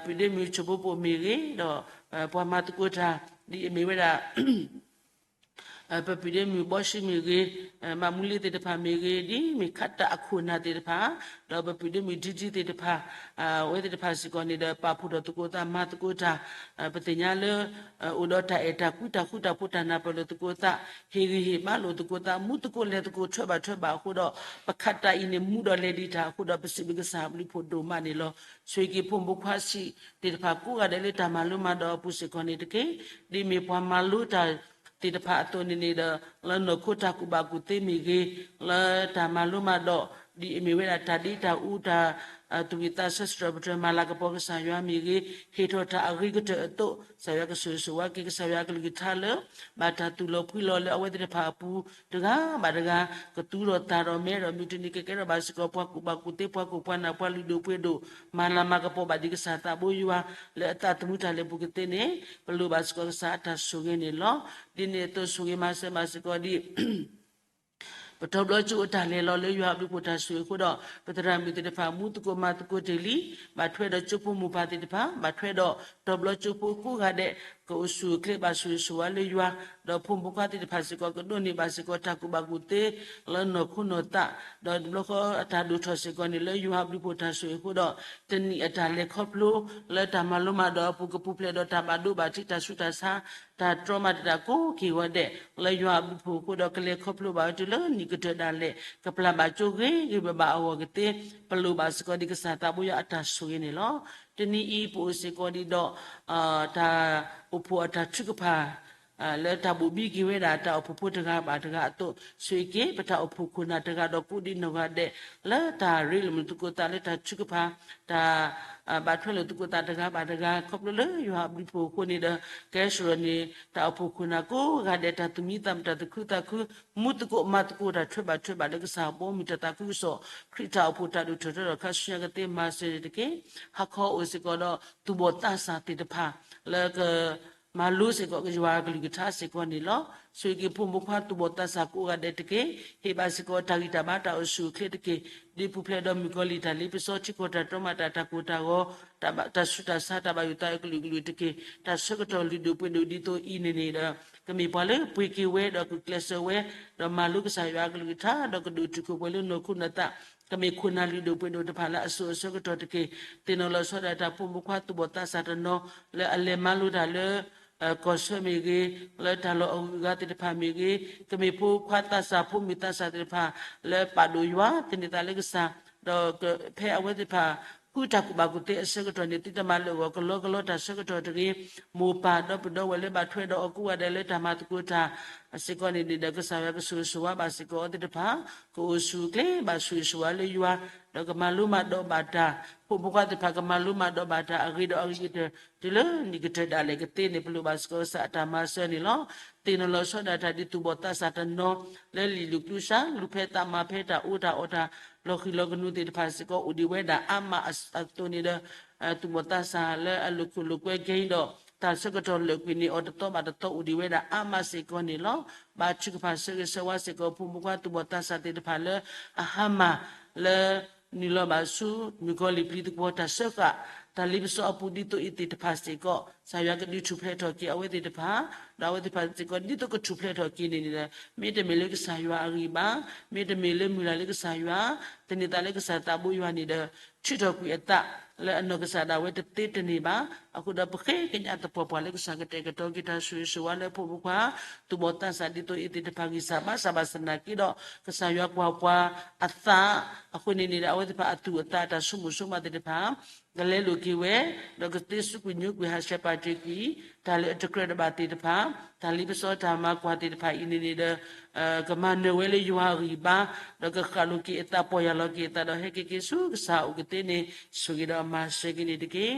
ပုၢ်ဒ့မုၣ်ဆိၣ်ဘိဘိၣ်မ့ၢ်ဂ့ၤ, ဒီးပှၤမၤသကိးတၢ် ဒ်အမ့ၢ်ဝဲဒၣ် ပပုၢ်ဒ့မုၣ်ဘီၡ့မ့ၢ်ဂ့ၤ, မၤမူလ့သ့ၣ်တဖၣ်မ့ၢ်ဂ့ၤ, ဒ်မ့ၢ်ခးတၢ်အခိၣ်နၢ်သ့ၣ်တဖၣ်, ဒီးပပုၢ်ဒ့မုၣ်ဒံဒံသ့ၣ်တဖၣ်, အဝဲသ့ၣ်တဖၣ်စ့ၢ်ကီးန့ၣ်ဒီး ပာ်ဖှိၣ်ထီၣ်သကိးသး မၤသကိးတၢ်, ပသ့ၣ်ညါလၢ အိၣ်ဒီးတၢ်အဲၣ်တၢ်ကွံတၢ်ဃူတၢ်ဖိးတၢ်နၢ်ပၢၢ်လိာ်သကိးသး, ဟ့ၣ်ဂံၢ်ဟ့ၣ်ဘါလိာ်သကိးသး မူသကိးလဲၤသကိးထွဲဘၣ်ထွဲဘၣ်အဃိဒီး ပခးတၢ်အံၤန့ၣ် မူဒီးလဲၤဒံးတၢ်အဃိဒီး ပစံးဘျုးကစၢ်အဘျုးဖှိၣ်ဒိၣ်မးန့ၣ်လီၤ. ဆိၣ်ဂ့ၤက့ၤဖိမုၣ်ဖိခွါဆံးသ့ၣ်တဖၣ်ကိးဂၤဒဲးလၢတၢ်မၤလိမၤဒိးအပူၤစ့ၢ်ကီးန့ၣ်တက့ၢ်. ဒ်မ့ၢ်ပှၤမၤလိတၢ်သ့ၣ်တဖၣ်အသိးန့ၣ်န့ၣ်ဒီး လၢနီၢ်ခိတၢ်ကူၣ်ဘၣ်ကူၣ်သ့မ့ၢ်ဂ့ၤ, လၢတၢ်မၤလိမၤဒိး ဒ်အမ့ၢ်ဝဲဒၣ်တၢ်ဒ့တၢ်အူတၢ် သူၣ်ဂ့ၤသးဆၢစတြီၤပတြၢၤမၤလၤကပီၤကစၢ်ယွၤမ့ၢ်ဂ့ၤ, ဟ့ၣ်ထီၣ်တၢ်အဂ့ၤကတၢၢ်အသိး ကစၢ်ယွၤကဆိၣ်ဂ့ၤဆိၣ်ဝါက့ၤ ကစၢ်ယွၤအကလုၢ်ကထါလၢ ဘၣ်တၢ်သူၣ်လီၤဖှံလီၤလၢအဝဲသ့ၣ်တဖၣ်အပူၤ တဂၤဘၣ်တဂၤ ကသူထီၣ်သၣ်ထီၣ်မဲထီၣ် မုၢ်တနံၤကကဲထီၣ်ဘၣ်စ့ၢ်ကီး ပှၤကူၣ်ဘၣ်ကူၣ်သ့ ပှၤခိၣ်ပှၤနၢ် ပှၤလုၢ်ဒိၣ်ပှ့ၤဒိၣ် မၤလၤမၤကပီၤဘၣ်ဒံးကစၢ်သးဘိယွၤ လၢအသးသမူတၢ်လဲၤပူၤကသ့န့ၣ် ပလိၣ်ဘၣ်စ့ၢ်ကီးကစၢ်အတၢ်ဆိၣ်ဂ့ၤန့ၣ်လီၤ. ဒ်န့ၣ်အသိးဆိၣ်ဂ့ၤမၤစၢၤဘၣ်စ့ၢ်ကီးဒ် ပတီဘျီကၠိအတၢ်လဲၤလီၤလၢယွၤအဘျုးဖှိၣ်တၢ်ဆိၣ်ဂ့ၤအဃိဒီး ပသရၣ်မုၣ်သ့ၣ်တဖၣ် မူသကိးမၤသကိးတ့ၢ်လံ, ဘၣ်ထွဲဒီးကၠိဖိမိၢ်ပၢ်သ့ၣ်တဖၣ်, ဘၣ်ထွဲဒီးတီဘျီကၠိဖိကိးဂၤဒဲး ကအိၣ်ဆူၣ်အိၣ်ချ့ဘၣ်ဆိၣ်ဂ့ၤဆိၣ်ဝါလၢယွၤ, ဒီးဖိမုၣ်ဖိခွါသ့ၣ်တဖၣ်စ့ၢ်ကီး ကဒိးန့ၢ်ဘၣ်စ့ၢ်ကီးတၢ်ကူၣ်ဘၣ်ကူၣ်သ့ လၢနီၢ်ခိနီၢ်သး, ဒီးတဘျီဃီအတၢ်ဒိၣ်ထီၣ်စ့ၢ်ကီးန့ၣ် လၢယွၤအဘျုးဖှိၣ်တၢ်ဆိၣ်ဂ့ၤအဃိဒီး တနံၣ်အတၢ်လဲၤခီဖျိ လၢတၢ်မၤလိမၤဒိးအပူၤ ကပူၤဖျဲးဒီးတၢ်ဘၣ်ဒိဘၣ်ထံး တၢ်ဆူးတၢ်ဆါ တၢ်တြီမၤတၢ်ကိးက့ၤဂီၤဒဲး လၢယွၤအဘျုးဖှိၣ်အဃိဒီး ကလဲၤခီဖျိဘၣ်ဝဲတုၤလၢနံၣ်ကတၢၢ်ဒၣ်လဲာ် ကပျၢ်ဘၣ်ကၠိဂ့ၤဂ့ၤဘၣ်ဘၣ်အဂီၢ်ကသ့, ပလိၣ်ဘၣ်စ့ၢ်ကီးဒံးကစၢ်သးဘိယွၤအတၢ်ဆိၣ်ဂ့ၤန့ၣ်လီၤ. တနံၤအံၤပအိၣ်စ့ၢ်ကီးဒံးဒီး တၢ်အိၣ်ဖှိၣ်အတၢ်ထုကဖၣ် လၢတၢ်ဘိၣ်ဘံက့ၤဝဲဒၣ်တၢ်အိၣ်ဖှိၣ်ဖိတဂၤဘၣ်တဂၤအသိး ဆိၣ်ဂ့ၤက့ၤ ပတၢ်အိၣ်ဖှိၣ်ခိၣ်နၢ်တဂၤဒီးကိးဒံးနီၢ်ဂၤဒဲး လၢတၢ်ရ့လိာ်မုာ်သကိးသးလၢတၢ်ထုကဖၣ် တၢ် ဘၣ်ထွဲလိာ်သကိးသးတဂၤဘၣ်တဂၤ ခီဖျိလၢယွၤအဘျုးဖှိၣ်အဃိန့ၣ်ဒီး ကဲစၢ်န့ၣ် တၢ်အိၣ်ဖှိၣ်ခိၣ်နၢ်ကိးဂၤဒဲး တၢ်သူၣ်မံသးမုာ် တၢ်သူၣ်ခုသးခု မူသကိးမၤသကိးတၢ်ထွဲဘၣ်ထွဲဘၣ်လၢကစၢ်အဘီအမုၢ် တၢ်သးခုကစီၣ် ခရံာ်တၢ်အိၣ်ဖှိၣ်တၢ်ဒိၣ်ထီၣ်ထီထီၣ်ခါဆူညါကသ့ မၤစၢၤန့ၣ်တက့ၢ်. ဟါခီအိၣ်စ့ၢ်ကီးဒီးသူၣ်ဘီၣ်သးစၢ်သ့ၣ်တဖၣ် လၢက မၤလိစ့ၢ်ကီးယွၤအကလုၢ်ကထါစ့ၢ်ကီးန့ၣ်လီၤ. ဆိၣ်ဂ့ၤက့ၤဖိမုၣ်ဖိခွါသူၣ်ဘီၣ်သးစၢ်ကိးဂၤဒဲးတက့ၢ်. ဟ့ၣ်ဘၣ်စ့ၢ်ကီးတၢ်ဂံၢ်တၢ်ဘါတၢ်အိၣ်ဆူၣ်အိၣ်ချ့တက့ၢ်. ဒ်ပူၤဖျဲးဒီးမုၣ်ကီၤလံၢ်တၢ်လ့ပစီ ထံကီၢ်တၢ်တြီမၤတၢ် တၢ်ကိၢ်တၢ်ဂီၤ တၢ်ဆူးတၢ်ဆါ တၢ်ဘၣ်ယိၣ်သးအကလုာ်ကလုာ်တက့ၢ်. တၢ်ဆၢကတီၢ်လုၢ်ဒိၣ်ပှ့ၤဒိၣ်ဒ်သိးအံၤန့ၣ်န့ၣ်ဒီး ကမ့ၢ်ပှၤလၢပှ့ၤက့ၤဝဲဒီးကကျဲးစၢးဝဲ ဒီးမၤလိကစၢ်ယွၤအကလုၢ်ကထါ ဒီးကဒိၣ်တုာ်ခိၣ်ပှဲၤလၢနီၢ်ခိနီၢ်သး ကမ့ၢ်ခိၣ်နၢ်လုၢ်ဒိၣ်ပှ့ၤဒိၣ်တဖၣ်လၢအစိၤအဆၢကတီၢ်တက့ၢ်. သ့ၣ်နီၣ်လီၤဆီဒၣ်တၢ်ဖိမုၣ်ဖိခွါသူၣ်ဘီၣ်သးစၢ်တနီၤ လၢအလဲၤမၤလိတၢ်လၢ ကီၢ်ဆၢမ့ၢ်ဂ့ၤ, လၢတၢ်လီၢ်အဂုၤအဂၤသ့ၣ်တဖၣ်မ့ၢ်ဂ့ၤ, ကမ့ၢ်ဖိခွါသးစၢ်ဖိမုၣ်သးစၢ်သ့ၣ်တဖၣ် လၢပာ်ဒိၣ်ယွၤ သန့ၤသးလၢကစၢ်, ဒီးဖဲအဝဲသ့ၣ်တဖၣ် ဃုတၢ်ကူၣ်ဘၣ်ကူၣ်သ့အဆၢကတီၢ်န့ၣ် သုတမၤလၢာ်ဂီၤကလီကလီတၢ်ဆၢကတီၢ်တဂ့ၤ, မိၢ်ပၢ်ဒီပုၢ်ဒီဝဲၢ်လၢဘၣ်ထွဲဒီးအီၤကိးဂၤဒဲးလၢတၢ်မၤသကိးတၢ် စ့ၢ်ကီးန့ၣ်န့ၣ်ဒီး ကစၢ်ယွၤကဆိၣ်ဂ့ၤဆိၣ်ဝါဘၣ်စ့ၢ်ကီးအဝဲသ့ၣ်တဖၣ် ကအိၣ်ဆူၣ်အိၣ်ချ့ဘၣ်ဆိၣ်ဂ့ၤဆိၣ်ဝါလၢယွၤ, ဒီးကမၤလိမၤဒိးဘၣ်တၢ်, ဖိမုၣ်ဖိခွါသ့ၣ်တဖၣ်ကမၤလိမၤဒိးဘၣ်တၢ်အဂ့ၤဒီးအဂ့ၤကတၢၢ် တုၤလၢနံၣ်ကတၢၢ်ဒၣ်လဲာ်ကသ့န့ၣ် ပလိၣ်ဘၣ်စ့ၢ်ကီးကစၢ်အတၢ်မၤစၢၤန့ၣ်လီၤ. သ့ၣ်နီၣ်လီၤဆီဒၣ်တၢ်ဒ်သူၣ်ဘီၣ်သးစၢ်တနီၤ လၢလံာ်လူၤကျူဆါ လူၤဖဲသးမၤဖဲတၢ်အူတၢ်အီၣ်တၢ် လီၤဃံၤလီၤကနူၤသ့ၣ်တဖၣ်စ့ၢ်ကီး အိၣ်ဒံးဝဲဒၣ်အါမးအသိးန့ၣ်ဒီး သူၣ်ဘီၣ်သးစၢ်လၢအလိာ်ခိၣ်လိာ်ကွဲကဲအံၤဒီး တၢ်ဆၢကတီၢ်လၢာ်ကွံာ်န့ၢ်အီၤတသီဘၣ်တသီ အိၣ်ဒံးဝဲဒၣ်အါမးစ့ၢ်ကီးန့ၣ်လီၤ. ဘၣ်ထုကဖၣ်ဆၢဂ့ၤဆၢဝါစ့ၢ်ကီး ဖိမုၣ်ဖိခွါသူၣ်ဘီၣ်သးစၢ်သ့ၣ်တဖၣ်လၢအဟါမၢ် လၢ နုာ်လီၤဘၣ်ဆူ မုၣ်ကီၤလံၢ်ပျံၤသကွီၤတၢ်စၢဃာ် တၢ်လ့ပစီအပူၤဒ်သိးအံၤသ့ၣ်တဖၣ်စ့ၢ်ကီး ကစၢ်ယွၤကဒုးထူၣ်ဖျဲးထီၣ်က့ၤအဝဲသ့ၣ်တဖၣ်, ဒီးအဝဲသ့ၣ်တဖၣ်စ့ၢ်ကီး ဒ်သိးကထူၣ်ဖျဲးထီၣ်က့ၤန့ၣ်န့ၣ်ဒီး မ့တမ့ၢ်လၢကစၢ်ယွၤအဂံၢ်ဘါ, မ့တမ့ၢ်လၢမုၢ်လၢ်လၢကစၢ်ယွၤ, သန့ၤသးလၢကစၢ်သးဘိယွၤန့ၣ်ဒီး ထုးထီၣ်ကွံာ်အသး လၢအနီၢ်ကစၢ်ဒၣ်ဝဲတသ့တန့ၢ်ဘၣ်. အဃိဒီးပဃ့ကညးသပှၢ်ပှၢ်လၢကစၢ်ကတဲာ်ကတီၤက့ၤ တၢ်ဆိၣ်ဂ့ၤဆိၣ်ဝါလၢဖိမုၣ်ဖိခွါ သူၣ်ဘီၣ်သးစၢ်ဒ်သိးအံၤသ့ၣ်တဖၣ် ဂံၢ်စၢ်ဘါစၢ်ဘၣ်ဆၣ်သနာ်က့ဒီး ကစၢ်ယွၤကွၢ်ပှၤအသး အဃိန့ၣ်န့ၣ်ဒီး အဝဲသ့ၣ်တဖၣ်အသူၣ်အသး တၢ်ဆိကမိၣ်ဆိကမးသ့ၣ်တဖၣ် ကလဲလိာ်က့ၤဝဲ, ဒီးကသ့စူးကွံာ်ညိကွံာ်ဟးဆှဲးပာ်တ့ၢ်ကွံာ် တၢ်လၢအတကြၢးတဘၣ်သ့ၣ်တဖၣ်, တၢ်လ့ပစီတၢ်မၤကွၢ်သ့ၣ်တဖၣ်အံၤန့ၣ်န့ၣ်ဒီး ကမၤနၢၤဝဲလၢယွၤအဂံၢ်ဘါ, ဒီးကဃၣ်လိာ်က့ၤအသး ပီၢ်ယၢ်လီၤက့ၤအသး ဒီးဟဲက့ၤက့ၤဆူကစၢ်အအိၣ်ကသ့န့ၣ် ဆိၣ်ဂ့ၤဒီးမၤစၢၤက့ၤန့ၣ်တက့ၢ်.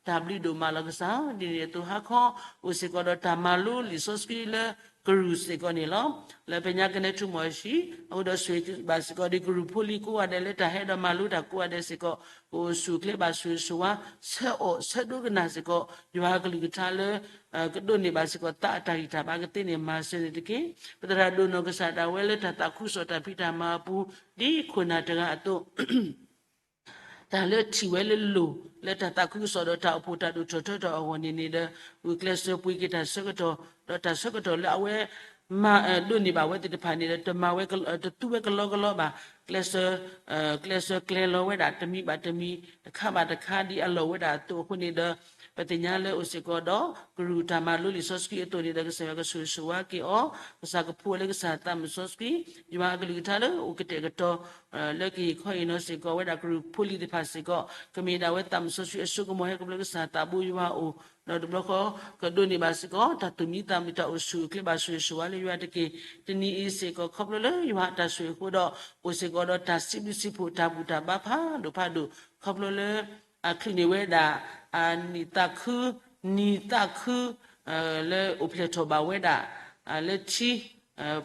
တၢ်ဘျုးဒိၣ်မးလီၤကစၢ်, ဒ်န့ၣ်အသိးဟါခီ အိၣ်စ့ၢ်ကီးဒီးတၢ်မၤလိလံာ်စီဆှံလၢ ကရူၢ်စ့ၢ်ကီးန့ၣ်လီၤ. လၢဖဲညါကနဲထူၣ်မီၤအဟံၣ် အဃိဒီးဆိၣ်ဂ့ၤဘၣ်စ့ၢ်ကီးဒီးကရူၢ်ဖိလံၤကိးဂၤဒဲး လၢတၢ်ဟဲဒီးမၤလိတၢ်ကိးဂၤဒဲးစ့ၢ်ကီး ကအိၣ်ဆူၣ်အိၣ်ချ့ဘၣ်ဆိၣ်ဂ့ၤဆိၣ်ဝါ ဆၢအီၣ်ဆၢဒိကနၣ်စ့ၢ်ကီး ယွၤအကလုၢ်ကထါလၢ ကဒိးန့ၢ်ဘၣ်စ့ၢ်ကီးသးအတၢ်ဂံၢ်တၢ်ဘါကသ့န့ၣ် မၤစၢၤန့ၣ်တက့ၢ်. ပသရၣ်ဒိၣ်နီၢ်ကစၢ်ဒၣ်ဝဲလၢတၢ်သးခုကစီၣ်တၢ်ဖံးတၢ်မၤအပူၤ ဒ်ခိၣ်နၢ်တဂၤအသိး တၢ်လၢထံၣ်ဝဲလၢလိၣ် လၢတၢ်သးခုကစီၣ်ဒီးတၢ်အိၣ်ဖှိၣ်တၢ်ဒိၣ်ထီၣ်ထီထီၣ်အဂီၢ်န့ၣ်န့ၣ်ဒီး ဂုာ်ကျဲးစၢးပှ့ၤက့ၤတၢ်ဆၢကတီၢ် ဒီးတၢ်ဆၢကတီၢ်လၢအဝဲ မၤ ဒိးန့ၢ်ဘၣ်ဝဲသ့ၣ်တဖၣ်န့ၣ်ဒီး တမၤဝဲ တသူဝဲကလီကလီဘၣ်. ကျဲးစၢး ကျဲးစၢးကျဲၤလီၤဝဲဒၣ် တမံၤဘၣ်တမံၤ တခါဘၣ်တခါ ဒ်အလီၢ်ဝဲဒၣ်အသိးအဃိန့ၣ်ဒီး ပသ့ၣ်ညါလၢအိၣ်စ့ၢ်ကီးဒီး ကရူၢ်တၢ်မၤလိလံာ်စီဆှံအသိးန့ၣ်ဒီး ကစၢ်ယွၤကဆိၣ်ဂ့ၤဆိၣ်ဝါက့ၤအီၤ, ကစၢ်ကဖှူအီၤလၢကစၢ်သးမုၣ်စီဆှံ, ယွၤအကလုၢ်ကထါလၢအိၣ်ကတဲာ်ကတီၤ လၢကဟ့ၣ်ခီဟ့ၣ်နီၤစ့ၢ်ကီးဝဲဒၣ်ကရူၢ်ဖိလံၤသ့ၣ်တဖၣ်စ့ၢ်ကီး ကမ့ၢ်ဒၣ်ဝဲသးမုၣ်စီဆှံအစိကမီၤဟဲခီဖျိလၢကစၢ်သးဘိယွၤအအိၣ်, ဒီးတဘျီဃီ ကဒိးန့ၢ်ဘၣ်စ့ၢ်ကီး တၢ်သူၣ်မံသးမုာ်တၢ်အိၣ်ဆူၣ်အိၣ်ချ့ဘၣ်ဆိၣ်ဂ့ၤဆိၣ်ဝါလၢယွၤတက့ၢ်. တနံၤအံၤစ့ၢ်ကီးခီဖျိလၢယွၤအတၢ်ဆိၣ်ဂ့ၤအဃိဒီး အိၣ်စ့ၢ်ကီးဒီးတၢ်စံးဘျုးစံးဖှိၣ်တၢ်ဘူၣ်တၢ်ဘါဖးဒိၣ်ဖးဒိၣ် ခီဖျိလၢ အချုးန့ၢ်ဝဲဒၣ် နံၣ်သးခု နံၣ်သးခု လၢအိၣ်ဖျဲၣ်ထီၣ်ဘၣ်ဝဲဒၣ် လၢထံ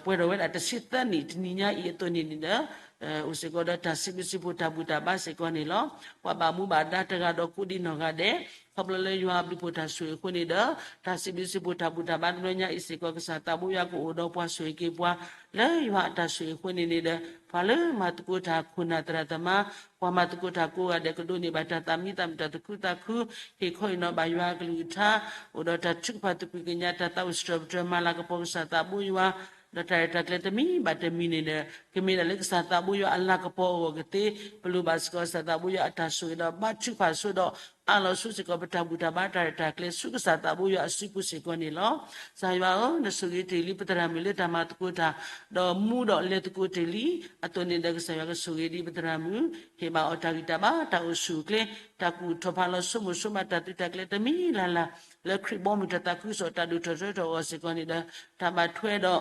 ပှဲၤထီၣ်ဝဲဒၣ်တဆံသၢနံၣ် တနံၤညါအံၤအသိးန့ၣ်န့ၣ်ဒီး အိၣ်စ့ၢ်ကီးဒီးတၢ်စံးဘျုးစံးဖှိၣ်တၢ်ဘူၣ်တၢ်ဘါစ့ၢ်ကီးန့ၣ်လီၤ. ပှၤဘၣ်မူဘၣ်ဒါတဂၤဒီးကိးဒံနီၢ်ဂၤဒဲး ခီဖျိလၢယွၤအဘျုးဖှိၣ်တၢ်ဆိၣ်ဂ့ၤအဃိန့ၣ်ဒီး တၢ်စံးဘျုးစံးဖှိၣ်တၢ်ဘူၣ်တၢ်ဘါတဘျီညါအံၤစ့ၢ်ကီး ကစၢ်သးဘိယွၤကအိၣ်ဒီးပှၤဆိၣ်ဂ့ၤက့ၤပှၤ လၢယွၤအတၢ်ဆိၣ်ဂ့ၤအဃိန့ၣ်န့ၣ်ဒီး ပှၤလၢမၤသကိးတၢ်ခိၣ်နၢ်သရၣ်သမါ ပှၤမၤသကိးတၢ်ကိးဂၤဒဲးကဒိးန့ၢ်ဘၣ်တၢ်သးမံသးမုာ်တၢ်သူၣ်ခုသးခု ဟ့ၣ်ခီဟ့ၣ်နီၤဘၣ်ယွၤအကလုၢ်ကထါ အိၣ်ဒီးတၢ်ထုကဖၣ်သကွံာ်ကညး တၢ်သးဝံၣ်စတြီၤပတြၢၤ မၤလၤကပီၤကစၢ်သးဘိယွၤ ဒီးတၢ်ရဲၣ်တၢ်ကျဲၤတမံၤဘၣ်တမံၤန့ၣ်ဒီး ကမ့ၢ်ဒၣ်လၢကစၢ်သးဘိယွၤအလၤကပီၤအဂီၢ်ကသ့ ပလိၣ်ဘၣ်စ့ၢ်ကီးကစၢ်သးဘိယွၤအတၢ်ဆိၣ်ဂ့ၤဒီးဘါထုကဖၣ်ဆိဒီး အးလီၤဆိစ့ၢ်ကီးပတၢ်ဘူၣ်တၢ်ဘါတၢ်ရဲၣ်တၢ်ကျဲၤဆူကစၢ်သးဘိယွၤအစုပူၤစ့ၢ်ကီးန့ၣ်လီၤ. ကစၢ်ယွၤဧၢ, နဆိၣ်ဂ့ၤတ့ၢ်လံပသရၣ်မုၣ်လၢတၢ်မၤသကိးတၢ် ဒီးမူဒီးလဲၤသကိးတ့ၢ်လံ အသိးန့ၣ်ဒီး ကစၢ်ယွၤကဆိၣ်ဂ့ၤဒံးပသရၣ်မုၣ် ဟ့ၣ်ဘၣ်အီၤတၢ်ဂံၢ်တၢ်ဘါ တၢ်အိၣ်ဆူၣ်အိၣ်ချ့ တၢ်ကူၣ်ထီၣ်ဖးလီၤဆိကမိၣ်ဆိကမး တၢ်သုးတၢ်ကျဲၤတမံၤလၢ်လၢ် လၢခရံာ်ဘီမုၢ်တၢ်သးခုကစီၣ်တၢ်ဒိၣ်ထီၣ်ထီထီၣ်အဂီၢ်စ့ၢ်ကီးန့ၣ်ဒီး တၢ်ဘၣ်ထွဲဒီး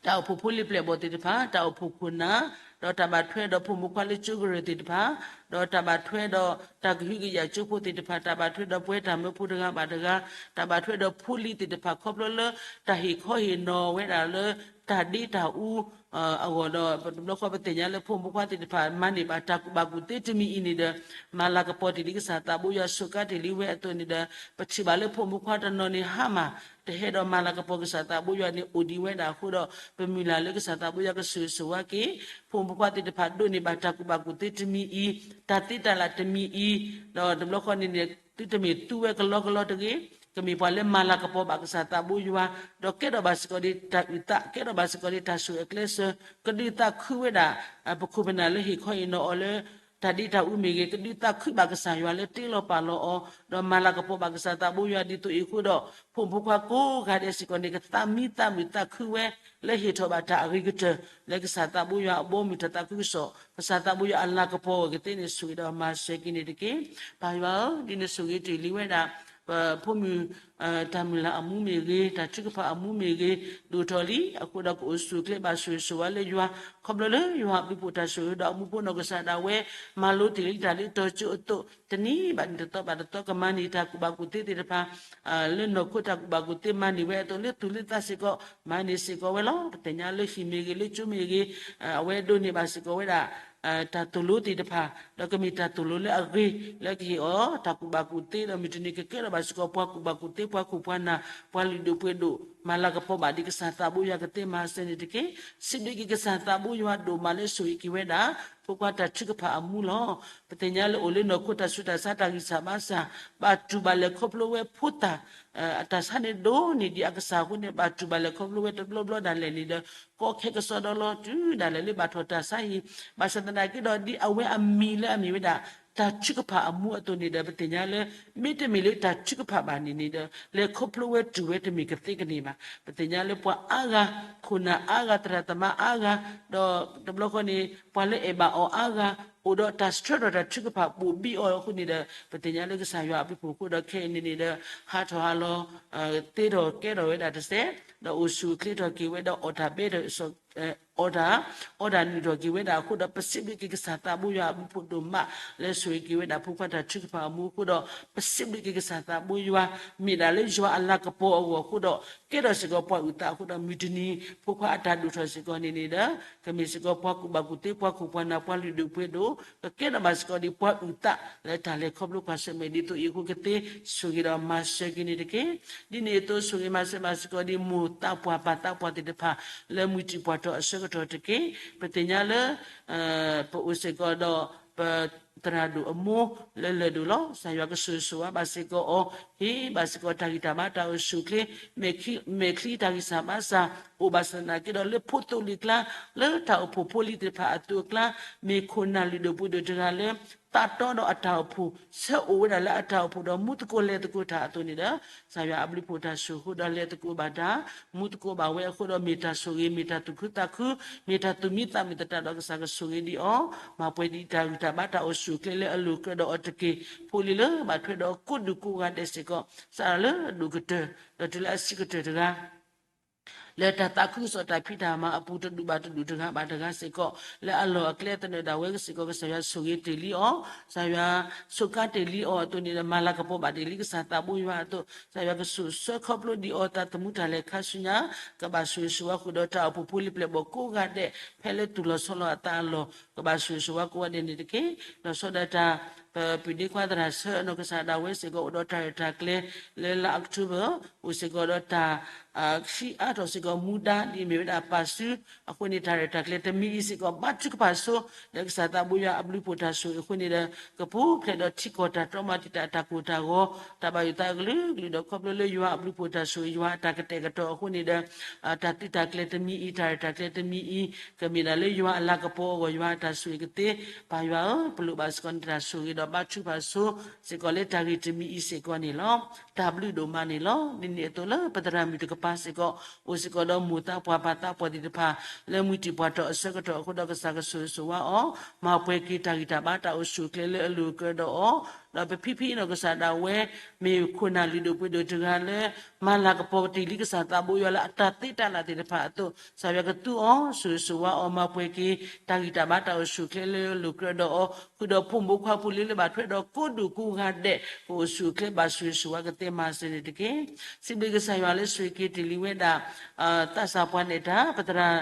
တၢ်အိၣ်ဖှိၣ်ဖိလံၤပျဲၢ်ဘီၣ်သ့ၣ်တဖၣ်, တၢ်အိၣ်ဖှိၣ်ခိၣ်နၢ်, ဒီးတၢ်ဘၣ်ထွဲဒီးဖိမုၣ်ခွါလၢကၠိကရၢၢ်သ့ၣ်တဖၣ်, ဒီးတၢ်ဘၣ်ထွဲဒီးတၢ်ကဟုကယာ်ကၠိဖိသ့ၣ်တဖၣ်, တၢ်ဘၣ်ထွဲဒီးပဝဲတၢ်မၢဖိတဂၤဘၣ်တဂၤ, တၢ်ဘၣ်ထွဲဒီးဖိလံၤသ့ၣ်တဖၣ် ခီဖျိလၢတၢ်ဟ့ၣ်ခီဟ့ၣ်နီၤဝဲဒၣ်လၢ တၢ်ဒ့တၢ်အူ အဂီၢ်ဒီး တဘျီဃီပသ့ၣ်ညါလၢဖိမုၣ်ဖိခွါသ့ၣ်တဖၣ် မၤန့ၢ်ဘၣ်တၢ်ကူၣ်ဘၣ်ကူၣ်သ့တမံၤအံၤန့ၣ်ဒီး မၤလၤကပီၤတ့ၢ်လံကစၢ်သးဘိယွၤ စူးကါတ့ၢ်လံဝဲအသိးန့ၣ်ဒီး ပထံၣ်ဘၣ်လၢဖိမုၣ်ဖိခွါတနီၤန့ၣ် ဟါမၢ် တဟဲဒီးမၤလၤကပီၤကစၢ်သးဘိယွၤန့ၣ် အိၣ်ဒံးဝဲဒၣ်အဃိဒီး ပမုၢ်လၢ်လၢကစၢ်သးဘိယွၤကဆိၣ်ဂ့ၤဆိၣ်ဝါက့ၤ ဖိမုၣ်ဖိခွါသ့ၣ်တဖၣ် ဒိးန့ၢ်ဘၣ်တၢ်ကူၣ်ဘၣ်ကူၣ်သ့တမံၤအံၤ, တၢ်သ့တၢ်လၢ်တမံၤအံၤ, ဒီးတဘျီဃီန့ၣ်န့ၣ် သုတမ့ၢ်သူဝဲကလီကလီတဂ့ၤ, ကမ့ၢ်ပှၤလၢမၤလၤကပီၤဘၣ်ကစၢ်သးဘိယွၤ, ဒီးကဲထီၣ်ဘၣ်စ့ၢ်ကီးဒ်တၢ်အုၣ်သး, ကဲထီၣ်ဘၣ်စ့ၢ်ကီးဒ်တၢ်ဆိၣ်အၢကျဲးစၢး, ကဒုးသးခုဝဲဒၣ် ပခိၣ်ပနၢ်လၢဟ့ၣ်ခီဟ့ၣ်နီၤအီၤလၢ တၢ်ဒ့တၢ်အူမ့ၢ်ဂ့ၤ, ကဒုးသးခုဘၣ်ကစၢ်ယွၤလၢတ့လီၤပာ်လီၤအီၤ, ဒီးမၤလၤကပီၤဘၣ်ကစၢ်သးဘိယွၤဒ်သိးအံၤအဃိဒီး ဖိမုၣ်ဖိခွါကိးဂၤဒဲးစ့ၢ်ကီးန့ၣ် ကသးမံသးမုာ်သးခုဝဲ လၢဟ့ၣ်ထီၣ်ဘၣ်တၢ်အဂ့ၤကတၢၢ် လၢကစၢ်သးဘိယွၤအဘီအမုၢ်တၢ်သးခုကစီၣ်, ကစၢ်သးဘိယွၤအလၤကပီၤအဂီၢ်ကသ့န့ၣ် ဆိၣ်ဂ့ၤဒီးမၤစၢၤက့ၤန့ၣ်တက့ၢ်. ပၢ်ယွၤဧၢ, ဒ်နဆိၣ်ဂ့ၤတ့ၢ်လံဝဲဒၣ် ပဖိမုၣ် တၢ်မုၢ်လၢ်အမူမ့ၢ်ဂ့ၤ, တၢ်ထုကဖၣ်အမူမ့ၢ်ဂ့ၤ, ဒိၣ်ထီၣ်လံ, အဃိဒီးကအိၣ်ဆူၣ်အိၣ်ချ့ဘၣ်ဆိၣ်ဂ့ၤဆိၣ်ဝါလၢယွၤ, ခီဖျိလၢယွၤအဘျုးဖှိၣ်တၢ်ဆိၣ်ဂ့ၤဒီးအမူဖိနီၢ်ကစၢ်ဒၣ်ဝဲ မၤလိတ့ၢ်လံတၢ်လၢတီၤကၠိအသိး, တနံၤဘၣ်တနံၤ တသီဘၣ်တသီ ကမၤန့ၢ်တၢ်ကူၣ်ဘၣ်ကူၣ်သ့သ့ၣ်တဖၣ် လၢနီၢ်ခိတၢ်ကူၣ်ဘၣ်ကူၣ်သ့မၤန့ၢ်ဝဲအသိး လၢသူၣ်လၢသးစ့ၢ်ကီး မၤန့ၢ်စ့ၢ်ကီးဝဲလီၤ. ပသ့ၣ်ညါလၢဟံၣ်မ့ၢ်ဂ့ၤ လၢကၠိမ့ၢ်ဂ့ၤ အဝဲဒိးန့ၢ်ဘၣ်စ့ၢ်ကီးဝဲဒၣ် တၢ်သိၣ်လိသ့ၣ်တဖၣ်, ဒီးကမ့ၢ်တၢ်သိၣ်လိလၢအဂ့ၤ လၢကဟ့ၣ်အီၤ တၢ်ကူၣ်ဘၣ်ကူၣ်သ့ ဒီးမုၢ်တနံၤကကဲထီၣ်ဘၣ်စ့ၢ်ကီး ပှၤကူၣ်ဘၣ်ကူၣ်သ့ ပှၤခိၣ်ပှၤနၢ် ပှၤလုၢ်ဒိၣ်ပှ့ၤဒိၣ် မၤလၤကပီၤဘၣ်ဒ်ကစၢ်သးဘိယွၤကသ့မၤစၢၤန့ၣ်တက့ၢ်. စံးဘျုးက့ၤကစၢ်သးဘိယွၤဒိၣ်မးလၢဆိၣ်ဂ့ၤက့ၤဝဲဒၣ် ဖိခွါတၢ်ထုကဖၣ်အမူလီၤ. ပသ့ၣ်ညါလၢအိၣ်လၢနီၢ်ခိတၢ်ဆူးတၢ်ဆါတၢ်ဂံၢ်စၢ်ဘါစၢ်, ဘၣ်တူၢ်ဘၣ်လဲၤခီဖျိဝဲဖိသၣ် အတၢ်ဆါန့ၣ်ဒိၣ်န့ၢ်ဒံးအကစၢ်အဃိန့ၣ် ဘၣ်တူၢ်ဘၣ်လဲၤခီဖျိဝဲတဘျီဘျီဒၣ်လဲာ်န့ၣ်ဒီး ကီခဲကစီဒီလီၤ တုၤဒၣ်လဲာ်လၢဘၣ်ထီၣ်တၢ်ဆါဟံၣ်, ဘၣ်ဆၣ်သနာ်က့ဒီး ဒ်အဝဲအမံၤလၢအမ့ၢ်ဝဲဒၣ် တၢ်ထုကဖၣ်အမူအသိးန့ၣ်ဒီး ပသ့ၣ်ညါလၢ မ့တမ့ၢ်လၢတၢ်ထုကဖၣ်ဘၣ်န့ၣ်န့ၣ်ဒီး လဲၤခီဖျိဝဲတူၢ်ဝဲတမ့ၢ်ကသ့ကန့ၢ်ဘၣ်. ပသ့ၣ်ညါလၢပှၤအါဂၤ ခိၣ်နၢ်အါဂၤ သရၣ်သမါအါဂၤ ဒီးတဘျီဃီန့ၣ် ပှၤလၢအဲၣ်ဘၣ်အီၤအါဂၤ အိၣ်ဒီးတၢ်ဆှၢထီၣ်တၢ်ထုကဖၣ်ဘိးဘံအီၤအဃိန့ၣ်ဒီး ပသ့ၣ်ညါလၢကစၢ်ယွၤအဘျုးဖှိၣ်အဃိဒီး ခဲအံၤန့ၣ်န့ၣ်ဒီး ဟးထီၣ်ဟးလီၤ သ့ထီၣ်ကဲထီၣ်ဝဲဒၣ်တစဲး ဒီးအိၣ်ဆူၣ်အိၣ်ချ့ထီၣ်က့ၤဝဲဒီးအီၣ်တၢ်ဘဲထီၣ် အီၣ်တၢ်, အီၣ်တၢ်နုာ်ထီၣ်က့ၤဝဲဒၣ်အဃိဒီး ပစံးဘျုးက့ၤကစၢ်သးဘိယွၤအဘျုးဖှိၣ်ဒိၣ်မး လၢဆိၣ်ဂ့ၤက့ၤဝဲဒၣ်ဖိခွါတၢ်ထုကဖၣ်အမူအဃိဒီး ပစံးဘျုးက့ၤကစၢ်သးဘိယွၤ မ့ၢ်ဒၣ်လၢယွၤအလၤကပီၤအဂီၢ်အဃိဒီး ကဲထီၣ်စ့ၢ်ကီးပှၤအုၣ်သးအဃိဒီး မုၢ်တနံၤ ဖိခွါအတၢ်ဒိၣ်ထီၣ်စ့ၢ်ကီးန့ၣ်န့ၣ်ဒီး ကမ့ၢ်စ့ၢ်ကီးပှၤကူၣ်ဘၣ်ကူၣ်သ့ ပှၤခိၣ်ပှၤနၢ် ပှၤလုၢ်ဒိၣ်ပှ့ၤဒိၣ် ကကဲထီၣ်ဘၣ်စ့ၢ်ကီးဒ်ပှၤအုၣ်သး လၢတၢ်လဲၤခီဖျိကွၢ်ဆၢၣ်မဲာ်ဒ်သိးအံၤအဃိကသ့ ဆိၣ်ဂ့ၤဒီးမၤစၢၤက့ၤန့ၣ်တက့ၢ်. ဒ်န့ၣ်အသိးဆိၣ်ဂ့ၤမၤစၢၤဘၣ်စ့ၢ်ကီးဒ်မိၢ်သးပှၢ်ပၢ်သးပှၢ်သ့ၣ်တဖၣ် လၢမုၢ်တံၢ်ပှၢ်ထီၣ်အဆၢကတီၢ်တက့ၢ်. ပသ့ၣ်ညါလၢ ပအိၣ်စ့ၢ်ကီးဒီး ပသရၣ်ဒိၣ်အမိၢ်လၢလၢၢ်ဒိၣ်လီၤ. ကစၢ်ယွၤကဆိၣ်ဂ့ၤဆိၣ်ဝါဘၣ်စ့ၢ်ကီးအီၤ, ဟ့ၣ်ဘၣ်စ့ၢ်ကီးတၢ်ဂံၢ်တၢ်ဘါတၢ်အိၣ်ဆူၣ်အိၣ်ချ့, မဲာ်ချံတၢ်ဂံၢ်စၢ်ဘါစၢ် အိၣ်ဘၣ်ဆၣ်သနာ်က့ဒီးလၢဖိသိလံၤကျါ လၢတၢ်အိၣ်ဖှိၣ်ဖိလံၤသ့ၣ်တဖၣ်အသိးအကျါ မ့ၢ်ခိၣ်နၢ်လုၢ်ဒိၣ်ပှ့ၤဒိၣ်တဂၤလၢ သးတီဒီးအတၢ်အိၣ်ဖှိၣ် ဆၢအိၣ်ဝဲဒၣ်လၢအတၢ်အိၣ်ဖှိၣ်ဒီးမူသကိးလဲၤသကိးတၢ်အသိးန့ၣ်ဒီး ကစၢ်ယွၤအဘျုးဖှိၣ်တၢ်ဆိၣ်အဃိဒီးလဲၤသကိးဘၣ်တၢ် မူသကိးဘၣ်ဝဲအဃိဒီးမ့ၢ်တၢ်ဆိၣ်ဂ့ၤ မ့ၢ်တၢ်သူၣ်ခုသးခု မ့ၢ်တၢ်သူၣ်မံသးမုာ်သတးဒီးကစၢ်ကဆိၣ်ဂ့ၤဒံးအီၤ မၤပှဲၤဒံးတၢ်ဂံၢ်တၢ်ဘါတၢ်အိၣ်ဆူၣ်အိၣ်ချ့လၢအလိၤကြၢးဒီးအီၤတက့ၢ်. ဖိလံၤလၢဘၣ်ထွဲဒီးကိးဒူၣ်ကိးဂၤဒဲးစ့ၢ်ကီး စးထီၣ်လၢအဒိၣ်ကတၢၢ် ဒီးတုၤလၢအဆံးကတၢၢ်တဂၤ လၢတၢ်သးခုကစီၣ်တၢ်ဖံးတၢ်မၤအပူၤတဒူၣ်ဘၣ်တဒူၣ်တဂၤဘၣ်တဂၤစ့ၢ်ကီး လၢအလီၢ်အကျဲသနၢၣ်ဒၣ်ဝဲစ့ၢ်ကီး ကစၢ်ယွၤဆိၣ်ဂ့ၤတ့ၢ်လံအီၤ, ကစၢ်ယွၤဆိးကါတ့ၢ်လံအီၤအသိးန့ၣ်ဒီး မၤလၤကပီၤဘၣ်တ့ၢ်လံကစၢ်သးဘိယွၤအသိး ကစၢ်ယွၤကဆိၣ်ဆၢခီဖျိဒံးအီၤသးသမူတၢ်လဲၤခါဆူညါ ကဘၣ်ဆိၣ်ဂ့ၤဆိၣ်ဝါဃုာ်ဒီးတၢ်အိၣ်ဖှိၣ်ဖိလံၤပျဲၢ်ဘီၣ်ကိးဂၤဒဲး ဖဲလၢတူၢ်လီၤဆီလီၤအသးအလီၢ် ကဘၣ်ဆိၣ်ဂ့ၤဆိၣ်ဝါကိးဂၤဒဲးန့ၣ်တက့ၢ်. လီၤဆီဒၣ်တၢ် ပပုၢ်ဒ့ခွါသရၣ်ဆၢအနီၢ်ကစၢ်ဒၣ်ဝဲစ့ၢ်ကီး အိၣ်ဒီးတၢ်ရဲၣ်တၢ်ကျဲၤ လၢလါ October အိၣ်စ့ၢ်ကီးဒီးတၢ် ခံအါထီၣ်စ့ၢ်ကီးမူဒါ ဒ်အမ့ၢ်ဝဲဒၣ်ပာ်စု အဃိန့ၣ် တၢ်ရဲၣ်တၢ်ကျဲၤတမံၤအံၤစ့ၢ်ကီး ဘါထုကဖၣ်ဆိ လၢကစၢ်သးဘိယွၤအဘျုးဖှိၣ်တၢ်ဆိၣ်ဂ့ၤအဃိန့ၣ်ဒီး ကပူၤဖျဲးဒီးထံကီၢ်တၢ်တြီမၤတံာ်တာ်တၢ်ကိၢ်တၢ်ဂီၤ တၢ်ဘၣ်ယိၣ်သးအကလုာ်ကလုာ်ဒီးခီဖျိလၢယွၤအဘျုးဖှိၣ်တၢ်ဆိၣ်ဂ့ၤ ယွၤအတၢ်ကတဲာ်ကတီၤအဃိန့ၣ်ဒီး တၢ်သုးတၢ်ကျဲၤတမံၤအံၤ တၢ်ရဲၣ်တၢ်ကျဲၤတမံၤအံၤ ကမ့ၢ်ဒၣ်လၢယွၤအလၤကပီၤအဂီၢ် ယွၤအတၢ်ဆိၣ်ဂ့ၤကသ့ ပၢ်ယွၤဧၢ ပလိၣ်ဘၣ်စ့ၢ်ကီးနတၢ်ဆိၣ်ဂ့ၤဒီးဘါထုကဖၣ်ဆိ စ့ၢ်ကီးလၢတၢ်ဂ့ၢ်တမံၤအံၤစ့ၢ်ကီးန့ၣ်လီၤ. တၢ်ဘျုးဒိၣ်မးန့ၣ်လီၤ. ဒ်န့ၣ်အသိးလၢပသရၣ်မုၣ်တကပၤစ့ၢ်ကီး အိၣ်စ့ၢ်ကီးဒီးမိၢ်သးပှၢ်ပၢ်သးပှၢ်သ့ၣ်တဖၣ် လၢမုၢ်တံၢ်ပှၢ်ထီၣ်အဆၢကတီၢ်အဃိဒီးကစၢ်ကဆိၣ်ဂ့ၤဆိၣ်ဝါအီၤ မၤပှဲၤက့ၤတၢ်ဂံၢ်တၢ်ဘါတၢ်အိၣ်ဆူၣ်အိၣ်ချ့လၢအလိၤကြၢးဒီးအီၤ ဒီးပဖံဖံနီၢ်ကစၢ်ဒၣ်ဝဲ မ့ၢ်ခိၣ်နၢ်လုၢ်ဒိၣ်ပှ့ၤဒိၣ်တဂၤလၢ မၤလၤကပီၤတ့ၢ်လံကစၢ်သးဘိယွၤလၢအတၢ်သ့တၢ်လၢ်သ့ၣ်တဖၣ်အသိး ကစၢ်ယွၤကသူအီၤ ဆိၣ်ဂ့ၤဆိၣ်ဝါအီၤ မၤပှဲၤက့ၤ တၢ်ဂံၢ်တၢ်ဘါတၢ်အိၣ်ဆူၣ်အိၣ်ချ့လၢအလိၤကြၢးဒီးအီၤ ဃုာ်ဒီးဖိမုၣ်ဖိခွါဖိလံၤလၢဘၣ်ထွဲဒီးကိးဒူၣ်ကိးဂၤဒဲး ကအိၣ်ဆူၣ်အိၣ်ချ့ ဘၣ်ဆိၣ်ဂ့ၤဆိၣ်ဝါကသ့မၤစၢၤန့ၣ်တက့ၢ်. စံးဘျုးကစၢ်ယွၤလၢဆိၣ်ဂ့ၤက့ၤတ့ၢ်လံဝဲဒၣ် သးစၢ်ပှၤနဲၣ်တၢ် ပသရၣ်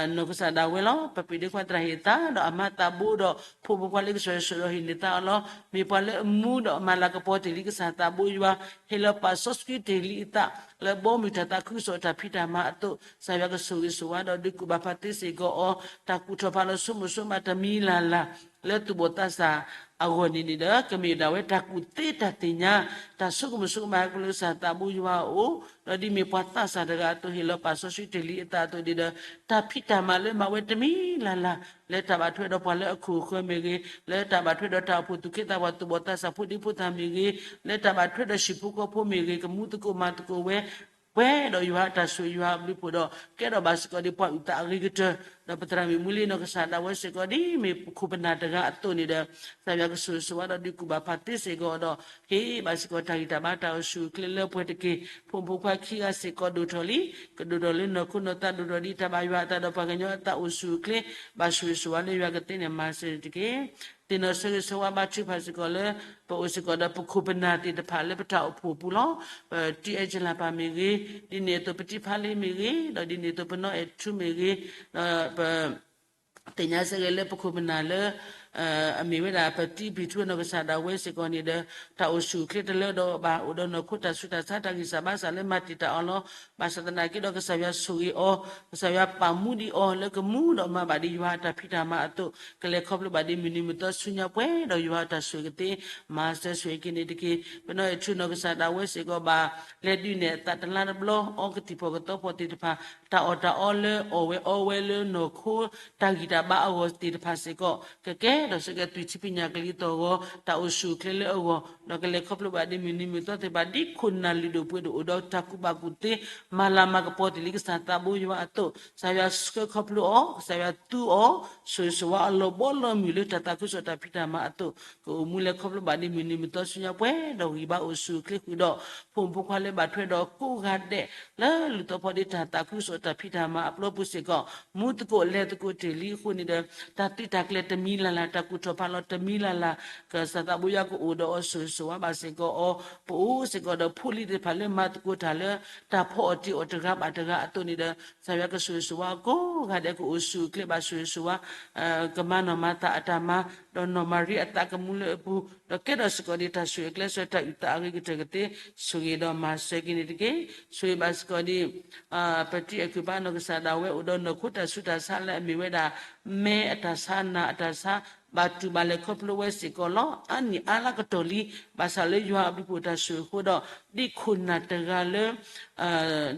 နီၢ်ကစၢ်ဒၣ်ဝဲလီၤ. ပပုၢ်ဒ့ခွါသရၣ်ဟ့ၣ်သါ ဒီးအမါသးဘိဒီးဖိမုၣ်ဖိခွါလၢကစၢ်ယွၤဆိၣ်ဒီးဟ့ၣ်န့ၢ်သါအီၤလီၤ. မ့ၢ်ပှၤလၢအမူဒီးမၤလၤကပီၤတ့ၢ်လံကစၢ်သးဘိယွၤ ဟ့ၣ်လီၤပာ်စီဆှံတ့ၢ်လံအသး လၢဘီမုၢ်တၢ်သးခုကစီၣ်တၢ်ဖံးတၢ်မၤအသိး ကစၢ်ယွၤကဆိၣ်ဂ့ၤဆိၣ်ဝါဒီးဒုးကူၣ်ဘၣ်ဖးသ့စ့ၢ်ကီးအီၤ တၢ်ကူၣ်ထီၣ်ဖးလီၤဆိကမိၣ်ဆိကမးတမံၤလၢ်လၢ် လၢသူၣ်ဘီၣ်သးစၢ်အဂီၢ်န့ၣ်န့ၣ်ဒီး ကမ့ၢ်ဒၣ်ဝဲတၢ်ကူၣ်သ့တၢ်သ့ၣ်ညါ တၢ်ဆိကမိၣ်ဆိကမးဟဲက့ၤလၢကစၢ်သးဘိယွၤအအိၣ် ဒီးဒ်မ့ၢ်ပှၤသးစၢ်တဂၤအသိး ဟ့ၣ်လီၤပာ်စီဆှံတ့ၢ်လံအသးအသိးန့ၣ်ဒီး တၢ်ဖံးတၢ်မၤလၢမၤဝဲတမံၤလၢ်လၢ် လၢတၢ်ဘၣ်ထွဲဒီးပှၤလၢအခိၣ်အဃၢၤမ့ၢ်ဂ့ၤ, လၢတၢ်ဘၣ်ထွဲဒီးတၢ်အိၣ်ဖှိၣ်သူၣ်က့သးပှၢ်သူၣ်ဘီၣ်သးစၢ်ဖိဒံဖိသၣ်မ့ၢ်ဂ့ၤ, လၢတၢ်ဘၣ်ထွဲဒီးဟံၣ်ဖိဃီဖိမ့ၢ်ဂ့ၤ, ကမူသကိးမၤသကိးဝဲ ပှဲၤဒီးယွၤအတၢ်ဆိၣ်ဂ့ၤယွၤအဘျုးဖှိၣ်ဒီး ကဲထီၣ်ဘၣ်စ့ၢ်ကီးဒ်ပှၤအုၣ်သးအဂ့ၤကတၢၢ်, ဒီးပသရၣ်မုၣ်မူလ့နီၢ်ကစၢ်ဒၣ်ဝဲစ့ၢ်ကီး ဒ်မ့ၢ်ပခိၣ်ပနၢ်တဂၤအသိးန့ၣ်ဒီး ကစၢ်ယွၤကဆိၣ်ဂ့ၤဆိၣ်ဝါဒီးဒုးကူၣ်ဘၣ်ဖးသ့စ့ၢ်ကီးဒီး ဟ့ၣ်ဘၣ်စ့ၢ်ကီးတၢ်ဂံၢ်တၢ်ဘါတၢ်အိၣ်ဆူၣ်အိၣ်ချ့လၢပှဲၤတက့ၢ်. ဖိမုၣ်ဖိခွါခံဂၤစ့ၢ်ကီးဒိၣ်ထီၣ်လံ, ကဒိၣ်ထီၣ်လၢနီၢ်ခိနီၢ်သးဒိၣ်ထီၣ်ဒ်တၢ်ဘၣ်ယွၤအသးဒီးပှၤကညီအသးအိၣ်ဆူၣ်အိၣ်ချ့, ဘၣ်ဆိၣ်ဂ့ၤဆိၣ်ဝါလၢယွၤကသ့န့ၣ်မၤစၢၤန့ၣ်တက့ၢ်. သ့ၣ်နီၣ်ဆၢဂ့ၤဆၢဝါဘါထုကဖၣ်စ့ၢ်ကီးလၢ ပအိၣ်စ့ၢ်ကီးဒီးပခိၣ်ပနၢ်သ့ၣ်တဖၣ်လၢပတၢ်အိၣ်ဖှိၣ်အပူၤလီၤ. ပတံၤအဲၣ်ကၠလၢ်ပၢ်မ့ၢ်ဂ့ၤ, ဒ်န့ၣ်အသိးပတံၤဖါလ့မ့ၢ်ဂ့ၤ, ဒီးဒ်န့ၣ်အသိးပနီၢ်အဲၣ်ထူမ့ၢ်ဂ့ၤ, ဒီးပ သ့ၣ်ညါစ့ၢ်ကီးလၢပခိၣ်ပနၢ်လၢ အမ့ၢ်ဝဲဒၣ်ပတံၤပံၤထူနီၢ်ကစၢ်ဒၣ်ဝဲစ့ၢ်ကီးန့ၣ်ဒီး တၢ်အိၣ်ဆူၣ်အိၣ်ချ့တလၢဒီးဘၣ် အိၣ်ဒီးနီၢ်ခိတၢ်ဆူးတၢ်ဆါတၢ်ဂံၢ်စၢ်ဘါစၢ်လၢမၤတံာ်တာ်အီၤလီၤ. ဘၣ်ဆၣ်သနာ်က့ဒီးကစၢ်ယွၤဆိၣ်ဂ့ၤအီၤ, ကစၢ်ယွၤပာ်မူဒံးအီၤလၢကမူဒီးမၤဘၣ်ဒ်ယွၤအတၢ်ဖံးတၢ်မၤအသိး ကလဲၤခီဖျိဘၣ်ဒ်မုၢ်နံၤမုၢ်သီဆူညါပှဲၤဒီးယွၤအတၢ်ဆိၣ်ဂ့ၤကသ့ မၤစၢၤဆိၣ်ဂ့ၤက့ၤန့ၣ်တက့ၢ်. ပနီၢ်အဲၣ်ထူနီၢ်ကစၢ်ဒၣ်ဝဲစ့ၢ်ကီးဘၣ် လဲၤဒုးနဲၣ်အသးတလါတဘျီ အီကသံၣ်ဖီၣ်ကသီဖီၣ်သ့ၣ်တဖၣ် တၢ်အီၣ်တၢ်အီလၢအီၣ်ဝဲအီဝဲလၢနီၢ်ခိ တၢ်ဂံၢ်တၢ်ဘါအဂီၢ်သ့ၣ်တဖၣ်စ့ၢ်ကီး ကကဲ ကဲဒီးစ့ၢ်ကီးသွံၣ်ထံဖံးညၣ်ကလံၤသီၣ်ဂီၤ တၢ်အိၣ်ဆူၣ်အိၣ်ချ့လၢအဂီၢ်, ဒီးကလဲၤခီဖျိဘၣ်ဒ်မုၢ်နံၤမုၢ်သီသ့ၣ်တဖၣ် ဒ်ခိၣ်နၢ်လုၢ်ဒိၣ်ပှ့ၤဒိၣ်အိၣ်ဒီးတၢ်ကူၣ်ဘၣ်ကူၣ်သ့ မၤလၤမၤကပီၤတ့ၢ်လံကစၢ်သးဘိယွၤအသိး, ကစၢ်ယွၤဆှၢခီဖျိအီၤ, ကစၢ်ယွၤသူအီၤ, ဆိၣ်ဂ့ၤဆိၣ်ဝါအီၤလီၤဘီလီၤမုၢ်လၢတၢ်သးခုကစီၣ်တၢ်ဖံးတၢ်မၤအသိး, ကအိၣ်မူလဲၤခီဖျိဘၣ်ဒ်မုၢ်နံၤမုၢ်သီဆူညါပှဲၤဒီး ဂံၢ်ဘါအိၣ်ဆူၣ်အိၣ်ချ့ဃုာ်ဒီး ဖိမုၣ်ဖိခွါလၢဘၣ်ထွဲဒီးကိးဂၤဒဲး လၢလူၤသီဖီဒ့တၢ်သးခုကစီၣ်တၢ်ဖံးတၢ်မၤအပျီပူၤစ့ၢ်ကီး မူသကိးလဲၤသကိးတ့ၢ်လံအဃိန့ၣ်ဒီး တၢ်သုးတၢ်ကျဲၤတမံၤလၢ်လၢ် တၢ်ကူၣ်ထီၣ်ဖးလီၤတမံၤလၢ်လၢ် ကစၢ်သးဘိယွၤကအိၣ်ဒီးအီၤ ဆိၣ်ဂ့ၤဆိၣ်ဝါဘၣ်စ့ၢ်ကီးအီၤ, ပအိၣ်စ့ၢ်ကီးဒီးဖိလံၤသ့ၣ်တဖၣ်လၢမၤသကိးတၢ်လၢတၢ်ဖီအီၣ်တံၢ်အီၣ်တဂၤဘၣ်တဂၤအသိးန့ၣ်ဒီး ကစၢ်ယွၤကဆိၣ်ဂ့ၤဆိၣ်ဝါအကိးဂၤဒဲး ကအိၣ်ဆူၣ်အိၣ်ချ့ဘၣ်ဆိၣ်ဂ့ၤဆိၣ်ဝါ ကမၤနီၢ်မၤသးအတၢ်မၤ ဒီးနီၢ်မၤရံအသးကမူလၢအပူၤ ဒီးကဲထီၣ်စ့ၢ်ကီးဒ်တၢ်ဆိၣ်ဂ့ၤကျဲးစၢး တၢ်အုၣ်သးအဂ့ၤကတၢၢ်ကသ့ ဆိၣ်ဂ့ၤဒီးမၤစၢၤက့ၤန့ၣ်တက့ၢ်. ဆိၣ်ဂ့ၤဘၣ်စ့ၢ်ကီးဒ် ပတံၤအကုၢ်ပၢ်နီၢ်ကစၢ်ဒၣ်ဝဲအိၣ်ဒီးနီၢ်ခိတၢ်ဆူးတၢ်ဆါလၢအမ့ၢ်ဝဲဒၣ် မဲအတၢ်ဆါ နၢ်အတၢ်ဆါ ဘၣ်တူၢ်ဘၣ်လဲၤခီဖျိဝဲစ့ၢ်ကီးလီၤ. အါနံၣ်အါလါကတီၢ်လံ ဘၣ်ဆၣ်လၢယွၤအဘျုးဖှိၣ်တၢ်ဆိၣ်ဂ့ၤအဃိဒီး ဒ်ခိၣ်နၢ်တဂၤလၢ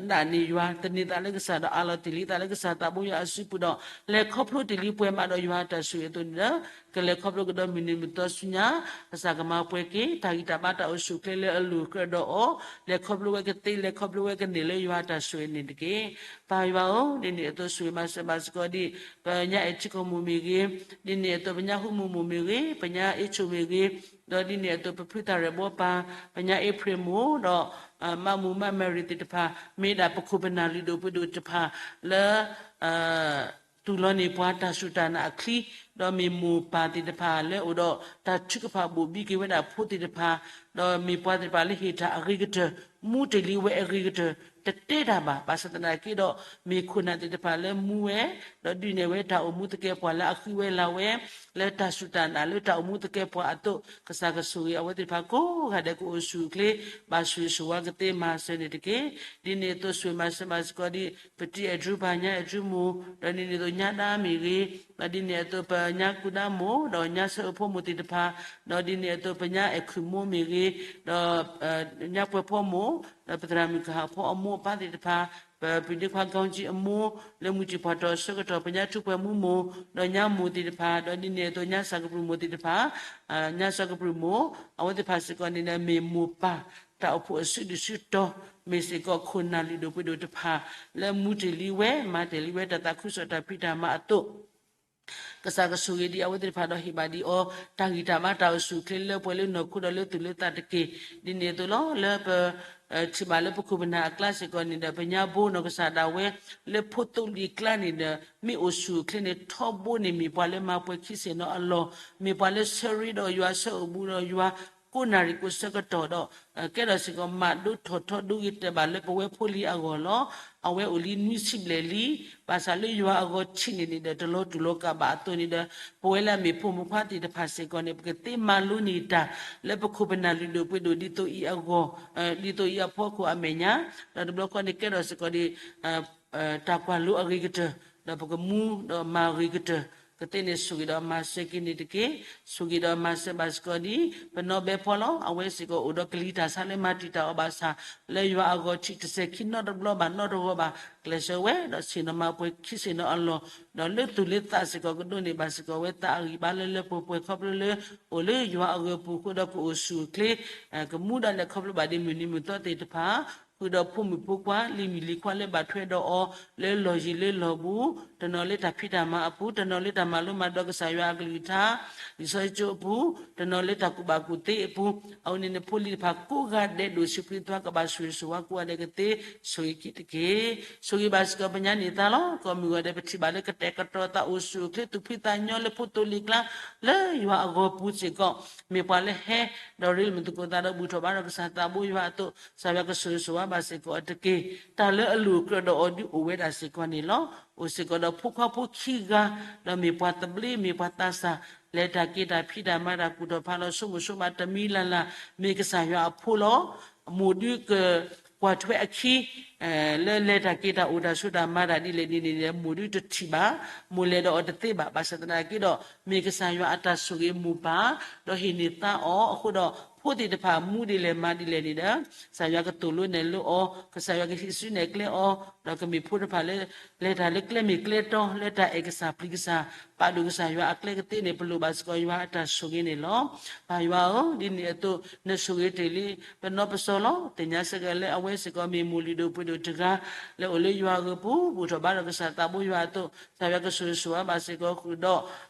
ဒၣ်န့ၢ်ယွၤ သန့ၤသးလၢကစၢ်ဒီးအးလီၤတ့ၢ်လံသးလၢကစၢ်သးဘိယွၤအစုပူၤဒီး လဲၤခီဖျိတ့ၢ်လံပှဲၤမးဒီးယွၤအတၢ်ဆိၣ်ဂ့ၤအသိးန့ၣ်ဒီး ကလဲၤခီဖျိကဒီးမုၢ်နံၤမုၢ်သီဆူညါ ကစၢ်ကမၤပှဲၤက့ၤ တၢ်ဂံၢ်တၢ်ဘါတၢ်အိၣ်ဆူၣ်အိၣ်ချ့လၢအလိၤကြၢးဒီးအီၤ လဲၤခီဖျိဝဲကသ့ လဲၤခီဖျိဝဲကန့ၢ်လၢယွၤအတၢ်ဆိၣ်ဂ့ၤန့ၣ်တက့ၢ်. ပၢ်ယွၤဧၢ, ဒ်န့ၣ်အသိးဆိၣ်ဂ့ၤမၤစၢၤဘၣ်စ့ၢ်ကီးဒ် ပညါအဲၣ်ထံကီၢ်မိၢ်မ့ၢ်ဂ့ၤ, ဒ်န့ၣ်အသိးပညါဟူမူးမိၢ်မ့ၢ်ဂ့ၤ, ပညါအ့ၣ်ဆိၣ်မ့ၢ်ဂ့ၤ, ဒီးဒ်န့ၣ်အသိးပဖုသၣ်ရဲၣ်ဘီပၢ်, ပညါအ့ဖြ့ၣ်မိၢ်, ဒီး မးမူးမးမဲရံၤသ့ၣ်တဖၣ် မ့ၢ်ဒၣ်ပခိၣ်ပနၢ်လုၢ်ဒိၣ်ပှ့ၤဒိၣ်တဖၣ်လၢ တူၢ်လိာ်န့ၢ်ပှၤတၢ်စူၢ်တၢ်နာ်အချံ, ဒီးမ့ၢ်မိၢ်ပၢ်သ့ၣ်တဖၣ်လၢအိၣ်ဒီးတၢ်ထုကဖၣ်ဘိၣ်ဘံက့ၤဝဲဒၣ်ဖိသ့ၣ်တဖၣ်, ဒီးမ့ၢ်ပှၤသ့ၣ်တဖၣ်လၢဟ့ၣ်တၢ်အဂ့ၤကတၢၢ်, မူတ့ၢ်လံဝဲအဂ့ၤကတၢၢ်, တတဲတၢ်ဘၣ်, ဘၣ်ဆၣ်သနာ်က့ဒီး မ့ၢ်ခိၣ်နၢ်သ့ၣ်တဖၣ်လၢမူဝဲ, ဒီးဒုးနဲၣ်ဝဲတၢ်အိၣ်မူသကဲးပှၤလၢအဃံဝဲလၤဝဲ, လၢတၢ်စူၢ်တၢ်နာ်လၢတၢ်အိၣ်မူသကဲးပှၤအသိး, ကစၢ်ကဆိၣ်ဂ့ၤအဝဲသ့ၣ်တဖၣ်ကိးဂၤဒဲးကအိၣ်ဆူၣ်အိၣ်ချ့, ဘၣ်ဆိၣ်ဂ့ၤဆိၣ်ဝါကသ့မၤစၢၤန့ၣ်တက့ၢ်. ဒ်န့ၣ်အသိးဆိၣ်ဂ့ၤမၤစၢၤဘၣ်စ့ၢ်ကီးဒ် ပတံၤအဲၣ်ဒြူပၢ်ညါအဲၣ်ဒြူမိၢ်, ဒီးဒ်န့ၣ်အသိးညါဒါမ့ၢ်ဂ့ၤ, ဒီးဒ်န့ၣ်အသိးပညါကူဒါမိၢ်, ဒီးညါဆၢအိၣ်ဖိမိၢ်သ့ၣ်တဖၣ်, ဒီးဒ်န့ၣ်အသိးပညါအဲၣ်ခုၣ်မိၢ်မ့ၢ်ဂ့ၤ, ဒီး ညါပှဲၤဖီမိၢ်, ဒီးပသရၣ်မုၣ်ကဟၣ်ဖီအမိၢ်အပၢ်သ့ၣ်တဖၣ်, ပပုၢ်ဒ့ခွါ ကီကံ အမိၢ်, လၢမုၢ်တံၢ်ဖးထီၣ်အဆၢကတီၢ် ပညါထူပှဲၤမူမိၢ်, ဒီးညါမိၢ်သ့ၣ်တဖၣ်, ဒီးဒ်န့ၣ်အသိးညါစၢ်ကပြုၢ်မိၢ်သ့ၣ်တဖၣ်, ညါစၢ်ကပြုၢ်မိၢ်, အဝဲသ့ၣ်တဖၣ်စ့ၢ်ကီးန့ၣ်ဒီး မ့ၢ်မိၢ်ပၢ်တၢ်အိၣ်ဖှိၣ်အစုဒုၣ်စုတီၤ, မ့ၢ်စ့ၢ်ကီးခိၣ်နၢ်လုၢ်ဒိၣ်ပှ့ၤဒိၣ်တဖၣ် လၢမူတ့ၢ်လံဝဲ, မၤတ့ၢ်လံဝဲတၢ်သးခုကစီၣ်တၢ်ဖံးတၢ်မၤအသိး ကစၢ်ကဆိၣ်ဂ့ၤဒံးအဝဲသ့ၣ်တဖၣ်ဒီးဟ့ၣ်ဘၣ်ဒံးအီၤ တၢ်ဂံၢ်တၢ်ဘါတၢ်အိၣ်ဆူၣ်အိၣ်ချ့လၢပှဲၤလၢနီၢ်ခိဒီးလၢသူၣ်လၢသးတက့ၢ်. ဒ်န့ၣ်အသိးလီၤ လၢပ ထံၣ်ဘၣ်လၢပခိၣ်ပနၢ်အကျါစ့ၢ်ကီးန့ၣ်ဒီး ပညါဘိနီၢ်ကစၢ်ဒၣ်ဝဲ လၢဖိသိလံၤကျါန့ၣ်ဒီး မ့ၢ်အိၣ်ဆူၣ်အိၣ်ချ့န့ၣ် ထီဘိန့ၣ် မ့ၢ်ပှၤလၢမၤပှဲၤခံဆ့ၣ်နီၤအလီၢ်, မ့ၢ်ပှၤလၢဆၢရ့ဒီးယွၤ ဆၢအိၣ်ဘူးဒီးယွၤ ကိးနၣ်ရံၣ်ကိးဆၢကတီၢ်ဒီး ကဲထီၣ်စ့ၢ်ကီးမၤဒိထီၣ်ထီဒိဂ့ၤတဲာ်ဘၣ်လၢပဝဲဖိလံၤအဂီၢ်လီၤ. အဝဲအိၣ်လံနွံဆံဘျဲၣ်လံ. ဘၣ်ဆၣ်လၢယွၤအဂီၢ်ထံးန့ၣ်န့ၣ်ဒီး တလီၤတူာ်လီၤကာ်ဘၣ်အသိးန့ၣ်ဒီး ပဝဲလၢအမ့ၢ်ဖိမုၣ်ဖိခွါသ့ၣ်တဖၣ်စ့ၢ်ကီးန့ၣ် ပကသ့မၤလိန့ၢ်တၢ် လၢပခိၣ်ပနၢ်လုၢ်ဒိၣ်ပှ့ၤဒိၣ်ဒ်သိးအံၤအဂီၢ်, ဒ်သိးအံၤအဖီခိၣ်အမဲာ်ညါ, ဒီးတဘျီဃီန့ၣ်ကဲထီၣ်စ့ၢ်ကီးဒ် တၢ်ကွၢ်လိအဂ့ၤကတၢၢ်, ဒီးပကမူဒီးမၤအဂ့ၤကတၢၢ်, ကသ့န့ၣ်ဆိၣ်ဂ့ၤဒီးမၤစၢၤက့ၤန့ၣ်တက့ၢ်. ဆိၣ်ဂ့ၤဒီးမၤစၢၤဘၣ်စ့ၢ်ကီးဒ် ပနီၢ်ဘဲဖီလီၤ. အဝဲစ့ၢ်ကီးအိၣ်ဒီးကလံၤတၢ်ဆါလၢမၤတံာ်တာ်အီၤဘၣ်ဆၣ်, လၢယွၤအဂီၢ်ထံးတစဲးခံနီတဘျီဘၣ်နီတဂီၢ်ဘၣ်, ကျဲးစၢးဝဲဒီးဆ့ၣ်နီၤမၤပှဲၤခံဆ့ၣ်နီၤအလီၢ်, ဒီးလၢသူၣ်လၢသးစ့ၢ်ကီးကဒိးန့ၢ်ဘၣ်စ့ၢ်ကီးဝဲသးအဂံၢ်ဘါလၢလၢပှဲၤပှဲၤခီဖျိလၢ အိၣ်လၢယွၤအဂီၢ်ပူၤအဃိဒီးကအိၣ်ဆူၣ်အိၣ်ချ့ ကမူဒီးလဲၤခီဖျိဘၣ်ဒ်မုၢ်နံၤမုၢ်သီသ့ၣ်တဖၣ်, ဃုာ်ဒီးဖိမုၣ်ဖိခွါ လံၤမုၣ်လံၤခွါလၢဘၣ်ထွဲဒီးအီၤ လၢလီၢ်ယံၤလၢလီၢ်ဘူး, တနီၤလၢတၢ်ဖံးတၢ်မၤအပူၤ, တနီၤလၢတၢ်မၤလိမၤဒိးကစၢ်ယွၤအကလုၢ်ကထါ လံာ်စီဆှံကၠိအပူၤ, တနီၤလၢတၢ်ကူၣ်ဘၣ်ကူၣ်သ့အပူၤ, အဝဲန့ၣ်န့ၣ် ဖိလံၤတဖၣ်ကိးဂၤဒဲးဒိၣ်ဆံးဖှံသွါကဘၣ်ဆိၣ်ဂ့ၤဆိၣ်ဝါကိးဂၤဒဲးကသ့ ဆိၣ်ဂ့ၤက့ၤတက့ၢ်. ဆိၣ်ဂ့ၤဘၣ်စ့ၢ်ကီးပညါန့ၢ်သါလီၤ. ကိးမုၢ်ဂီၤဒဲး ပထံၣ်ဘၣ်လၢကတဲာ်ကတီၤသးအိၣ်ဆူၣ်အိၣ်ချ့သူၣ်ဖှံသးညီလၢဖိသိလံၤကျါ လၢယွၤအဂီၢ်ပူၤစ့ၢ်ကီး, မ့ၢ်ပှၤလၢဟဲဒီးရ့လိာ်မုာ်သကိးသးဒီးဘူၣ်ထီၣ်ဘါထီၣ်ကစၢ်သးဘိယွၤအသိး ကစၢ်ယွၤကဆိၣ်ဂ့ၤဆိၣ်ဝါဘၣ်စ့ၢ်ကီးအီၤတက့ၢ်. တၢ်လၢအလိၣ်ကြၢးဒီးအီၤဒုးအိၣ်ဝဲဒၣ်စ့ၢ်ကီးန့ၣ်လီၤ. အိၣ်စ့ၢ်ကီးဒီးဖိခွါဖိခံဂၤ, ဒီးမ့ၢ်ပှၤသဘျ့မ့ၢ်ပှၤသးစၢ်, လဲၤတၢ်က့ၤတၢ်ဖံးတၢ်မၤတၢ်ကူၣ်ထီၣ်ဖးလီၤဆိကမိၣ်ဆိကမးတမံၤလၢ်လၢ်, မ့ၢ်ကစၢ်ယွၤအဖိလီၤ. မိၢ်ဒုးကကွၢ်ထွဲအခံ, လၢလဲၤတၢ်က့ၤတၢ်အိၣ်တၢ်ဆိးတၢ်မၤတၢ်ဒ်လဲၣ်ဒ်န့ၣ်ဒီး မိၢ်ဒုတထံၣ်ဘၣ်, မိၢ်လဲၤဒီးအီၤတသ့ဘၣ်. ဘၣ်ဆၣ်သနာ်က့ဒီး မ့ၢ်ကစၢ်ယွၤအတၢ်ဆိၣ်ဂ့ၤမိၢ်ပၢ်, ဒီးဟ့ၣ်န့ၢ်သါအီၤအဃိဒီး ဖိသ့ၣ်တဖၣ်မူဒ်လဲၣ်မၤဒ်လဲၣ်န့ၣ်ဒီး ကစၢ်ယွၤကသိၣ်လိနဲၣ်လိအီၤ, ကစၢ်ယွၤကဟံးစုနဲၣ်ကျဲအီၤ, ဒီးကမ့ၢ်ဖိတဖၣ်လၢ လဲၤတၢ်လၢကျဲမ့ၢ်ကျဲတီ လၢတၢ်အဲၣ်ကစၢ်ပျံၤကစၢ်, ပာ်ဒိၣ်ကစၢ်ယွၤအကျဲကသ့န့ၣ် ပလိၣ်ဘၣ်စ့ၢ်ကီးယွၤအတၢ်ဆိၣ်ဂ့ၤန့ၣ်လီၤ. ပၢ်ယွၤဧၢ, ဒ်န့ၣ်အသိး နဆိၣ်ဂ့ၤတ့ၢ်လံ ပနီပစီလီၤ. သ့ၣ်ညါစ့ၢ်ကီးလၢအဝဲစ့ၢ်ကီးမ့ၢ်မိၢ်လုၢ်ဒိၣ်ပှ့ၤဒိၣ်တဂၤ လၢအိၣ်လၢယွၤအဂၢၤပူၤ ဘူၣ်ထီၣ်ဘါထီၣ်ကစၢ်သးဘိယွၤအသိး ကစၢ်ယွၤကဆိၣ်ဂ့ၤဆိၣ်ဝါဘၣ်စ့ၢ်ကီးဃုာ်ဒီး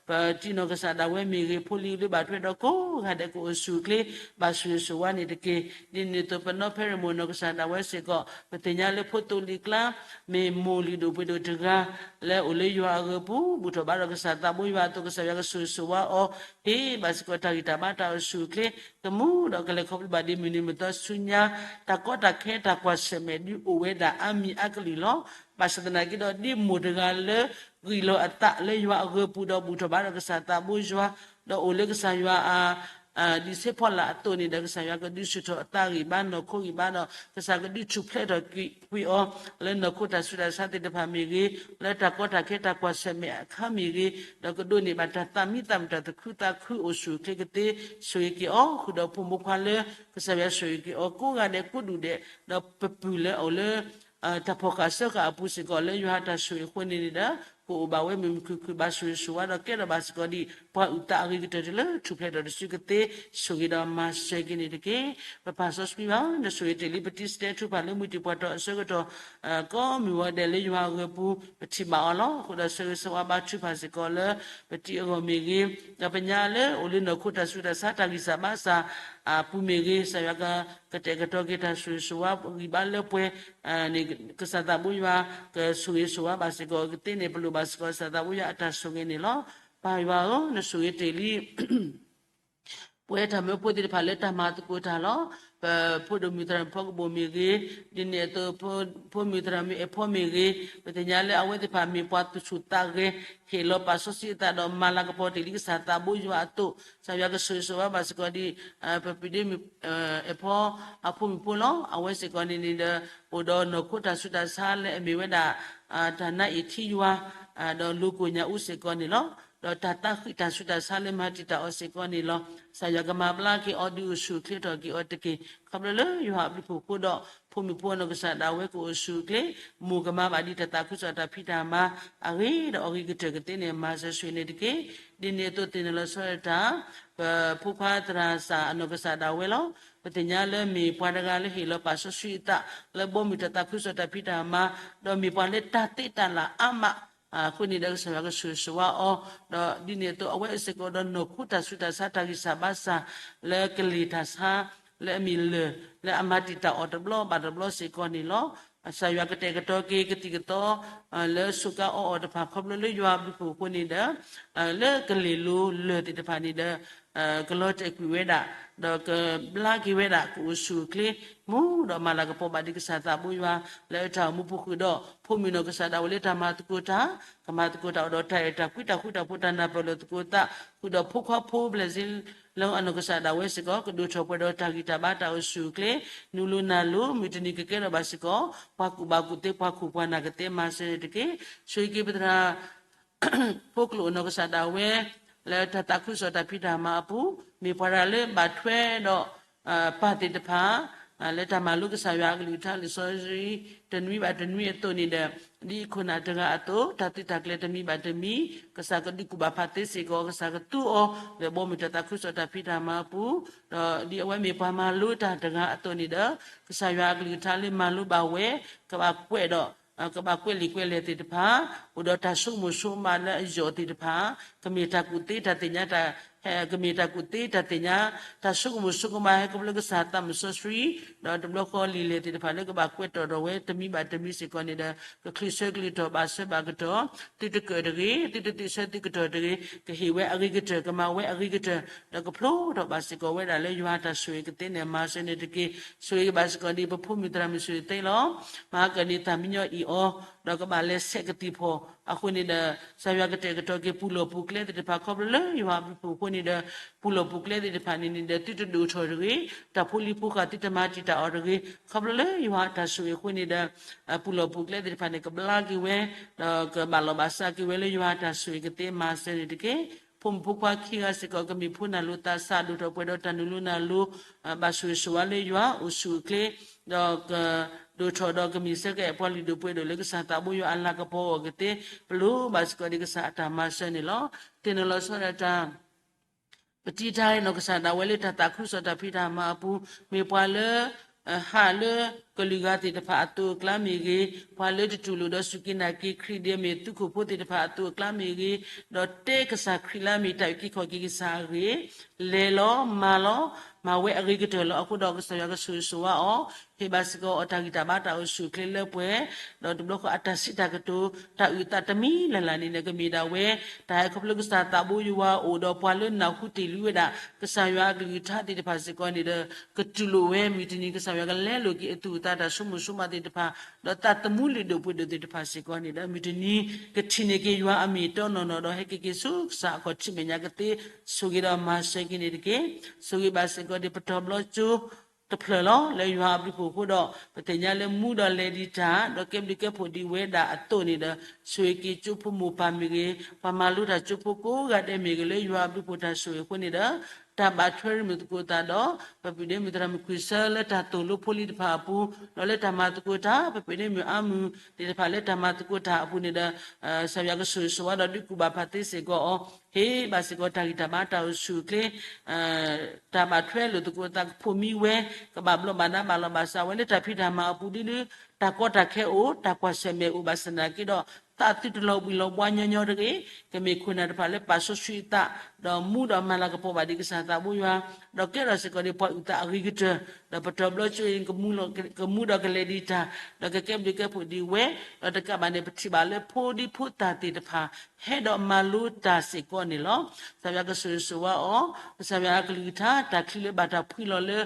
ပတံၤနီၢ်ကစၢ်ဒၣ်ဝဲမ့ၢ်ဂ့ၤ, ဖိလံၤလၢဘၣ်ထွဲဒီးကိးဂၤဒဲးကအိၣ်ဆူၣ်အိၣ်ချ့ ဘၣ်ဆိၣ်ဂ့ၤဆိၣ်ဝါန့ၣ်တက့ၢ်. ဒ်န့ၣ်အသိး ပနီဖဲရမိၢ်နီၢ်ကစၢ်ဒၣ်ဝဲစ့ၢ်ကီး ပသ့ၣ်ညါလၢဖိသိလံၤကျါ မ့ၢ်မိၢ်လုၢ်ဒိၣ်ပှ့ၤဒိၣ်တဂၤ လၢအိၣ်လၢယွၤအဂၢၤပူၤ ဘူၣ်ထီၣ်ဘါထီၣ်ကစၢ်သးဘိယွၤအသိး ကစၢ်ယွၤကဆိၣ်ဂ့ၤဆိၣ်ဝါအီၤ, ဟ့ၣ်ဘၣ်စ့ၢ်ကီးတၢ်ဂံၢ်တၢ်ဘါတၢ်အိၣ်ဆူၣ်အိၣ်ချ့ ကမူဒီးကလဲၤခီဖျိဘၣ်ဒ်မုၢ်နံၤမုၢ်သီဆူညါ တၢ်ကီတၢ်ခဲတၢ်ကွၢ်ဆၢၣ်မဲာ်ဒုးအိၣ်ဝဲဒၣ်အါမံၤအါကလုာ်လီၤ. ဘၣ်ဆၣ်သနာ်က့ဒီး ဒ်မိၢ်တဂၤလၢ ဂံၢ်လီၤအသးလၢယွၤအဂၢၤပူၤဒီးဘူၣ်ထီၣ်ဘါထီၣ်ကစၢ်သးဘိယွၤ ဒီးအိၣ်လၢကစၢ်ယွၤအ ဒံးဆဲးဖီလာ်အသိးန့ၣ်ဒီး ကစၢ်ယွၤကဒုးဆူၣ်ထီၣ်အသးဂံၢ်ဘါ နီၢ်ခိဂံၢ်ဘါဒီး ကစၢ်ကဒုးထူၣ်ဖျဲးထီၣ်ကွံာ်အီၤ လၢနီၢ်ခိတၢ်ဆူးတၢ်ဆါသ့ၣ်တဖၣ်မ့ၢ်ဂ့ၤ, လၢတၢ်ကီတၢ်ခဲတၢ်ကွၢ်ဆၢၣ်မဲာ်အခါမ့ၢ်ဂ့ၤ, ဒီးကဒိးန့ၢ်ဘၣ်တၢ်သးမံသးမုာ်တၢ်သူၣ်ခုသးခုအိၣ်ဆူၣ်အိၣ်ချ့ကသ့ ဆိၣ်ဂ့ၤက့ၤအီၤ ဃုာ်ဒီးဖိမုၣ်ဖိခွါလၢ ကစၢ်ယွၤဆိၣ်ဂ့ၤက့ၤအီၤ ကိးဂၤဒဲးကိးဒူၣ်ဒဲး ဒီးပပုၢ်လၢအိၣ်လၢ တၢ်ဖီၣ်ဃာ်စၢဃာ်အပူၤစ့ၢ်ကီး လၢယွၤတၢ်ဆိၣ်ဂ့ၤအဃိန့ၣ်န့ၣ်ဒီး ကအိၣ်ဘၣ်ဝဲမုာ်မုာ်ခုၣ်ခုၣ် ဘၣ်ဆိၣ်ဂ့ၤဆိၣ်ဝါဒီးကဲထီၣ်ဘၣ်စ့ၢ်ကီးဒ် ပှၤအုၣ်သးအဂ့ၤကတၢၢ်တလၢထူၣ်ဖျဲးထီၣ်တစုကသ့ ဆိၣ်ဂ့ၤဒီးမၤစၢၤက့ၤန့ၣ်တက့ၢ်. ပပၢ်စီဆှံဘၣ် နဆိၣ်ဂ့ၤတ့ၢ်လံ ပတံၤစတဲထုကဖၣ်လၢမုၢ်တံၢ်ပှၤတီၤအဆၢကတီၢ် ကိးမုၢ်ဝဲဒဲးလၢယွၤအဂၢၤပူၤ ပထံၣ်ဘၣ်အီၤလီၤ. အဃိဒီးဆိၣ်ဂ့ၤဆိၣ်ဝါဘါထုကဖၣ်စ့ၢ်ကီးလၢ ပတံၤအဂီၢ်မ့ၢ်ဂ့ၤ, ဒီးပညါလၢအိၣ်လၢနီၢ်ခိတၢ်ဆူးတၢ်ဆါတၢ်ဂံၢ်စၢ်ဘါစၢ် အပူၤမ့ၢ်ဂ့ၤ, ကစၢ်ယွၤက ကတဲာ်ကတီၤက့ၤတၢ်ဆိၣ်ဂ့ၤဆိၣ်ဝါဂံၢ်ဘါလၢပှဲၤ န့ၣ် ကစၢ်သးဘိယွၤ ကဆိၣ်ဂ့ၤဆိၣ်ဝါဘၣ်စ့ၢ်ကီးကသ့န့ၣ် ပလိၣ်ဘၣ်စ့ၢ်ကီးကစၢ်သးဘိယွၤအတၢ်ဆိၣ်ဂ့ၤန့ၣ်လီၤ. ပၢ်ယွၤဧၢ, နဆိၣ်ဂ့ၤတ့ၢ်လံ ပဝဲတၢ်မၢဖိသ့ၣ်တဖၣ်လၢတၢ်မၤသကိးတၢ်လီၤ. ပဖိဒိၣ်မုၣ်သရၣ်ဖီကဘိၣ်မ့ၢ်ဂ့ၤ, ဒ်န့ၣ်အသိး ဖိမုၣ်သရၣ်မုၣ်အဲၣ်ဖီမ့ၢ်ဂ့ၤ, ပသ့ၣ်ညါလၢအဝဲသ့ၣ်တဖၣ်မ့ၢ်ပှၤသူၣ်ဆူၣ်သးဂဲၤ ဟ့ၣ်လီၤပာ်စီဆှံအသးဒီးမၤလၤကပီၤတ့ၢ်လံကစၢ်သးဘိယွၤအသိး, ကစၢ်ယွၤကဆိၣ်ဂ့ၤဆိၣ်ဝါဘၣ်စ့ၢ်ကီးဒ် ပပံၤဒ့မုၣ် အဲၣ်ဖီအဖိမုၣ်ဖိလီၤ. အဝဲစ့ၢ်ကီးန့ၣ်န့ၣ်ဒီး အိၣ်ဒီးနီၢ်ခိတၢ်ဆူးတၢ်ဆါလၢအမ့ၢ်ဝဲဒၣ် တၢ်နါအ့ၣ်ထံယွၤ ဒီးလူၤကိၣ်ညၣ်အူစ့ၢ်ကီးန့ၣ်လီၤ. ဒီးတၢ်သးဃံးတၢ်ဆူးတၢ်ဆါလၢမၤတံာ်တာ်အီၤစ့ၢ်ကီးန့ၣ်လီၤ. ကစၢ်ယွၤကမၤဘျါက့ၤအီၤဒုးအိၣ်ဆူၣ်အိၣ်ချ့ထီၣ်က့ၤအီၤတက့ၢ်. ခီဖျိလၢယွၤအဘျုးအဖှိၣ်အဃိဒီး ဖိမုၣ်ဖိနီၢ်ကစၢ်ဒၣ်ဝဲကအိၣ်ဆူၣ်အိၣ်ချ့, မိၢ်ကမၤဘၣ်ဒ်တၢ်သးခုကစီၣ်တၢ်ဖံးတၢ်မၤအဂ့ၤဒီးအဂ့ၤကတၢၢ်ကသ့န့ၣ် မၤစၢၤဆိၣ်ဂ့ၤန့ၣ်တက့ၢ်. ဒ်န့ၣ်အသိးသ့ၣ်နီၣ်လီၤဆီဒၣ်တၢ် ပဖိခွါသရၣ်စၢ်အနီၢ်ကစၢ်ဒၣ်ဝဲလီၤ. ပသ့ၣ်ညါလၢမ့ၢ်ပှၤတဂၤလၢဟ့ၣ်လီၤပာ်စီဆှံအသး လၢဘီမုၢ်တၢ်သးခုကစီၣ်တၢ်ဖံးတၢ်မၤ, ဒီးမ့ၢ်ပှၤလၢတၢ်သ့တၢ်လၢ်အါမး အဃိန့ၣ်ဒီးကစၢ်ယွၤကဆိၣ်ဂ့ၤဆိၣ်ဝါအီၤ, ဒီးဒ်န့ၣ်အသိးအဝဲစ့ၢ်ကီးဒီးနီၢ်ခိတၢ်ဆူးတၢ်ဆါတၢ်ဂံၢ်စၢ်ဘါစၢ် လၢကလ့ၢ်တၢ်ဆါ လၢအမ့ၢ်လၢၢ် လၢအမၤတံာ်တာ်အီၤတဘျီဘၣ်တဘျီစ့ၢ်ကီးန့ၣ်လီၤ. ကစၢ်ယွၤကတဲာ်ကတီၤက့ၤကသံၣ်ကသီ လၢစူးကါအီအီၤတဖၣ်ခီဖျိလၢယွၤအဘျုးအဖှိၣ်အဃိန့ၣ်ဒီး လၢကလ့ၢ်လိၤလၢၢ်သ့ၣ်တဖၣ်န့ၣ်ဒီး ကလီၤတဲာ်ကွံာ်ဝဲဒၣ် ဒီးကဘျါက့ၤဝဲဒၣ် ကအိၣ်ဆူၣ်အိၣ်ချ့ မူဒီးမၤလၤကပီၤဘၣ်ဒ်ကစၢ်သးဘိယွၤ လၢတၢ်အိၣ်မူပူၤဃုာ်ဒီး ဖိမုၣ်နီၢ်ကစၢ်ဒၣ်ဝဲလၢတၢ်မၤသကိးတၢ် ကမၤသကိးတၢ်အိၣ်ဒီးတၢ်အဲၣ်တၢ်ကွံတၢ်ဃူတၢ်ဖိးတၢ်နၢ်ပၢၢ်လိာ်သကိးသး ဃုာ်ဒီးဖိခွါဖိဘျဲၣ်စ့ လၢအနီၢ်ကစၢ်ဒၣ်ဝဲစ့ၢ်ကီး ကဒိၣ်ထီၣ်ပှဲၤဒီးတၢ်ဂံၢ်တၢ်ဘါတၢ်အိၣ်ဆူၣ်အိၣ်ချ့ နုာ်လီၤနၢ်လီၤ မုၢ်တနံၤကကဲထီၣ်ဘၣ်စ့ၢ်ကီး ပှၤကူၣ်ဘၣ်ကူၣ်သ့ပှၤခိၣ်ပှၤနၢ်ကသ့မၤစၢၤန့ၣ်တက့ၢ်. ဆိၣ်ဂ့ၤက့ၤပသရၣ် ဖိကျိာ်နီၢ်ကစၢ်ဒၣ်ဝဲ လၢတၢ်သးခုကစီၣ်တၢ်ဖံးတၢ်မၤအပူၤ မ့ၢ်ပှၤတဂၤလၢဘၣ်ထွဲဒီး ပၢ်သ့ၣ်တဖၣ် လၢတၢ်မၤလိကစၢ်ယွၤအကလုၢ်ကထါလံာ်စီဆှံ တနွံဘၣ်တနွံအသိးန့ၣ်ဒီး ဒ်အခိၣ်နၢ်တဂၤအသိး တၢ်သုးတၢ်ကျဲၤတမံၤဘၣ်တမံၤ ကစၢ်ကဒုးကူၣ်ဘၣ်ဖးသ့စ့ၢ်ကီး ကစၢ်ကသူအီၤ လၢဘီမုၢ်တၢ်သးခုကစီၣ်တၢ်ဖံးတၢ်မၤအပူၤ ဒီးဒ်အဝဲမ့ၢ်ပှၤမၤလိတၢ်တဂၤအသိးန့ၣ်ဒီး ကစၢ်ယွၤအကလုၢ်ကထါလၢမၤလိဘၣ်ဝဲ ကဘၣ်ကွဲးဒီး ကဘၣ်ကွဲးလံာ်ကွဲးလဲၢ်သ့ၣ်တဖၣ် အိၣ်ဒီးတၢ်ဆိကမိၣ်ဆိကမးလၢအယိာ်သ့ၣ်တဖၣ် ကမ့ၢ်တၢ်ကူၣ်သ့တၢ်သ့ၣ်ညါ ကမ့ၢ်တၢ်ကူၣ်သ့တၢ်သ့ၣ်ညါ တၢ်ဆိကမိၣ်ဆိကမးဟဲခီဖျိကစၢ်သးမုၢ်စီဆှံ ဒီးတဘျီဃီလံာ်လဲၢ်သ့ၣ်တဖၣ်လၢကဘၣ်ကွဲးတီၣ်ထီၣ်ဝဲ တမံၤဘၣ်တမံၤစ့ၢ်ကီးန့ၣ်ဒီး ကချုးဆၢကလုၢ်ထီၣ်ဘၣ်ဆၢဘၣ်ကတီၢ် သုတကၢၣ်တဂ့ၤ သုတသုးဆၢသုးကတီၢ်တဂ့ၤ ကဟ့ၣ်ဝဲအဂ့ၤကတၢၢ် ကမၤဝဲအဂ့ၤကတၢၢ် ဒီးကဖျိထီၣ်ဘၣ်စ့ၢ်ကီးဝဲဒၣ်လၢယွၤတၢ်ဆိၣ်ဂ့ၤကသ့န့ၣ် မၤစၢၤန့ၣ်တက့ၢ်. ဆိၣ်ဂ့ၤဘၣ်စ့ၢ်ကီးဒ်ပဖိမုၣ်သရၣ်မုၣ်ဆိၣ်ဂ့ၤသ့လီၤ. မၤကၢၣ်န့ၣ်သၣ်မံညီအံၣ်အီၤ ဒီးကဘၣ်လဲၤဆဲးကသံၣ်ဖီၣ် အဃိန့ၣ်ဒီး ကစၢ်ယွၤကတဲာ်ကတီၤက့ၤပူၤလီၢ်ပူၤကျဲသ့ၣ်တဖၣ် ခီဖျိလၢယွၤအဘျုးအဖှိၣ်အဃိန့ၣ်ဒီး ပူၤလီၢ်ပူၤကျဲသ့ၣ်တဖၣ်န့ၣ်န့ၣ်ဒီး သုတဒိၣ်ထီၣ်တဂ့ၤ, တၢ်ဖိလံၤဖိဃာ် သုတမၤတံာ်တာ်အီၤတဂ့ၤ, ခီဖျိလၢယွၤအတၢ်ဆိၣ်ဂ့ၤအဃိန့ၣ်ဒီး ပူၤလီၢ်ပူၤကျဲသ့ၣ်တဖၣ်န့ၣ် ကဘျါက့ၤဝဲ ဒီးကဘၣ်လီၤဘၣ်စးက့ၤဝဲလၢယွၤအတၢ်ဆိၣ်ဂ့ၤကသ့မၤစၢၤန့ၣ်တက့ၢ်. ဖိမုၣ်ဖိခွါခံဂၤစ့ၢ်ကီး ကမ့ၢ်ဖိနၢ်လိၤသးစၢ် ဒိၣ်ထီၣ်ပှဲၤဒီးတၢ်နုာ်လီၤနၢ်လိၤ, ဘၣ်ဆိၣ်ဂ့ၤဆိၣ်ဝါလၢယွၤအိၣ်ဆူၣ်အိၣ်ချ့, ဒီးကဒိၣ်ထီၣ်ဒီးကမ့ၢ်ဆၢကအဲၣ်ပှၤလုၢ်ဒိၣ်ပှ့ၤဒိၣ်လၢ ကစၢ်သးဘိယွၤအလၤကပီၤအဂီၢ်ကသ့ ပလိၣ်ဘၣ်စ့ၢ်ကီးဒ်ကစၢ်အတၢ်မၤစၢၤန့ၣ်လီၤ. သ့ၣ်နီၣ်လီၤဆီဒၣ်တၢ် ပတံၤတၢ်အံၤနီၢ်ကစၢ်ဒၣ်ဝဲလၢတၢ်သးခုကစီၣ်တၢ်ဖံးတၢ်မၤအပူၤ မ့ၢ်ပှၤလၢ ဟးလၢကလုာ်ဂၤသ့ၣ်တဖၣ်အသိးအကျါမ့ၢ်ဂ့ၤ, ပှၤလၢတတူၢ်လိာ်ဒီးစူၢ်က့ၤနာ်က့ၤခရံာ်ဒီးမ့ၢ်သုးခိၣ်ဖိသ့ၣ်တဖၣ်အသိးအကျါမ့ၢ်ဂ့ၤ, ဒီးတဲကစၢ်ခရံာ်လၢအမ့ၢ်တၢ်အုၣ်က့ၤခီၣ်က့ၤကစၢ်အဂ့ၢ်, လဲၤလီၤမၤလီၤ, မၤဝဲအဂ့ၤကတၢၢ်လီၤ. အဃိဒီးကစၢ်ယွၤကဆိၣ်ဂ့ၤဆိၣ်ဝါအီၤ, ဟ့ၣ်ဘၣ်စ့ၢ်ကီးအီၤတၢ်ဂံၢ်တၢ်ဘါတၢ်အိၣ်ဆူၣ်အိၣ်ချ့လၢပှဲၤ, ဒီးတဘျီဃီအတၢ်စံးတၢ်ကတိၤ တၢ်အုၣ်အသးတမံၤလၢ်လၢ်န့ၣ်ဒီး ကမ့ၢ်ဒၣ်ဝဲ တၢ်ဟဲခီဖျိကစၢ်သးဘိယွၤအအိၣ်ဒီးပှၤလၢနၢ်ဟူတ့ၢ်လံဝဲဒၣ် ကစၢ်ယွၤအကလုၢ်ကထါသ့ၣ်တဖၣ်စ့ၢ်ကီးန့ၣ်ဒီး ကတူၢ်လိာ်ဝဲ မုၢ်တနံၤ ကစၢ်ယွၤကလဲလိာ်က့ၤအသူၣ်အသးတၢ်ဆိကမိၣ်ဆိကမးသ့ၣ်တဖၣ် ဒီးသးသမူလုၢ်ဒိၣ်ပှ့ၤဒိၣ်သ့ၣ်တဖၣ်စ့ၢ်ကီးန့ၣ်ဒီး မုၢ်တနံၤ ကထံၣ်န့ၢ်က့ၤယွၤအမ့ၢ်အတီနီၢ်နီၢ်ဒီး ဟဲက့ၤက့ၤဆူကစၢ်အခီၣ်ထံးမဲာ်ညါကသ့ ဆိၣ်ဂ့ၤဒီးမၤစၢၤက့ၤန့ၣ်တက့ၢ်. ဆိၣ်ဂ့ၤဘၣ်စ့ၢ်ကီးဒ်ပတီၢ်ဘျီကၠိ တဖျၢၣ်လီၤ. လၢယွၤအဘျုးအဖှိၣ်အဃိဒီး ပသ့ၣ်ညါလၢမူဒီးလဲၤဒံးတၢ် ဒီးကဲဘျုးကဲဖှိၣ်ဒံးဝဲဒၣ်အသိးန့ၣ်ဒီး ဆိၣ်ဂ့ၤက့ၤကၠိဖိမိၢ်ပၢ်မ့ၢ်ဂ့ၤ, ပှၤမၤလိတၢ်ကၠိဖိကိးဂၤဒဲးမ့ၢ်ဂ့ၤ လၢယွၤအဘျုးအဖှိၣ်တၢ်ဆိၣ်ဂ့ၤအဃိန့ၣ်ဒီး တၢ်ဘၣ်ထွဲရမုၢ်သကိးသးဒီး ပပုၢ်ဒ့မုၣ်သရၣ်မုၣ်ကွံာ်ဆၢလၢတၢ်သိၣ်လိဖိလံၤတဖၣ်အပူၤ, ဒီးလၢတၢ်မၤသကိးတၢ် ပပုၢ်ဒ့မုၣ်အါမုၢ်သ့ၣ်တဖၣ်လၢတၢ်မၤသကိးတၢ်အပူၤန့ၣ်ဒီး ကစၢ်ယွၤကဆိၣ်ဂ့ၤဆိၣ်ဝါဒီးဒုးကူၣ်ဘၣ်ဖးသ့စ့ၢ်ကီးအီၤ, ဟ့ၣ်ဘၣ်စ့ၢ်ကီးတၢ်ဂံၢ်တၢ်ဘါတၢ်အိၣ်ဆူၣ်အိၣ်ချ့ တၢ်ဘၣ်ထွဲလိာ်သကိးသးကဖိးမံဝဲ, ကဘၣ်ဘျီးဘၣ်ဒါဘၣ်လီၤဘၣ်စးဝဲလၢတၢ်ဖံးတၢ်မၤအပူၤဒ်ဒ် တၢ်ကီတၢ်ခဲအိၣ် တၢ်ကွၢ်ဆၢၣ်မဲာ်အိၣ်ဘၣ်ဆၣ်သနာ်က့ဒီး သးသုတလီၤဘှံးလီၤဘှါညီညီတဂ့ၤ, ကမ့ၢ်ခိၣ်နၢ်တဖၣ်လၢပာ်စီဆှံအသး, ဒီးမူဒီးမၤလၤကပီၤဘၣ်ဒံးကစၢ်သးဘိယွၤ, ဒီးကဲထီၣ်စ့ၢ်ကီးဒ်ပှၤအုၣ်သးအဂ့ၤကတၢၢ်, ဒီးပတီၢ်ဘျီကၠိအံၤ ကမူဒီးကလဲၤဒံးတၢ်, ဒီးကကဲဘျုးကဲဖှိၣ်ဒံးဝဲ, ဒီးတကးဘၣ်န့ၣ် ပထံၣ်ဘၣ်လၢဖိဒံဖိသၣ်သ့ၣ်တဖၣ် ဟဲဒီးမၤလိတၢ်စ့ၢ်ကီးန့ၣ်လီၤ. ကစၢ်ယွၤကဆိၣ်ဂ့ၤဆိၣ်ဝါအီၤ, ကစၢ်ယွၤအကလုၢ်ကထါ တၢ်ချံလၢဘၣ်တၢ်ဖှံလီၤလၢ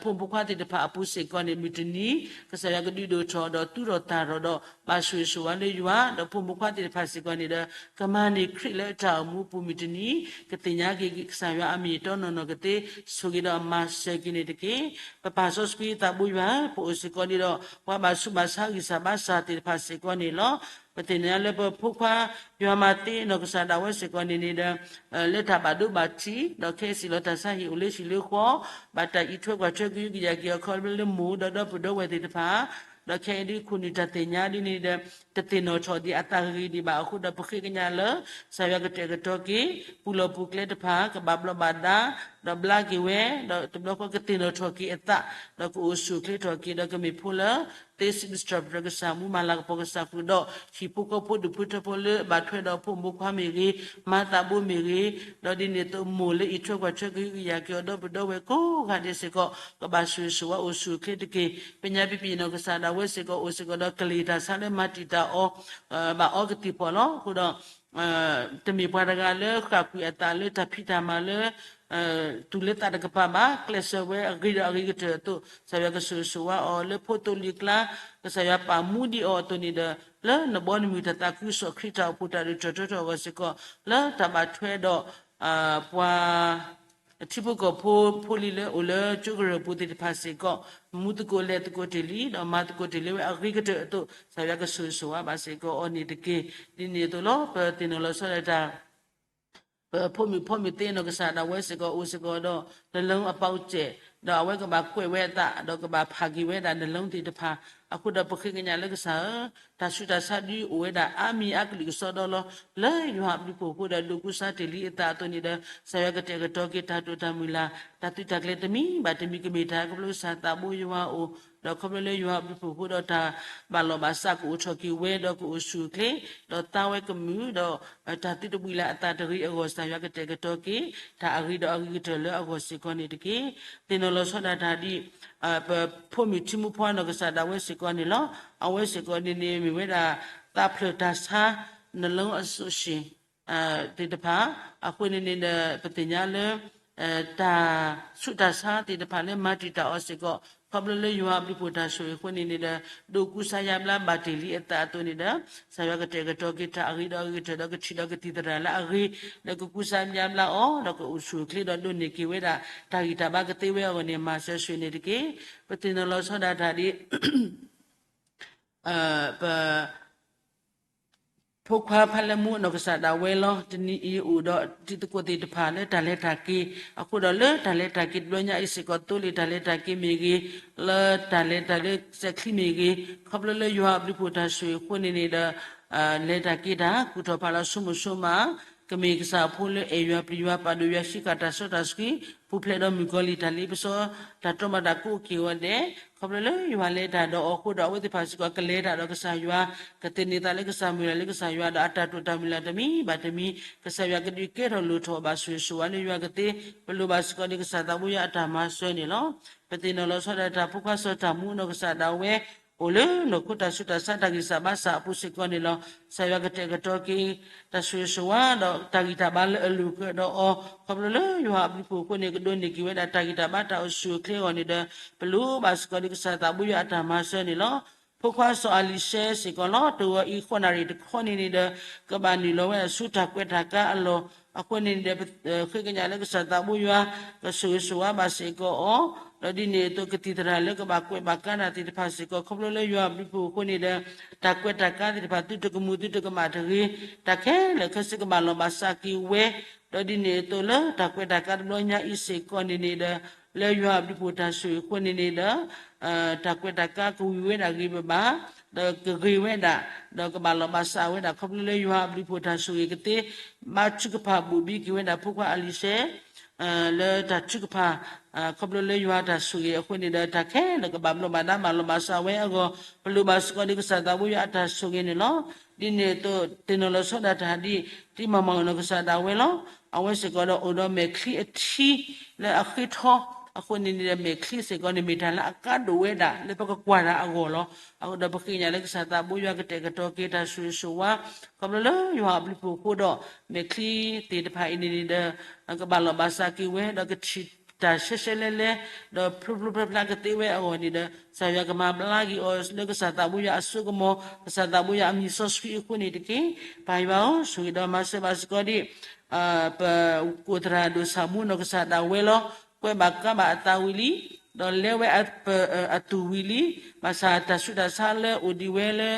ဖိမုၣ်ဖိခွါသ့ၣ်တဖၣ်အပူၤစ့ၢ်ကီးန့ၣ် မုၢ်တနံၤ ကစၢ်ယွၤကဒုးဒိၣ်ထီၣ်ဒီးသူၣ်ထီၣ်သးထီၣ်ဒီး ဘၣ်ဆိၣ်ဂ့ၤဆိၣ်ဝါလၢယွၤ ဒီးဖိမုၣ်ဖိခွါသ့ၣ်တဖၣ်စ့ၢ်ကီးန့ၣ်ဒီး ကမၤန့ၢ်ခရံာ်လၢတၢ်အိၣ်မူအပူၤမုၢ်တနံၤ ကသ့ၣ်ညါက့ၤကစၢ်ယွၤအမ့ၢ်အတီနီၢ်နီၢ်ကသ့ ဆိၣ်ဂ့ၤဒီးမၤစၢၤက့ၤန့ၣ်တက့ၢ်. ပပၢ်စီဆှံသးဘိယွၤ ပအိၣ်စ့ၢ်ကီးန့ၣ်ဒီး ပှၤဘၣ်ဆူးဘၣ်ဆါဂံၢ်စၢ်ဘါစၢ်သ့ၣ်တဖၣ်စ့ၢ်ကီးန့ၣ်လီၤ. ပသ့ၣ်ညါလၢပဖိခွါ ယွၤမၤသ့နီၢ်ကစၢ်ဒၣ်ဝဲစ့ၢ်ကီးန့ၣ်န့ၣ်ဒီး လၢတၢ်ဘၣ်ဒိဘၣ်ထံး ဒီးခဲအံၤစံၣ်လီၤတၢ်ဆါဟံၣ်အိၣ်လၢဟံၣ်လၢဃီ ဘၣ်တၢ်အံးထွဲကွၢ်ထွဲကဟုကယာ်က့ၤအခီဖျိလၢမိၢ်ဒီးဒီပုၢ်ဒီဝဲၢ်သ့ၣ်တဖၣ် ဒီးခဲအံၤဒ်ခိၣ်နူာ်တၢ်သ့ၣ်ညါဒ်န့ၣ်ဒီး တသ့ၣ်နီၣ်ထီၣ်ဒံးအသးဂ့ၤဒံးဘၣ်အဃိဒီး ပဃ့ကညးလၢ ကစၢ်ယွၤကတဲာ်ကတီၤက့ၤ ပူၤလီၢ်ပူၤကျဲတဖၣ် ကဘၣ်ဘျီးဘၣ်ဒါ ဒီးဘျါက့ၤဝဲ ဒီးတဘျီဃီကသ့ၣ်နီၣ်ထီၣ်က့ၤအသး ဒီးကအိၣ်ဆူၣ်အိၣ်ချ့ထီၣ်က့ၤ ဒီးကမ့ၢ်ဖိလၢ သ့စံးဘျုးစံးထီၣ်ပတြၢၤကစၢ် မူမၤလၤကပီၤကစၢ်ဃုာ်ဒီး ဟံၣ်ဖိဃီဖိဒူၣ်ဖိထၢဖိလၢအဘၣ်ထွဲဒီးဖိမုၣ်ဖိခွါမ့ၢ်ဂ့ၤ, မၤသးဘိမ့ၢ်ဂ့ၤ, ဒီးဒ်န့ၣ်အသိးမိၢ်လၢအံးထွဲကွၢ်ထွဲကဟုကယာ်က့ၤအီၤဒီပုၢ်ဒီဝဲၢ်ကိးဂၤဒဲးစ့ၢ်ကီး ကဘၣ်ဆိၣ်ဂ့ၤဆိၣ်ဝါအိၣ်ဆူၣ်အိၣ်ချ့တက့ၢ်. ပညါပပံာ်နီၢ်ကစၢ်ဒၣ်ဝဲစ့ၢ်ကီးအိၣ်စ့ၢ်ကီးဒီးကလ့ၢ်တၢ်ဆါလၢမၤတံာ်တာ်အီၤ ဘၣ်အီကသံၣ်ဖီၣ်လီၤ. အဃိဒီး တမ့ၢ်ပှၤတဂၤလၢဃၣ်ကွံာ်အသးလၢတၢ်ဖံးတၢ်မၤလၢ တူၢ်လၢသးတကပၤဘၣ်, ကျဲးစၢးဝဲအဂ့ၤဒီးအဂ့ၤကတၢၢ်အသိး ကစၢ်ယွၤကဆိၣ်ဂ့ၤဆိၣ်ဝါအီၤလၢဖိသိလံၤကျါ ကစၢ်ယွၤပာ်မူဒံးအီၤအသိးန့ၣ်ဒီး လၢနဘီနမုၢ်တၢ်သးခုကစီၣ်ခရံာ်တၢ်အိၣ်ဖှိၣ်တၢ်ဒိၣ်ထီၣ်ထီထီၣ်အဂီၢ်စ့ၢ်ကီး လၢတၢ်ဘၣ်ထွဲဒီး ပှၤ ထံဖိကီၢ်ဖိ ဖိလံၤလၢအိၣ်လၢကၠိကရၢၢ်ပူၤသ့ၣ်တဖၣ်စ့ၢ်ကီး မူသကိးလဲၤသကိးတ့ၢ်လံ ဒီးမၤသကိးတ့ၢ်လံဝဲအဂ့ၤကတၢၢ်အသိး ကစၢ်ယွၤကဆိၣ်ဂ့ၤဆိၣ်ဝါဘၣ်စ့ၢ်ကီးအီၤန့ၣ်တက့ၢ်. ဒ်န့ၣ်အသိးလီၤ ပသ့ၣ်နီၣ်လီၤဆီဒၣ်တၢ် ပဖိမုၣ်ဖိမုၣ်သ့နီၢ်ကစၢ်ဒၣ်ဝဲစ့ၢ်ကီးအိၣ်စ့ၢ်ကီးဒီး နလၢအပီစဲး ဒီးအဝဲကဘၣ်ကွဲးဝဲအသး ဒီးကဘၣ်ဖးက့ၤဝဲဒၣ်နလၢသ့ၣ်တဖၣ် အဃိဒီးပဃ့ကညးလၢကစၢ်ဧၢ, တၢ်ဆူးတၢ်ဆါဒုးအိၣ်ဝဲဒၣ်အါမံၤအါကလုာ်ကစီဒီလီၤ. လၢယွၤအဘျုးအဖှိၣ်အဃိဒီးဒိးကူစါတ့ၢ်လံအသးအသိးန့ၣ်ဒီး ကစၢ်ယွၤကတဲာ်ကတီၤက့ၤတၢ်တိာ်တၢ်မုၢ်လၢ် တၢ်သုးတၢ်ကျဲၤတမံၤဘၣ်တမံၤကမ့ၢ်တၢ်ခီဖျိကစၢ်သးဘိယွၤအအိၣ် ဒီးခီဖျိလၢယွၤအဘျုးအဖှိၣ်အဃိဒီးတၢ်ဘၣ်လီၢ်ဘၣ်စးကအိၣ်ထီၣ်က့ၤဝဲဒီးကအိၣ်ဆူၣ်အိၣ်ချ့ ဒီးသါဝဲကမုာ်ဒီး တၢ်သုတဘှံးလၢအသးတဂ့ၤအဂီၢ် ကစၢ်ယွၤကတဲာ်ကတီၤက့ၤ တၢ်အဂ့ၤဒီးအဂ့ၤကတၢၢ်လၢအဂီၢ်စ့ၢ်ကီးန့ၣ်တက့ၢ်. သ့ၣ်နီၣ်လီၤဆီဒၣ်တၢ်ဒ် ပဖိမုၣ်ထံမိၢ်ဖိနီၢ်ကစၢ်ဒၣ်ဝဲစ့ၢ်ကီးန့ၣ်လီၤ. အဝဲစ့ၢ်ကီးန့ၣ်န့ၣ် မ့ၢ်ဝဲဒၣ် သးဖျၢၣ်တၢ်ဆါ နလၢအစိးရှံ သ့ၣ်တဖၣ် အဃိန့ၣ်န့ၣ်ဒီး ပသ့ၣ်ညါလၢ တၢ်ဆူးတၢ်ဆါသ့ၣ်တဖၣ်လၢမၤတံာ်တာ်အီၤစ့ၢ်ကီး ခီဖျိလၢယွၤအဘျုးဖှိၣ်တၢ်ဆိၣ်ဂ့ၤအဃိန့ၣ်န့ၣ်ဒီး ဒိးကူစါယါဘျါဘၣ်တ့ၢ်လံအသးအသိးန့ၣ်ဒီး ကစၢ်ယွၤကတဲာ်ကတီၤက့ၤတၢ်အဂ့ၤဒီးအဂ့ၤကတၢၢ်ဒီးကထံၣ်ဒီးကသံၣ်သရၣ်လၢအဂ့ၤ ဒီးကကူစါယါဘျါအီၤ ဒီးကအိၣ်ဆူၣ်အိၣ်ချ့ဒီးဒိးန့ၢ်က့ၤဝဲဒၣ် တၢ်ဂံၢ်တၢ်ဘါကသ့ဝဲအဂီၢ်န့ၣ် မၤစၢၤဆိၣ်ဂ့ၤန့ၣ်တက့ၢ်. ပသ့ၣ်နီၣ်လီၤဆီဒၣ်တၢ်ဒ် ပ ဖိခွါဖးလဲၢ်မူအနီၢ်ကစၢ်ဒၣ်ဝဲလီၤ. တနံၤအံၤအိၣ်ဒီးတံၤသကိးသ့ၣ်တဖၣ်လၢ တၢ်လဲၤတၢ်က့ၤအဃိဒီး လၢတၢ်လဲၤတၢ်က့ၤတဘျီညါအံၤစ့ၢ်ကီး သိလ့ၣ်တၢ်လဲၤတၢ်က့ၤမ့ၢ်ဂ့ၤ, လၢတၢ်လဲၤတၢ်လၢစဲးချံမ့ၢ်ဂ့ၤ, ခီဖျိလၢယွၤအဘျုးဖှိၣ်တၢ်ဆိၣ်ဂ့ၤအဃိန့ၣ်န့ၣ်ဒီး လဲၤတၢ်က့ၤတၢ် ကူၣ်ထီၣ်ဖးလီၤဆိကမိၣ်ဆိကမး, ကမ့ၢ်ကစၢ်အဖိလၢအဲၣ်ယွၤပျံၤယွၤ ပာ်ဒိၣ်ယွၤ ဆံးဃာ်တၢ်စီတၢ်ဆှံ, ပူၤဖျဲးဒီးမုၣ်ကီၤလံၢ်တၢ်လ့ပစီ တၢ်တီမၤတၢ်ကိးက့ၤဝဲဒဲး, ခီဖျိလၢယွၤလဲၤတၢ်ဒီးအီၤအဃိဒီး အဝဲသ့ၣ်တဖၣ်စ့ၢ်ကီးကလဲၤတၢ်ဒီးကစၢ်ယွၤ, ကသန့ၤသးလၢကစၢ် မုၢ်လၢ်လၢကစၢ်ယွၤဒီး အတၢ်တိာ်တၢ်မုၢ်လၢ်တမံၤဘၣ်တမံၤ, ကစၢ်ယွၤကဒုးကဲထီၣ်လိၣ်ထီၣ်ဘၣ်ဆိၣ်ဂ့ၤဆိၣ်ဝါလၢယွၤကသ့, ပလိၣ်ဘၣ်စ့ၢ်ကီးန့ၣ် ကစၢ်သးဘိယွၤအတၢ်မၤစၢၤန့ၣ်လီၤ. ပသ့ၣ်နီၣ်လီၤဆီဒၣ်တၢ် ဖိခွါစီၤတၢ်မူအနီၢ်ကစၢ်ဒၣ်ဝဲ အိၣ်လၢနီၢ်ခိတၢ်ဆူးတၢ်ဆါတၢ်ဂံၢ်စၢ်ဘါစၢ်အပူၤစ့ၢ်ကီးန့ၣ်လီၤ. ကစၢ်ယွၤကတဲာ်ကတီၤက့ၤ တၢ်ဆိၣ်ဂ့ၤဆိၣ်ဝါဒီးတၢ်ဂံၢ်တၢ်ဘါလၢအလိၤကဒီးအီၤ, ခီဖျိလၢယွၤအဘျုးဖှိၣ်အဃိန့ၣ် ကဒိးန့ၢ်က့ၤဝဲဒၣ်တၢ်ဂံၢ်တၢ်ဘါတၢ်အိၣ်ဆူၣ်အိၣ်ချ့အဂီၢ်န့ၣ်ဒီး ပလိၣ်ဘၣ်စ့ၢ်ကီးန့ၣ် ကစၢ်သးဘိယွၤအတၢ်မၤစၢၤန့ၣ်လီၤ. ဖိခွါစီၤအၤလံၤၡဲစ့ၢ်ကီးလီၤ. တဂီၤအံၤဃိးနၣ်ရံၣ်တခီန့ၣ်န့ၣ်ဒီး ကဘၣ်နုာ်လီၤဝဲဒၣ်ဆူတၢ်ကွဲးတၢ်ကါအလီၢ်, အဃိန့ၣ်န့ၣ်ဒီး ဃ့ကညးလၢကစၢ်သးဘိယွၤ ကဆိၣ်ဂ့ၤဆိၣ်ဝါဘၣ်စ့ၢ်ကီးအီၤ, ဒီးဒ်န့ၣ်အသိးကသံၣ်သရၣ်လၢကဘၣ်ကွဲးဘၣ်ကါတၢ်သ့ၣ်တဖၣ်စ့ၢ်ကီး ခီဖျိလၢယွၤအဘျုးဖှိၣ်အဃိန့ၣ်ဒီး တၢ်ကွဲးတၢ်ကါသ့ၣ်တဖၣ် သုတကမူၤ သုတကမၣ်တဂ့ၤ, တၢ်ခဲလၢာ်ခဲဆ့ကဘၣ်လီၢ်ဘၣ်စးက့ၤဝဲ, ဒီးဒ်န့ၣ်အသိးလၢတၢ်ကွဲးတၢ်ကါတဘျီညါအံၤစ့ၢ်ကီးန့ၣ်န့ၣ်ဒီး လၢယွၤအဘျုးဖှိၣ်တၢ်ဆိၣ်ဂ့ၤအဃိန့ၣ်န့ၣ်ဒီး တၢ်ကွဲးတၢ်ကါကဝံၤဝဲဒၣ်ဂ့ၤဘၣ်ဘၣ်, ဒီးကဂ့ၤဝဲဒၣ်, ဒီးကဘၣ်လီၢ်ဘၣ်စးဝဲဒၣ် ခီဖျိလၢယွၤအဘျုးဖှိၣ်တၢ်ဆိၣ်ဂ့ၤကသ့, ဘါထုကဖၣ်ဘိၣ်ဘံက့ၤဝဲဒၣ်ဖိခွါအၤလံၤၡဲ လၢတၢ်ထုကဖၣ်, ခီဖျိလၢယွၤတၢ်ဆိၣ်ဂ့ၤအဃိန့ၣ်ဒီး တၢ်ခဲလၢာ်ကဘၣ်ဘျီးဘၣ်ဒါဘၣ်လီၢ်ဘၣ်စးဝဲအဂီၢ် ပလိၣ်ဘၣ်စ့ၢ်ကီးန့ၣ် ကစၢ်သးဘိယွၤအတၢ်ဆိၣ်ဂ့ၤန့ၣ်လီၤ. ဒ်န့ၣ်အသိး သ့ၣ်နီၣ်လီၤဆီဒၣ်တၢ်ဒ် တံၤမၤမၤအနီၢ်ကစၢ်ဒၣ်ဝဲလီၤ. အဝဲစ့ၢ်ကီးဒီးအိၣ်ဒီးမဲာ်ချံအထံလၢအဃ့ထီ, အဃိန့ၣ်န့ၣ်ဒီး မဲာ်ချံစ့ၢ်ကီးန့ၣ် မ့ၢ်တၢ်လၢအကါဒိၣ်ဝဲဒၣ်လၢပကကွၢ်တၢ်အဂီၢ်လီၤ. အဃိဒီးပဃ့ကညးလၢကစၢ်သးဘိယွၤကတဲာ်ကတီၤက့ၤတၢ်ဆိၣ်ဂ့ၤဆိၣ်ဝါ, ခီဖျိလၢယွၤအဘျုးဖှိၣ်အဃိဒီး မဲာ်ချံသ့ၣ်တဖၣ်အံၤန့ၣ်န့ၣ်ဒီး ကဘၣ်လီၢ်ဘၣ်စးက့ၤဝဲ ဒီးကထံၣ်တၢ်ရှဲရှဲလဲလဲ ဒီးဖျိဖျိဖျါဖျါကသ့ဝဲအဂီၢ်န့ၣ်ဒီး ကစၢ်ယွၤကမၤဘျါက့ၤအီၤလၢကစၢ်သးဘိယွၤအစိကမီၤ ကစၢ်သးဘိယွၤအမံၤစီဆှံအဃိန့ၣ်တက့ၢ်. ပၢ်ယွၤဧၢ, ဆိၣ်ဂ့ၤဒီးမၤစၢၤဘၣ်စ့ၢ်ကီးဒ် ပကိၣ်သရၣ်ဒိၣ်ဆၣ်မူနီၢ်ကစၢ်ဒၣ်ဝဲလီၤ. ကွဲးဘၣ်ကါဘၣ်အသးဝံၤလံ, ဒီးလဲၤဝဲအသူၣ်ဝံၤလံ, ဘၣ်ဆၣ်တၢ်ဆူးတၢ်ဆါလၢအိၣ်ဒံးဝဲလၢ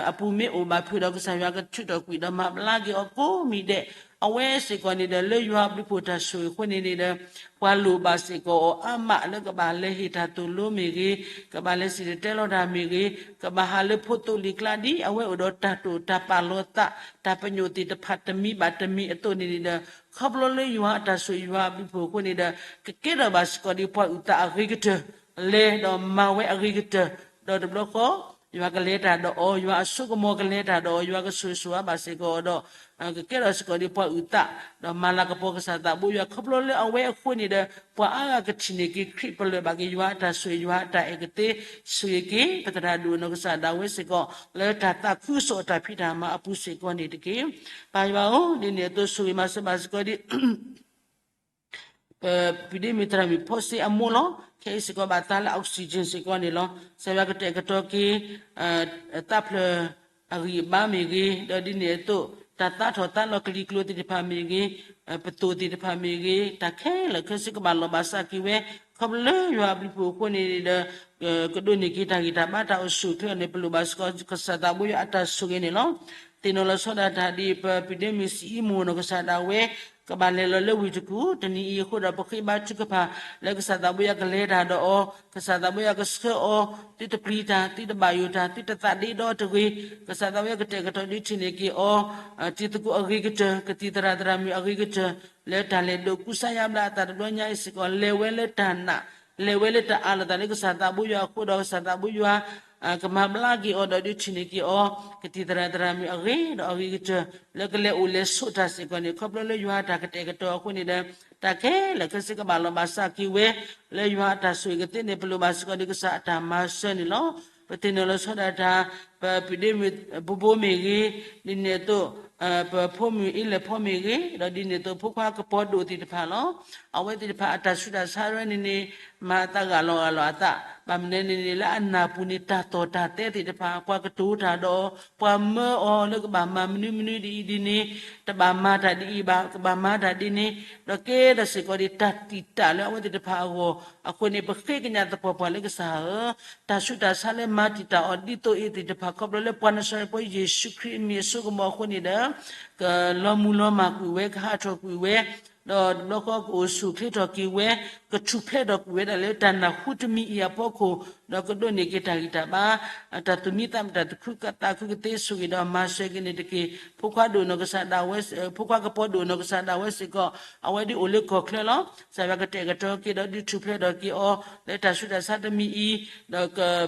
အပူၤမ့ၢ်အိၣ်ဘၣ်ဖုးဒီး ကစၢ်ယွၤကထုးထီၣ်ကွံာ်ဒီးမၤဘျါက့ၤအီၤကိးမံၤဒဲး, အဝဲစ့ၢ်ကီးန့ၣ်ဒီး လၢယွၤအဘျုးဖှိၣ်တၢ်ဆိၣ်ဂ့ၤအဃိန့ၣ်န့ၣ်ဒီး ပှၤလိၣ်ဘၣ်စ့ၢ်ကီးအီၤအါမးလၢကဘၣ်လဲၤဟ့ၣ်တၢ်သိၣ်လိမ့ၢ်ဂ့ၤ, ကဘၣ်လဲၤစံၣ်တဲၤတဲလီၤတၢ်မ့ၢ်ဂ့ၤ, ကဘၣ်ဟးလၢဖိသိလံၤကျါဒ် အဝဲအိၣ်ဒီးတၢ်တိာ်တၢ်ပာ်လီၤသး တၢ်ပညိၣ်သ့ၣ်တဖၣ်တမံၤဘၣ်တမံၤအသိးန့ၣ်န့ၣ်ဒီး ခီဖျိလၢယွၤအတၢ်ဆိၣ်ဂ့ၤယွၤအဘျုးဖှိၣ်အဃိန့ၣ်ဒီး ကကဲထီၣ်ဘၣ်စ့ၢ်ကီးဒ်ပှၤအုၣ်သးအဂ့ၤကတၢၢ်, လဲၤဒီးမၤဝဲအဂ့ၤကတၢၢ်, ဒီးတဘျီဃီ ယွၤကလဲၤတၢ်ဒီးအီၤ, ယွၤအစိကမီၤကလဲၤတၢ်ဒီးအီၤ, ယွၤကဆိၣ်ဂ့ၤဆိၣ်ဝါဘၣ်စ့ၢ်ကီးအီၤဒီး ကကဲထီၣ်စ့ၢ်ကီးဒ်ပှၤအုၣ်သး, ဒီးမၤလၤကပီၤကစၢ်သးဘိယွၤ ခီဖျိလၢအဝဲအဃိန့ၣ်ဒီး ပှၤအါဂၤကထံၣ်န့ၢ်က့ၤခရံာ် ပလၢၢ်ဘၣ်က့ၤယွၤအတၢ်ဆိၣ်ဂ့ၤ ယွၤအတၢ်အဲၣ်ကသ့, ဆိၣ်ဂ့ၤက့ၤ ပသရၣ်ဒိၣ်နီၢ်ကစၢ်ဒၣ်ဝဲစ့ၢ်ကီး လၢတၢ်သးခုကစီၣ်အတၢ်ဖံးတၢ်မၤအပူၤစ့ၢ်ကီးန့ၣ်တက့ၢ်. ပၢ်ယွၤဧၢ, ဒ်န့ၣ်အသိးဆိၣ်ဂ့ၤမၤစၢၤဘၣ်စ့ၢ်ကီးဒ် ပဒ့မုၣ်သရၣ်မုၣ်ဖီစ့အမိၢ်လီၤ. ခဲအံၤစ့ၢ်ကီးဘၣ်သးလၢ oxygen စ့ၢ်ကီးန့ၣ်လီၤ. ကစၢ်ယွၤကတဲာ်ကတီၤက့ၤ သးဖျၢၣ်အဂံၢ်အဘါမ့ၢ်ဂ့ၤ, ဒီးဒ်န့ၣ်အသိး တၢ်သးထီၣ်သးလီၤကလံၤကျိၤသ့ၣ်တဖၣ်မ့ၢ်ဂ့ၤ, ပသိၣ်သ့ၣ်တဖၣ်မ့ၢ်ဂ့ၤ, တၢ်ခဲလၢာ်ခဲဆ့ကဘၣ်လီၢ်ဘၣ်စးက့ၤဝဲ, ခီဖျိလၢယွၤအဘျုးဖှိၣ်အဃိန့ၣ်ဒီး ကဒိးန့ၢ်က့ၤတၢ်ဂံၢ်တၢ်ဘါတၢ်အိၣ်ဆူၣ်အိၣ်ချ့အီၤန့ၣ် ပလိၣ်ဘၣ်စ့ၢ်ကီး ကစၢ်သးဘိယွၤအတၢ်ဆိၣ်ဂ့ၤန့ၣ်လီၤ. သ့ၣ်နီၣ်လီၤဆီဒၣ်တၢ်ဒ်ပပဒ့မုၣ်စံအံမူနီၢ်ကစၢ်ဒၣ်ဝဲ ကဘၣ်လဲၤလီၤလၢဝ့ၢ်တကူၣ် တနံၤအံၤအဃိဒီး ပဃ့ဘါထုကဖၣ်လၢကစၢ်သးဘိယွၤကလဲၤတၢ်ဒီးအီၤ, ကစၢ်သးဘိယွၤကဆှၢအီၤ သုတပျံၤတၢ် သုတဘၣ်ယိၣ်တၢ် သုတသးဒ့ဒီတဂ့ၤ, ကစၢ်သးဘိယွၤကတဲာ်ကတီၤဒုးထံၣ်န့ၢ်က့ၤအီၤ တံၤသကိးအဂ့ၤကတၢၢ် ကသံၣ်သရၣ်သရၣ်မုၣ်အဂ့ၤကတၢၢ် လၢတၢ်လဲၤဒိးကူစါယါဘျါအသးတဘျီညါအံၤစ့ၢ်ကီး လဲၤဝဲလၢတၢ်နာ် လဲၤဝဲလၢတၢ်အးလီၤသးလၢကစၢ်သးဘိယွၤအဃိဒီး ကစၢ်သးဘိယွၤ ကမၤဘျါက့ၤအီၤဒီးဒုးထံၣ်န့ၢ်က့ၤအီၤ ကသံၣ်သရၣ်သရၣ်မုၣ်အဂ့ၤဒီးအဂ့ၤကတၢၢ် လၢကလဲၤအိၣ်လဲၤဆိးတၢ်စ့ၢ်ကီးန့ၣ် ခီဖျိလၢယွၤအတၢ်ကတဲာ်ကတီၤအဃိန့ၣ်ဒီး တၢ်ခဲလၢာ်ခဲဆ့ကဘၣ်လီၤဘၣ်စးက့ၤဝဲ လၢယွၤအတၢ်ဆိၣ်ဂ့ၤကသ့န့ၣ် ပလိၣ်ဘၣ်စ့ၢ်ကီးဒ်ကစၢ်အတၢ်မၤစၢၤန့ၣ်လီၤ. ပသ့ၣ်နီၣ်လီၤဆီဒၣ်တၢ် ပပုၢ်ဒ့မုၣ်ဘိဘိမ့ၢ်ဂ့ၤ, ဒ်န့ၣ်အသိး ပဖိမုၣ်အ့လၢၢ်ဖီမ့ၢ်ဂ့ၤ, ဒီးဒ်န့ၣ်အသိးဖိခွါကပီၤဒိၣ်သ့ၣ်တဖၣ်လီၤ. အဝဲသ့ၣ်တဖၣ်အတၢ်ဆူးတၢ်ဆါရဲန့ၣ်န့ၣ် မၤအသးဂၢ်လီၤဂၢ်လီၤအသး, ဘၣ်မနုၤန့ၣ်န့ၣ် လၢအနၢ်ပူၤန့ၣ် တၢ်သီၣ်တၢ်သဲသ့ၣ်တဖၣ် ပှၤကတိၤတၢ်ဒီး ပှၤမၢအီၤလၢကဘၣ်မၤမနုၤမနုၤဒ်အံၤဒ်န့ၣ်, တဘၣ်မၤတၢ်ဒ်အံၤဘၣ်, ကဘၣ်မၤတၢ်ဒ်န့ၣ်, ဒီးကဲထီၣ်စ့ၢ်ကီးဒ်တၢ်တံာ်တာ်လၢအဝဲသ့ၣ်တဖၣ်အဂီၢ်အဃိန့ၣ် ပဃ့ကညးသပှၢ်ပှၢ်လၢကစၢ်ဧၢ, တၢ်ဆူးတၢ်ဆါလၢမၤတံာ်တာ်အီၤဒ်သိးအံၤသ့ၣ်တဖၣ် ခီဖျိလၢပှၤနၤစၤရ့းဖိယ့ၣ်ၡူးခရံာ်အမံၤအစိကမီၤအဃိန့ၣ်ဒီး ကလီၤမုၢ်လီၤမၢ်ကွံာ်ဝဲ, ကဟးထီၣ်ကွံာ်ဝဲ, ဒီးတဘျီဃီကအိၣ်ဆူၣ်အိၣ်ချ့ထီၣ်က့ၤဝဲ, ကထူၣ်ဖျဲးထီၣ်ကွံာ်ဝဲဒၣ်လၢတၢ်နၢ်ဟူတမံၤအံၤအဖီခိၣ်, ဒီးကဒိးန့ၢ်က့ၤတၢ်ဂံၢ်တၢ်ဘါ, တၢ်သူၣ်မံသးမုာ် တၢ်သူၣ်ခုသးခုကသ့ဆိၣ်ဂ့ၤဒီးမၤစၢၤက့ၤန့ၣ်တက့ၢ်. ဖိခွါဒိၣ်နီၢ်ကစၢ်ဒၣ်ဝဲ, ဖိခွါကပီၤဒိၣ်နီၢ်ကစၢ်ဒၣ်ဝဲစ့ၢ်ကီး အဝဲဒ်အိၣ်လၢကီၢ်ချၢလီၤ. ကစၢ်ယွၤကတဲာ်ကတီၤက့ၤဒီးဒုးထူၣ်ဖျဲးထီၣ်က့ၤအီၤ လၢတၢ်ဆူးတၢ်ဆါတမံၤအံၤ, ဒီး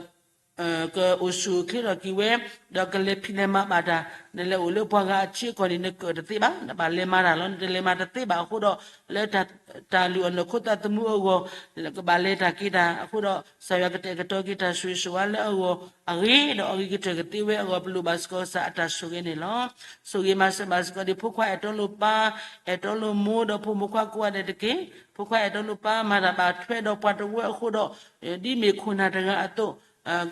ကအိၣ်ဆူၣ်အိၣ်ချ့ထီၣ်က့ၤဝဲ, ဒီးကလဲၤဖံးလဲၤမၤဘၣ်တၢ်, နလဲၤအိၣ်လၢပှၤဂၤအထံအကီၢ်န့ၣ် နကၢၣ်တသ့ဘၣ်, နဘၣ်လဲၤမၤတၢ်လီၤ. နတလဲၤမၤတသ့ဘၣ်အဃိဒီး လၢတၢ်လုၢ်အီၣ်နီၢ်ခိသးသမူအဂီၢ် ကဘၣ်လဲၤတၢ်က့ၤတၢ်အဃိဒီး ကစၢ်ယွၤကတဲာ်ကတီၤက့ၤတၢ်ဆိၣ်ဂ့ၤဆိၣ်ဝါလၢအဂီၢ်အဂ့ၤ, ဒီးအဂ့ၤကတၢၢ်ကသ့ဝဲအဂီၢ် ပလိၣ်ဘၣ်စ့ၢ်ကီးကစၢ်အတၢ်ဆိၣ်ဂ့ၤန့ၣ်လီၤ. ဆိၣ်ဂ့ၤမၤစၢၤဘၣ်စ့ၢ်ကီးဒ်ဖိခွါအဲၣ်တီလိာ်ပၢ်, အဲၣ်တီလိာ်မိၢ်ဒီးဖိမုၣ်ခွါကိးဂၤဒဲးတက့ၢ်. ဖိခွါအဲၣ်တီလိာ်ပၢ် မၤတၢ်ဘၣ်ထွဲဒီးပှၤတဝၢအဃိဒီး ဒ်မ့ၢ်ခိၣ်နၢ်တဂၤအသိး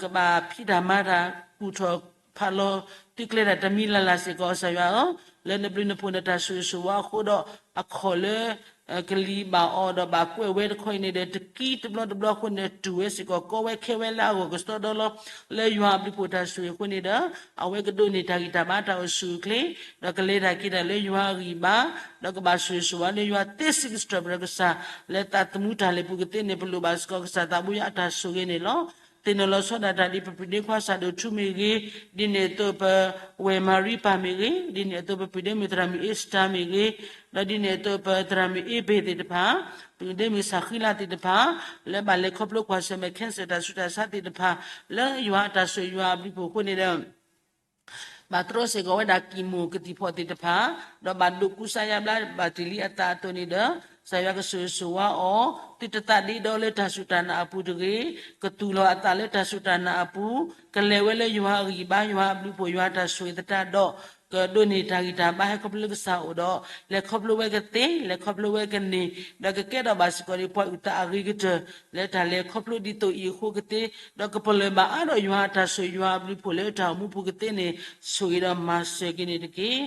ကဘၣ်ဖံးတၢ်မၤတၢ် ကူၣ်ထီၣ်ဖးလီၤ သုးကျဲၤတၢ်တမံၤလၢ်လၢ်စ့ၢ်ကီး ကစၢ်ယွၤဧၢ, လၢနဘျုးနဖှိၣ်နတၢ်ဆိၣ်ဂ့ၤဆိၣ်ဝါအဃိဒီး အခီၣ်လၢ ကလံၤဘၣ်အီၤဒီးဘၣ်ကွဲးဝဲတခီအံၤန့ၣ်ဒီး တကံတဘျီတဘျီအဃိန့ၣ် တူၢ်ဝဲစ့ၢ်ကီး ကီဝဲခဲဝဲလၢအဂီၢ်ကစီဒီလီၤ. လၢယွၤအဘျုးဖှိၣ်တၢ်ဆိၣ်ဂ့ၤအဃိန့ၣ်ဒီး အဝဲကဒိးန့ၢ်တၢ်ဂံၢ်တၢ်ဘါတၢ်အိၣ်ဆူၣ်အိၣ်ချ့ ဒီးကလဲၤတၢ်က့ၤတၢ်လၢယွၤအဂံၢ်အဘါ, ဒီးကဘၣ်ဆိၣ်ဂ့ၤဆိၣ်ဝါလၢယွၤသ့စံးကစၢ်ပတြၢၤကစၢ် လၢသးသမူတၢ်လဲၤပူၤကသ့န့ၣ် ပလိၣ်ဘၣ်စ့ၢ်ကီးကစၢ်သးဘိယွၤအတၢ်ဆိၣ်ဂ့ၤန့ၣ်လီၤ. သ့ၣ်နီၣ်လီၤဆီဒၣ်တၢ်ဒ်ပပုၢ်ဒ့ခွါစၢ်ဒိၣ်ထူမ့ၢ်ဂ့ၤ, ဒ်န့ၣ်အသိးပဝဲၢ်မၤရံပၢ်မ့ၢ်ဂ့ၤ, ဒ်န့ၣ်အသိးပပုၢ်ဒ့မုၣ်သရၣ်မုၣ်အ့စတၢမ့ၢ်ဂ့ၤ, ဒီးဒ်န့ၣ်အသိးပသရၣ်မုၣ်အ့ဘ့ၢ်သ့ၣ်တဖၣ်, ပုၢ်ဒ့မုၣ်စၤဃံလၤသ့ၣ်တဖၣ်, လၢဘၣ်လဲၤခီဖျိကွၢ်ဆၢၣ်မဲာ် cancer တၢ်ဆူးတၢ်ဆါသ့ၣ်တဖၣ် လၢယွၤအတၢ်ဆိၣ်ဂ့ၤယွၤအဘျုးဖှိၣ်အဃိန့ၣ်ဒီး ဘၣ်တြီစ့ၢ်ကီးဝဲဒၣ်ကံၢ်မိၢ်ကသံၣ်ဖီၣ်သ့ၣ်တဖၣ်, ဒီးဘၣ်ဒိးကူစါယါဘျါဘၣ်တ့ၢ်လံအသးအသိးန့ၣ်ဒီး ကစၢ်ယွၤကဆိၣ်ဂ့ၤဆိၣ်ဝါအီၤ, သုတသးဒ့ဒီလၢတၢ်စူၢ်တၢ်နာ်အပူၤတဂ့ၤ, ကသူၣ်လီၤအသးလၢတၢ်စူၢ်တၢ်နာ်အပူၤ, ကလဲၤဝဲလၢယွၤအဂံၢ်ဘါ ယွၤအဘျုးဖှိၣ် ယွၤတၢ်ဆိၣ်ဂ့ၤသတးဒီး ကဒိးန့ၢ်တၢ်ဂံၢ်တၢ်ဘါဟဲခီဖျိလၢကစၢ်အိၣ်ဒီး လဲၤခီဖျိဝဲကသ့, လဲၤခီဖျိဝဲကန့ၢ်, ဒီးကကဲထီၣ်ဘၣ်စ့ၢ်ကီးဒ်ပှၤအုၣ်သးအဂ့ၤကတၢၢ် လၢတၢ်လဲၤခီဖျိဒ်သိးအံၤအဃိကသ့, ဒီးကပလၢၢ်ဘၣ်အါဒီးယွၤအတၢ်ဆိၣ်ဂ့ၤယွၤအဘျုးဖှိၣ်လၢတၢ်အိၣ်မူပူၤကသ့န့ၣ် ဆိၣ်ဂ့ၤဒီးမၤစၢၤက့ၤန့ၣ်တက့ၢ်.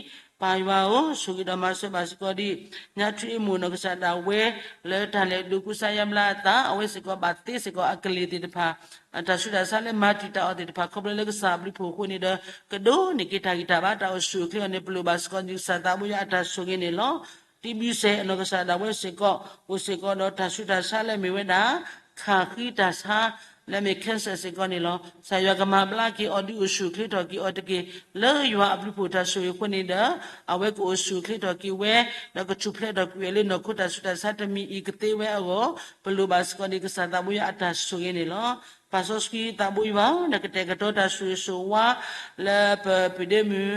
ပၢ်ယွၤဧၢ, ဆိၣ်ဂ့ၤဒီးမၤစၢၤဘၣ်စ့ၢ်ကီးဒ် ညါထွံအ့မိၢ်နီၢ်ကစၢ်ဒၣ်ဝဲ လၢတၢ်လဲၤဒိးကူစါယါဘျါအသး အဝဲစ့ၢ်ကီးဘၣ်သ့စ့ၢ်ကီးအကလ့ၢ်သ့ၣ်တဖၣ်, တၢ်ဆူးတၢ်ဆါလၢမၤတံာ်တာ်အီၤသ့ၣ်တဖၣ် ခီဖျိလၢကစၢ်အဘျုးဖှိၣ်အဃိန့ၣ်ဒီး ကဒိးန့ၢ်က့ၤတၢ်ဂံၢ်တၢ်ဘါတၢ်အိၣ်ဆူၣ်အိၣ်ချ့အီၤန့ၣ် ပလိၣ်ဘၣ်စ့ၢ်ကီးဒ်ကစၢ်သးဘိယွၤအတၢ်ဆိၣ်ဂ့ၤန့ၣ်လီၤ. တံဘျုးစဲးနီၢ်ကစၢ်ဒၣ်ဝဲစ့ၢ်ကီး အိၣ်စ့ၢ်ကီးဒီးတၢ်ဆူးတၢ်ဆါလၢမ့ၢ်ဝဲဒၣ် ခၣ်ဃံတၢ်ဆါ လၢမ့ၢ် cancer စ့ၢ်ကီးန့ၣ်လီၤ. ကစၢ်ယွၤကမၤဘျါက့ၤအီၤဒုးအိၣ်ဆူၣ်အိၣ်ချ့ထီၣ်က့ၤအီၤတက့ၢ်. လၢယွၤအဘျုးဖှိၣ်တၢ်ဆိၣ်ဂ့ၤအဃိန့ၣ်ဒီး အဝဲကအိၣ်ဆူၣ်အိၣ်ချ့ထီၣ်က့ၤဝဲ ဒီးကထူၣ်ဖျဲးထီၣ်ကွံာ်ဝဲလၢနီၢ်ခိတၢ်ဆူးတၢ်ဆါတမံၤအံၤကသ့ဝဲအဂီၢ် ပလိၣ်ဘၣ်စ့ၢ်ကီးဒ်ကစၢ်သးဘိယွၤအတၢ်ဆိၣ်ဂ့ၤန့ၣ်လီၤ. ပၢ်စီဆှံသးဘိယွၤ နကတဲာ်ကတီၤတၢ်ဆိၣ်ဂ့ၤဆိၣ်ဝါ လၢပပုၢ်ဒ့မုၣ်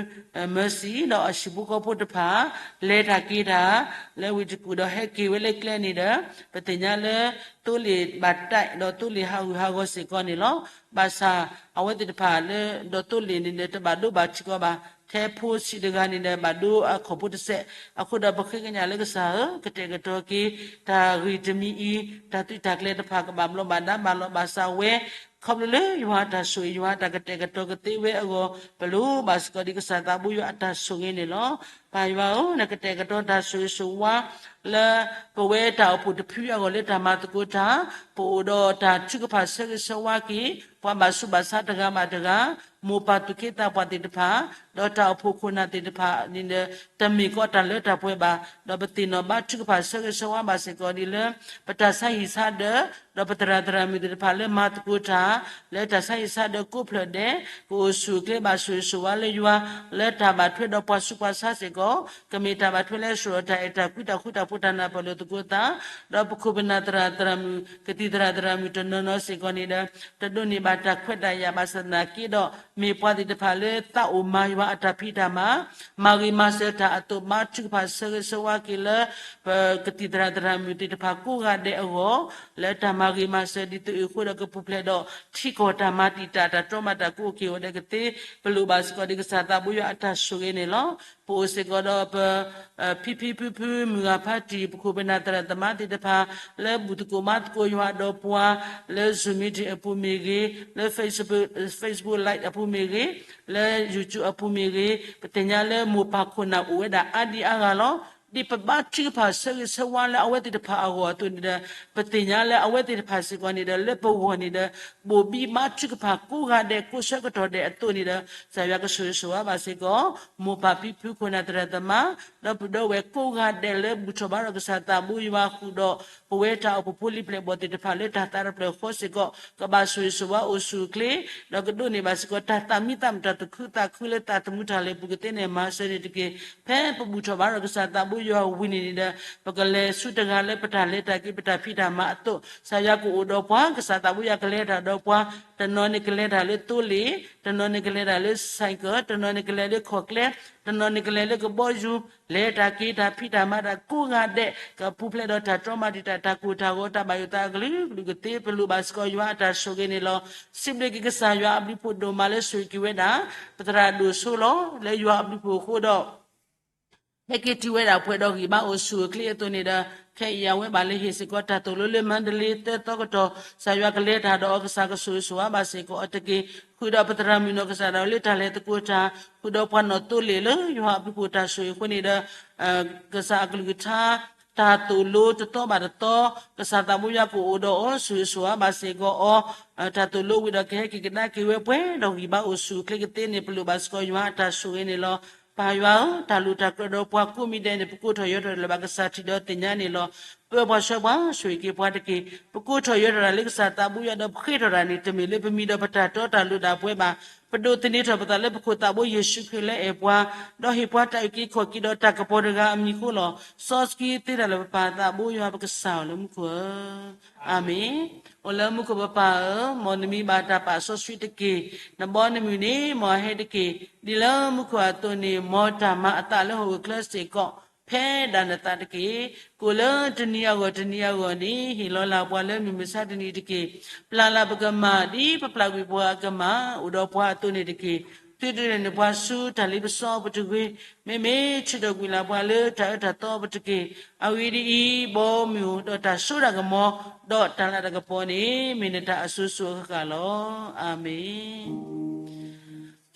Mercy ဒီးအဟံၣ်ဖိဃီဖိတဖၣ် လဲၤတၢ်က့ၤတၢ် လၢဝ့ၢ်တကူၣ်ဒီးဟဲက့ၤဝဲလၢကျဲန့ၣ်ဒီး ပသ့ၣ်ညါလၢ သိလ့ၣ်ဘၣ်တၢ်ဒီးသိလ့ၣ်ဟးဂူာ်ဟးဂီၤစ့ၢ်ကီးန့ၣ်လီၤ. ဘၣ်ဆၣ် အဝဲသ့ၣ်တဖၣ်လၢ ဒီးသိလ့ၣ်န့ၣ်ဒီး တဘၣ်ဒိဘၣ်ထံးကီးဘၣ် ထဲဖိဆံးတဂၤန့ၣ်ဒီး ဘၣ်ဒိအခီၣ်ဖိတစဲး အဃိဒီးပဃ့ကညးလၢကစၢ်ဧၢ ကတဲာ်ကတီၤက့ၤ တၢ်ဂ့ၢ်တမံၤအံၤ တၢ်သုးတၢ်ကျဲၤတဖၣ်ကဘၣ်ဘျီးဘၣ်ဒါဘၣ်လီၤဘၣ်စးဝဲ ခီဖျိလၢယွၤအတၢ်ဆိၣ်ဂ့ၤ ယွၤအတၢ်ကတဲာ်ကတီၤကသ့ဝဲအဂီၢ် ပလိၣ်ဘၣ်စ့ၢ်ကီးဒ်ကစၢ်သးဘိယွၤအတၢ်ဆိၣ်ဂ့ၤန့ၣ်လီၤ. ပၢ်ယွၤဧၢ နကတဲာ်ကတီၤတၢ်ဆိၣ်ဂ့ၤဆိၣ်ဝါ လၢပဝဲတၢ်အိၣ်ဖှိၣ်တဖုအဂီၢ်လၢတၢ်မၤသကိးတၢ် ပအိၣ်ဒီးတၢ်ထုကဖၣ်ဆၢဂ့ၤဆၢဝါက့ၤ ပှၤဘၣ်ဆူးဘၣ်ဆါတဂၤဘၣ်တဂၤ မိၢ်ပၢ်သူၣ်က့သးပှၢ်သ့ၣ်တဖၣ် ဒီးတၢ်အိၣ်ဖှိၣ်ခိၣ်နၢ်သ့ၣ်တဖၣ်န့ၣ်ဒီး တမ့ၢ်ကီးတၢ်လၢတၢ်ပှဲၤဘၣ် ဒီးပသ့ၣ်နီၣ်ဘၣ်ထုကဖၣ်ဆၢဂ့ၤဆၢဝါဘၣ်စ့ၢ်ကီးဒ်လၢ ပတၢ်ဆါဟံၣ်ဆါဒၢး ဒီးပသရၣ်သရၣ်မုၣ်သ့ၣ်တဖၣ်လၢမၤသကိးတၢ် လၢတၢ်ဆါဟံၣ်ဆါဒၢးကိးဖျၢၣ်ဒဲး ကအိၣ်ဆူၣ်အိၣ်ချ့ဘၣ်ဆိၣ်ဂ့ၤဆိၣ်ဝါလၢယွၤ လၢတၢ်ဘၣ်ထွဲဒီးပှၤဆူးပှၤဆါစ့ၢ်ကီး ကမ့ၢ်တၢ်ဘၣ်ထွဲလၢစိၤဒီးတၢ်အဲၣ်တၢ်ကွံတၢ်ဃူတၢ်ဖိးတၢ်နၢ်ပၢၢ်လိာ်သကိးသး ဒီးပခိၣ်ပနၢ်သရၣ်သရၣ်မုၣ် ကသံၣ်သရၣ်သရၣ်မုၣ်တနီၤနီၤစ့ၢ်ကီးန့ၣ်ဒီး တဒိးန့ၢ်ဘၣ်တၢ်ခွဲးတၢ်ယာ်ဘၣ်ဆၣ်သနာ်က့ဒီး မ့ၢ်ပှၤသ့ၣ်တဖၣ်လၢသးအိၣ်မၤယွၤ အတၢ်ဖံးတၢ်မၤ, မၤဂ့ၤမၤစၢၤတၢ်အသိး ဘါထုကဖၣ်ဆၢဂ့ၤဆၢဝါက့ၤလၢ ပကသံၣ်သရၣ်သရၣ်မုၣ်သ့ၣ်တဖၣ်ကိးဂၤဒဲးအဂီၢ်, လၢတၢ်မၤဂ့ၤမၤစၢၤဒ်သိးအဃိဒီး ကပူၤဖျဲးဒီးထံကီၢ်တၢ်မၤတံာ်တာ် တၢ်တြီမၤတၢ်ကိးက့ၤအိၣ်ဒီးကသ့, ပလိၣ်ဘၣ်စ့ၢ်ကီးဒ်ကစၢ်သးဘိယွၤအတၢ်ဆိၣ်ဂ့ၤန့ၣ်လီၤ. ပအိၣ်စ့ၢ်ကီးဒီးပ ဖံဖံဖုဖု မုၢ်ဂၤဖါတံၢ် ပခိၣ်ပနၢ်သရၣ်သမါသ့ၣ်တဖၣ် လၢဘူၣ်သကိးမါသကိးယွၤဒီးပှၤ လၢ Zoom meeting အပူၤမ့ၢ်ဂ့ၤ, လၢ Facebook, Facebook Live အပူၤမ့ၢ်ဂ့ၤ, လၢ YouTube အပူၤမ့ၢ်ဂ့ၤ, ပသ့ၣ်ညါလၢမိၢ်ပၢ်ခိၣ်နၢ်အိၣ်ဝဲဒၣ်အါဒံအါဂၤလီၤ. ဒ်ပဘါထုကဖၣ်ဆၢဂ့ၤဆၢဝါလၢအဝဲသ့ၣ်တဖၣ်အဂီၢ်အသိးန့ၣ်ဒီး ပသ့ၣ်ညါလၢအဝဲသ့ၣ်တဖၣ်စ့ၢ်ကီးန့ၣ်ဒီး လၢပဂီၢ်န့ၣ်ဒီး ဘိၣ်ဘံဘါထုကဖၣ်ကိးဂၤဒဲး ကိးဆၢကတီၢ်ဒဲးအသိးန့ၣ်ဒီး ကစၢ်ယွၤကဆိၣ်ဂ့ၤဆိၣ်ဝါဘၣ်စ့ၢ်ကီး မိၢ်ပၢ်ဖံဖုခိၣ်နၢ်သရၣ်သမါ ဒီးပဒီပုၢ်ဝဲၢ်ကိးဂၤဒဲးလၢဘူၣ်ထီၣ်ဘါထီၣ်ကစၢ်သးဘိယွၤဃုာ်ဒီး ပဝဲတၢ်အိၣ်ဖှိၣ်ဖိလံၤပျဲၢ်ဘီၣ်သ့ၣ်တဖၣ်လၢတၢ်သးတဖျၢၣ်ဃီစ့ၢ်ကီး ကဘၣ်ဆိၣ်ဂ့ၤဆိၣ်ဝါအိၣ်ဆူၣ်အိၣ်ချ့ ဒီးကဒိးန့ၢ်ဘၣ်စ့ၢ်ကီး တၢ်သးမံသးမုာ်တၢ်သူၣ်ခုသးခုလၢတၢ်သမူတၢ်လဲၤအပူၤကသ့န့ၣ် မၤစၢၤန့ၣ်တက့ၢ်. ဖဲပဘူၣ်ထီၣ်ဘါထီၣ်ကစၢ်သးဘိယွၤဝံၤန့ၣ်န့ၣ်ဒီး ပကလဲၤဆူတဂၤလၢပတၢ်လဲၤတၢ်က့ၤ ပတၢ်ဖံးတၢ်မၤအသိး ကစၢ်ယွၤကအိၣ်ဒီးပှၤ ကစၢ်သးဘိယွၤကလဲၤတၢ်ဒီးပှၤ တနီၤန့ၣ်ကလဲၤတၢ်လၢသိလ့ၣ်, တနီၤန့ၣ်ကလဲၤတၢ်လၢ ဆိုင်ကယ်, တနီၤန့ၣ်ကလဲၤလၢခီၣ်ကျဲ, တနီၤန့ၣ်ကလဲၤလၢကဘီယူၤ, လဲၤတၢ်က့ၤတၢ်ဖံးတၢ်မၤတၢ်ကိးဂၤဒဲး ကပူၤဖျဲးဒီးတၢ်တြီမၤတံာ်တာ် တၢ်ကိၢ်တၢ်ဂီၤ တၢ်ဘၣ်ယိၣ်သးကလုာ်ကလုာ်ကသ့ ပလိၣ်ဘၣ်စ့ၢ်ကီးယွၤအတၢ်ဆိၣ်ဂ့ၤန့ၣ်လီၤ. စံးဘျုးက့ၤကစၢ်ယွၤအဘျုးဖှိၣ်ဒိၣ်မးလၢဆိၣ်ဂ့ၤက့ၤဝဲဒၣ် ပသရၣ်ဒိၣ်စိလီၤ. လၢယွၤအဘျုးဖှိၣ်အဃိဒီး ဟဲက့ၤတုၤဝဲဒၣ်ပှဲၤဒီးဂံၢ်ဘါအိၣ်ဆူၣ်အိၣ်ချ့အသိးန့ၣ်ဒီး ခဲအံၤအဝဲဘၣ်လၢဟ့ၣ်စ့ၢ်ကီးတၢ်သိၣ်လိလၢမၤတလ့သၢသီကတီၢ် ကစၢ်ယွၤကလဲၤတၢ်ဒီးအီၤ ကစၢ်ကဆိၣ်ဂ့ၤဆိၣ်ဝါဘၣ်စ့ၢ်ကီးအီၤတက့ၢ်. ဃုာ်ဒီးပသရၣ်မုၣ်နီၢ်ကစၢ်ဒၣ်ဝဲလၢတၢ်လဲၤသကိးတၢ် ဃုာ်ဒီးပှၤနီၣ်သိလ့ၣ်လၢယွၤအဘျုးဖှိၣ်တၢ်ဆိၣ်ဂ့ၤအဃိန့ၣ်ဒီး ကစၢ်အကလုၢ်ကထါ တၢ်သိၣ်လိတသီဘၣ်တသီ ကစၢ်သးဘိယွၤကအိၣ်ဒီးအီၤ ဆိၣ်ဂ့ၤဆိၣ်ဝါဘၣ်စ့ၢ်ကီးအီၤ တၢ်သိၣ်လိဝံၤဒီးကဟဲက့ၤကဒါက့ၤဝဲပှဲၤဒီးဂံၢ်ဘါအိၣ်ဆူၣ်အိၣ်ချ့ကသ့န့ၣ် ပလိၣ်ဘၣ်စ့ၢ်ကီးယွၤအတၢ်ဆိၣ်ဂ့ၤန့ၣ်လီၤ. ပၢ်ယွၤဧၢ, တၢ်လိၣ်တၢ်ကြၢးဒီးပှၤကိးမံၤဒဲးန့ၣ် ပကိးထီၣ်ယၢၤထီၣ်လၢၤဘၣ် ကစၢ်ထံၣ်ဒီးသ့ၣ်ညါန့ၣ်လီၤ. ပၢပှၤဆှၢပှၤ ဆိၣ်ဂ့ၤက့ၤပှၤတက့ၢ်. ပကိးထီၣ်ယၢၤထီၣ်တၢ်လၢကစၢ်သးဘိယွၤဒီးပဃ့ထီၣ်တၢ်န့ၣ် တမ့ၢ်လၢပမံၤဒီးပတၢ်တီတၢ်လိၤဒၣ်ပှဲၤဘၣ်. ပဒိးသန့ၤထီၣ်ပသးလၢပခိၣ်သးဘိယ့ၣ်ၡူးခရံာ်လၢအဲၣ်ပှၤ, ဒီးဟ့ၣ်ပှၤတၢ်အုၣ်က့ၤခီၣ်က့ၤဒီးတၢ်ကပီၤတဂၤအမံၤအဃိလီၤ. စီဆှံသ့တၢ်လၢပပၢ်သးဘိယွၤပကစၢ်ဧၢ လၢမူခိၣ်ဧၢ, အၤမ့ၣ်. အိၣ်လၢမူခိၣ်ပပၢ်ဧၢ, မ်နမံၤဘၣ်တၢ်ပာ်စီဆှံတက့ၢ်. နဘီနမုၢ်န့ၣ် မ်အဟဲတက့ၢ်. ဒ်လၢမူခိၣ်အသိးန့ၣ် မ်တၢ်မၤအသးလၢဟီၣ်ခိၣ်ချၢစ့ၢ်ကီး ဖဲဒၣ်နသးတက့ၢ်. ကိၣ်လၢတနံၤအဂီၢ်တနံၤအဂီၢ်န့ၣ် ဟ့ၣ်လီၤလၢ်ပှၤလၢမုၢ်မဆါတနံၤတက့ၢ်. ပျၢ်လၢ်ပကမၢ် ဒ်ပပျၢ်ကွံာ်ပှၤအကမၢ် အိၣ်ဒီးပှၤအသိးန့ၣ်တက့ၢ်. သုတလဲၤနုာ်ပှၤဆူတၢ်လ့ပစီပူၤတဂ့ၤ, မ့မ့ၢ်ထုးထီၣ်ကွံာ်လၢ်ပှၤလၢတၢ်အၢတၢ်သီပူၤတက့ၢ်. အဂ့ၢ်ဒ်အံၤ, ဘီမုၢ်ဒီးတၢ်စိတၢ်ကမီၤ ဒီးတၢ်လၤတၢ်ကပီၤန့ၣ် မ့ၢ်နတၢ်အစိၤစိၤအဃၣ်ဃၣ်လီၤ. အၤမ့ၣ်.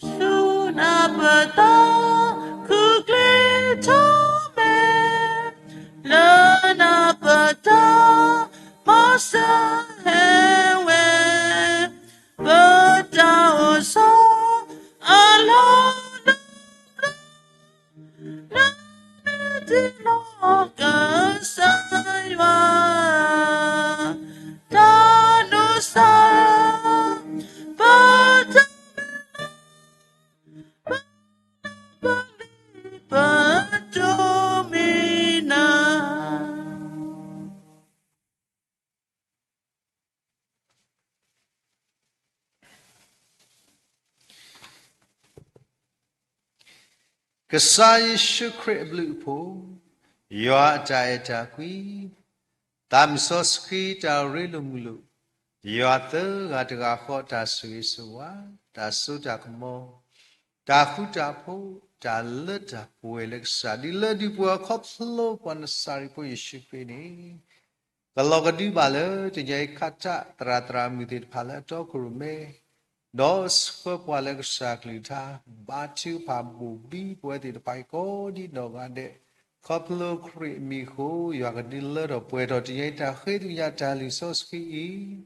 ဆူနၢ်ပၢၢ်သးခုကျ့ထီၣ်မဲာ်, လၢနၢ်ပၢၢ်တၢ်မၤစၢၤဟဲဝဲ, ပတၢ်အိၣ်ဆိးအလီၢ်လၢ နမ့ၢ်တ့လီၤကစၢ်ယွၤ, တၢ်ဒိးစၢ်, ပတၢ်မၤ, ပတၢ်ပလံၤပတိၢ်မံၤနၤ ကစၢ်ယ့ၣ်ၡူးခရံာ်အဘျုးအဖှိၣ်, ယွၤအတၢ်အဲၣ်တၢ်ကွံ, သးမုၢ်စီဆှံတၢ်ရ့လိာ်မုာ်လိာ်, ယွၤသၢဂၤတဂၤဃီတၢ်ဆိၣ်ဂ့ၤဆိၣ်ဝါ, တၢ်စိတၢ်ကမီၤ, တၢ်ဃူတၢ်ဖိး, တၢ်လၢတၢ်ပှဲၤလၢကစၢ် ဒ်လၢဒုးပှဲၤအခီဖျိပှၤနစၤရ့းဖိယ့ၣ်ၡူးခရံာ်န့ၣ် ကလီၤကဒုဘၣ်လၢတနံၤအံၤ ခးတၢ်သရၣ်သရၣ်မုၣ်သ့ၣ်တဖၣ်လၢအတီခိၣ်ရိၣ်မဲ, ဒီးဆှၢပှၤလၢကစၢ်ကလုၢ်ကထါ, ဘါထုကဖၣ်ဘိၣ်ဘံပဝဲသ့ၣ်တဖၣ်အံၤကိးဒ်နီၢ်ဂၤဒဲး, ခီဖျိခရံာ်အမံၤအဃိ ယွၤကဒုးလၢထီၣ်ပှဲၤထီၣ်တနံၤအံၤ တၢ်ဃ့ကညးတၢ်လုၢ်စီဆှံအံၤ,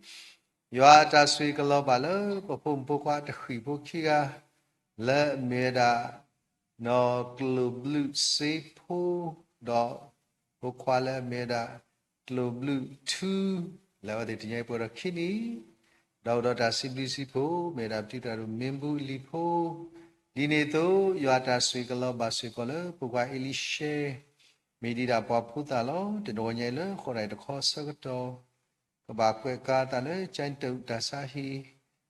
ယွၤအတၢ်ဆိၣ်ဂ့ၤကလီၤဘၣ်လၢပဖိမုၣ်ဖိခွါတဃံးဖိခံဂၤ, လၢအမ့ၢ်ဝဲဒၣ် နီၢ်ကျိာ်ဘျုးစ့ဖိ, ဒီးဖိခွါလၢအမ့ၢ်ဝဲဒၣ် ကျိာ်ဘျုးထူ, လၢအဝဲသ့ၣ်တနံၤအံၤပှဲၤထီၣ်ခံနံၣ်, ဒီးအိၣ်ဒီးတၢ်စံးဘျုးစံးဖှိၣ် မ့ၢ်ဝဲဒၣ်ပတုာ်တၢ်ဒိၣ်မ့ၢ်ဘူၣ်အလံၤဖိ, ဒ်န့ၣ်အသိး ယွၤအတၢ်ဆိၣ်ဂ့ၤကလီၤဘၣ်စ့ၢ်ကီးလၢဖိခွါအ့လံၡဲ, မ့ၢ်ဒ်တၢ်ပှၤဖိသၣ်လီၤ. တနံၤညါအံၤလၢဃိးနၣ်ရံၣ်တခီဆၢကတီၢ် ကဘၣ်ကွဲးကါသးလၢ ကၠဲးတူးတၢ်ဆါဟံၣ်,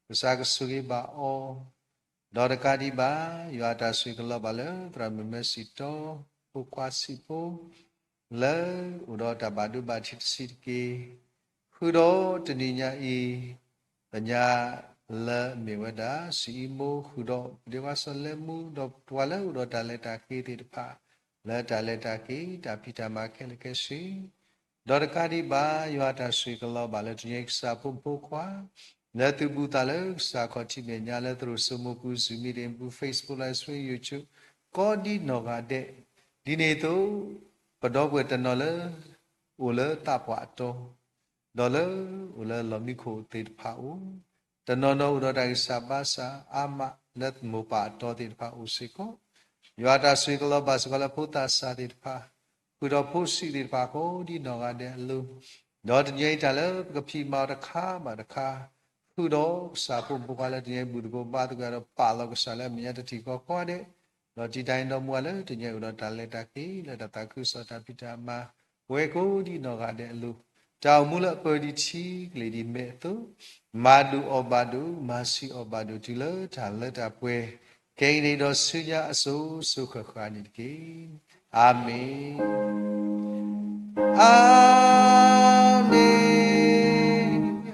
ကစၢ်ကဆိၣ်ဂ့ၤဘၣ်အီၤ, ဒီးတကးဒံးဘၣ် ယွၤအတၢ်ဆိၣ်ဂ့ၤကလီၤဘၣ်လၢသရၣ်မုၣ်မၢစံတီ ဖိခွါဆံးဖိ လၢအိၣ်ဒီးတၢ်ဘၣ်ဒိဘၣ်ထံးတဆံးတက့ၢ်. ဃုာ်ဒီးတနံၤညါအံၤ သ့ၣ်ညါလၢအမ့ၢ်ဝဲဒၣ် ဆံးအံမူ ဃုာ်ဒီးပဒ့ဝါစီၤလဲမူ ဒီးပှၤလၢအိၣ်ဒီးတၢ်လဲၤတၢ်က့ၤသ့ၣ်တဖၣ် လၢတၢ်လဲၤတၢ်က့ၤ တၢ်ဖံးတၢ်မၤခဲလၢာ်ခဲဆ့ ဒီးတကးဒံးဘၣ် ယွၤအတၢ်ဆိၣ်ဂ့ၤကလီၤဘၣ်လၢတနံၤအံၤ ကစၢ်ဖိမုၣ်ဖိခွါ လၢသုဘူးသးလၢကစၢ်ခီၣ်ထံးမဲာ်ညါ လၢသရိာ်စိမိၢ်ပူၤ Zoom meeting ပူၤ Facebook Live Stream YouTube ကိးဒံနီၢ်ဂၤဒဲး, ဒ်န့ၣ်အသိး ပဒီပုၢ်ဝဲၢ်တနီၤလၢ အိၣ်လၢသးပှၢ်အတီ ဒီးလၢအိၣ်လၢလီၢ်မံခိၣ်သ့ၣ်တဖၣ်အိၣ်, တနီၤနီၤအိၣ်ဒီးတၢ်ဂံၢ်စၢ်ဘါစၢ်အါမးလၢမိၢ်ပၢ်အတီသ့ၣ်တဖၣ်အိၣ်စ့ၢ်ကီး, ယွၤတၢ်ဆိၣ်ဂ့ၤကလီၤဘၣ်စ့ၢ်ကီးလၢဖိသၣ်ဆါသ့ၣ်တဖၣ်, ဃုာ်ဒီးဖိဆံးသ့ၣ်တဖၣ်ကိးဒံနီၢ်ဂၤဒဲးအလိၤ, ဒီးတနံၤအံၤတၢ်လၢပကဖံးမၤအီၤတခါဘၣ်တခါ, ဃုာ်ဒီးကစၢ်ဖိမုၣ်ဖိခွါလၢတနံၤအံၤဘူၣ်သကိးဘါသကိးဒီးပာ်လီၤကစၢ်လၢအမဲာ်ညါတထံၣ်ဃီကိးဂၤဒဲး, ဒီးတံာ်တာ်န့ၢ်ဒီမါလၢတနံၤအံၤအိၣ်ဒီးတၢ်လဲၤတၢ်က့ၤလၢတၢ်သးခုကစီၣ်တၢ်ဖံးတၢ်မၤ ပဝဲကိးဒံနီၢ်ဂၤဒဲးအလိၤ, တၢ်အိၣ်မူလၢအပၢၤဒံးထံကလ့ၢ်ဒံးမဲာ်အသိး, မၤဒိၣ်အီၣ်ဘၣ်ဒိၣ် မၤဆံးအီၣ်ဘၣ်ဒိၣ်တုၤလၢတၢ်လၢတၢ်ပှဲၤ, ခဲအံၤန့ၣ်ဒီးဆူညါအစိၤစိၤဃၣ်ဃၣ်န့ၣ်တက့ၢ်. အၤမ့ၣ်, အၤမ့ၣ်,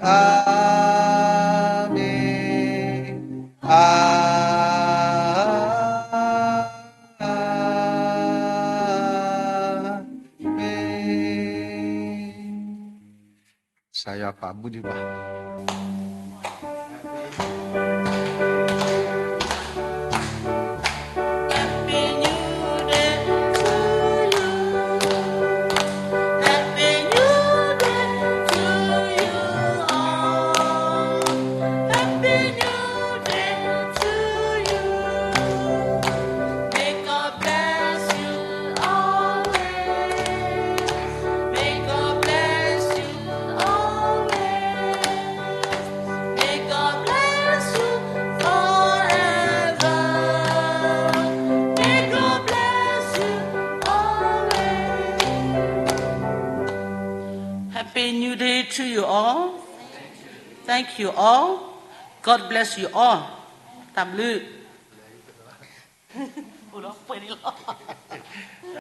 အၤမ့ၣ်, အၤ မ့ၣ်, ကစၢ်ယွၤပာ်မူဒံးဘၣ်. Happy New Day to you all. Thank you all. God bless you all. တၢ်ဘျုး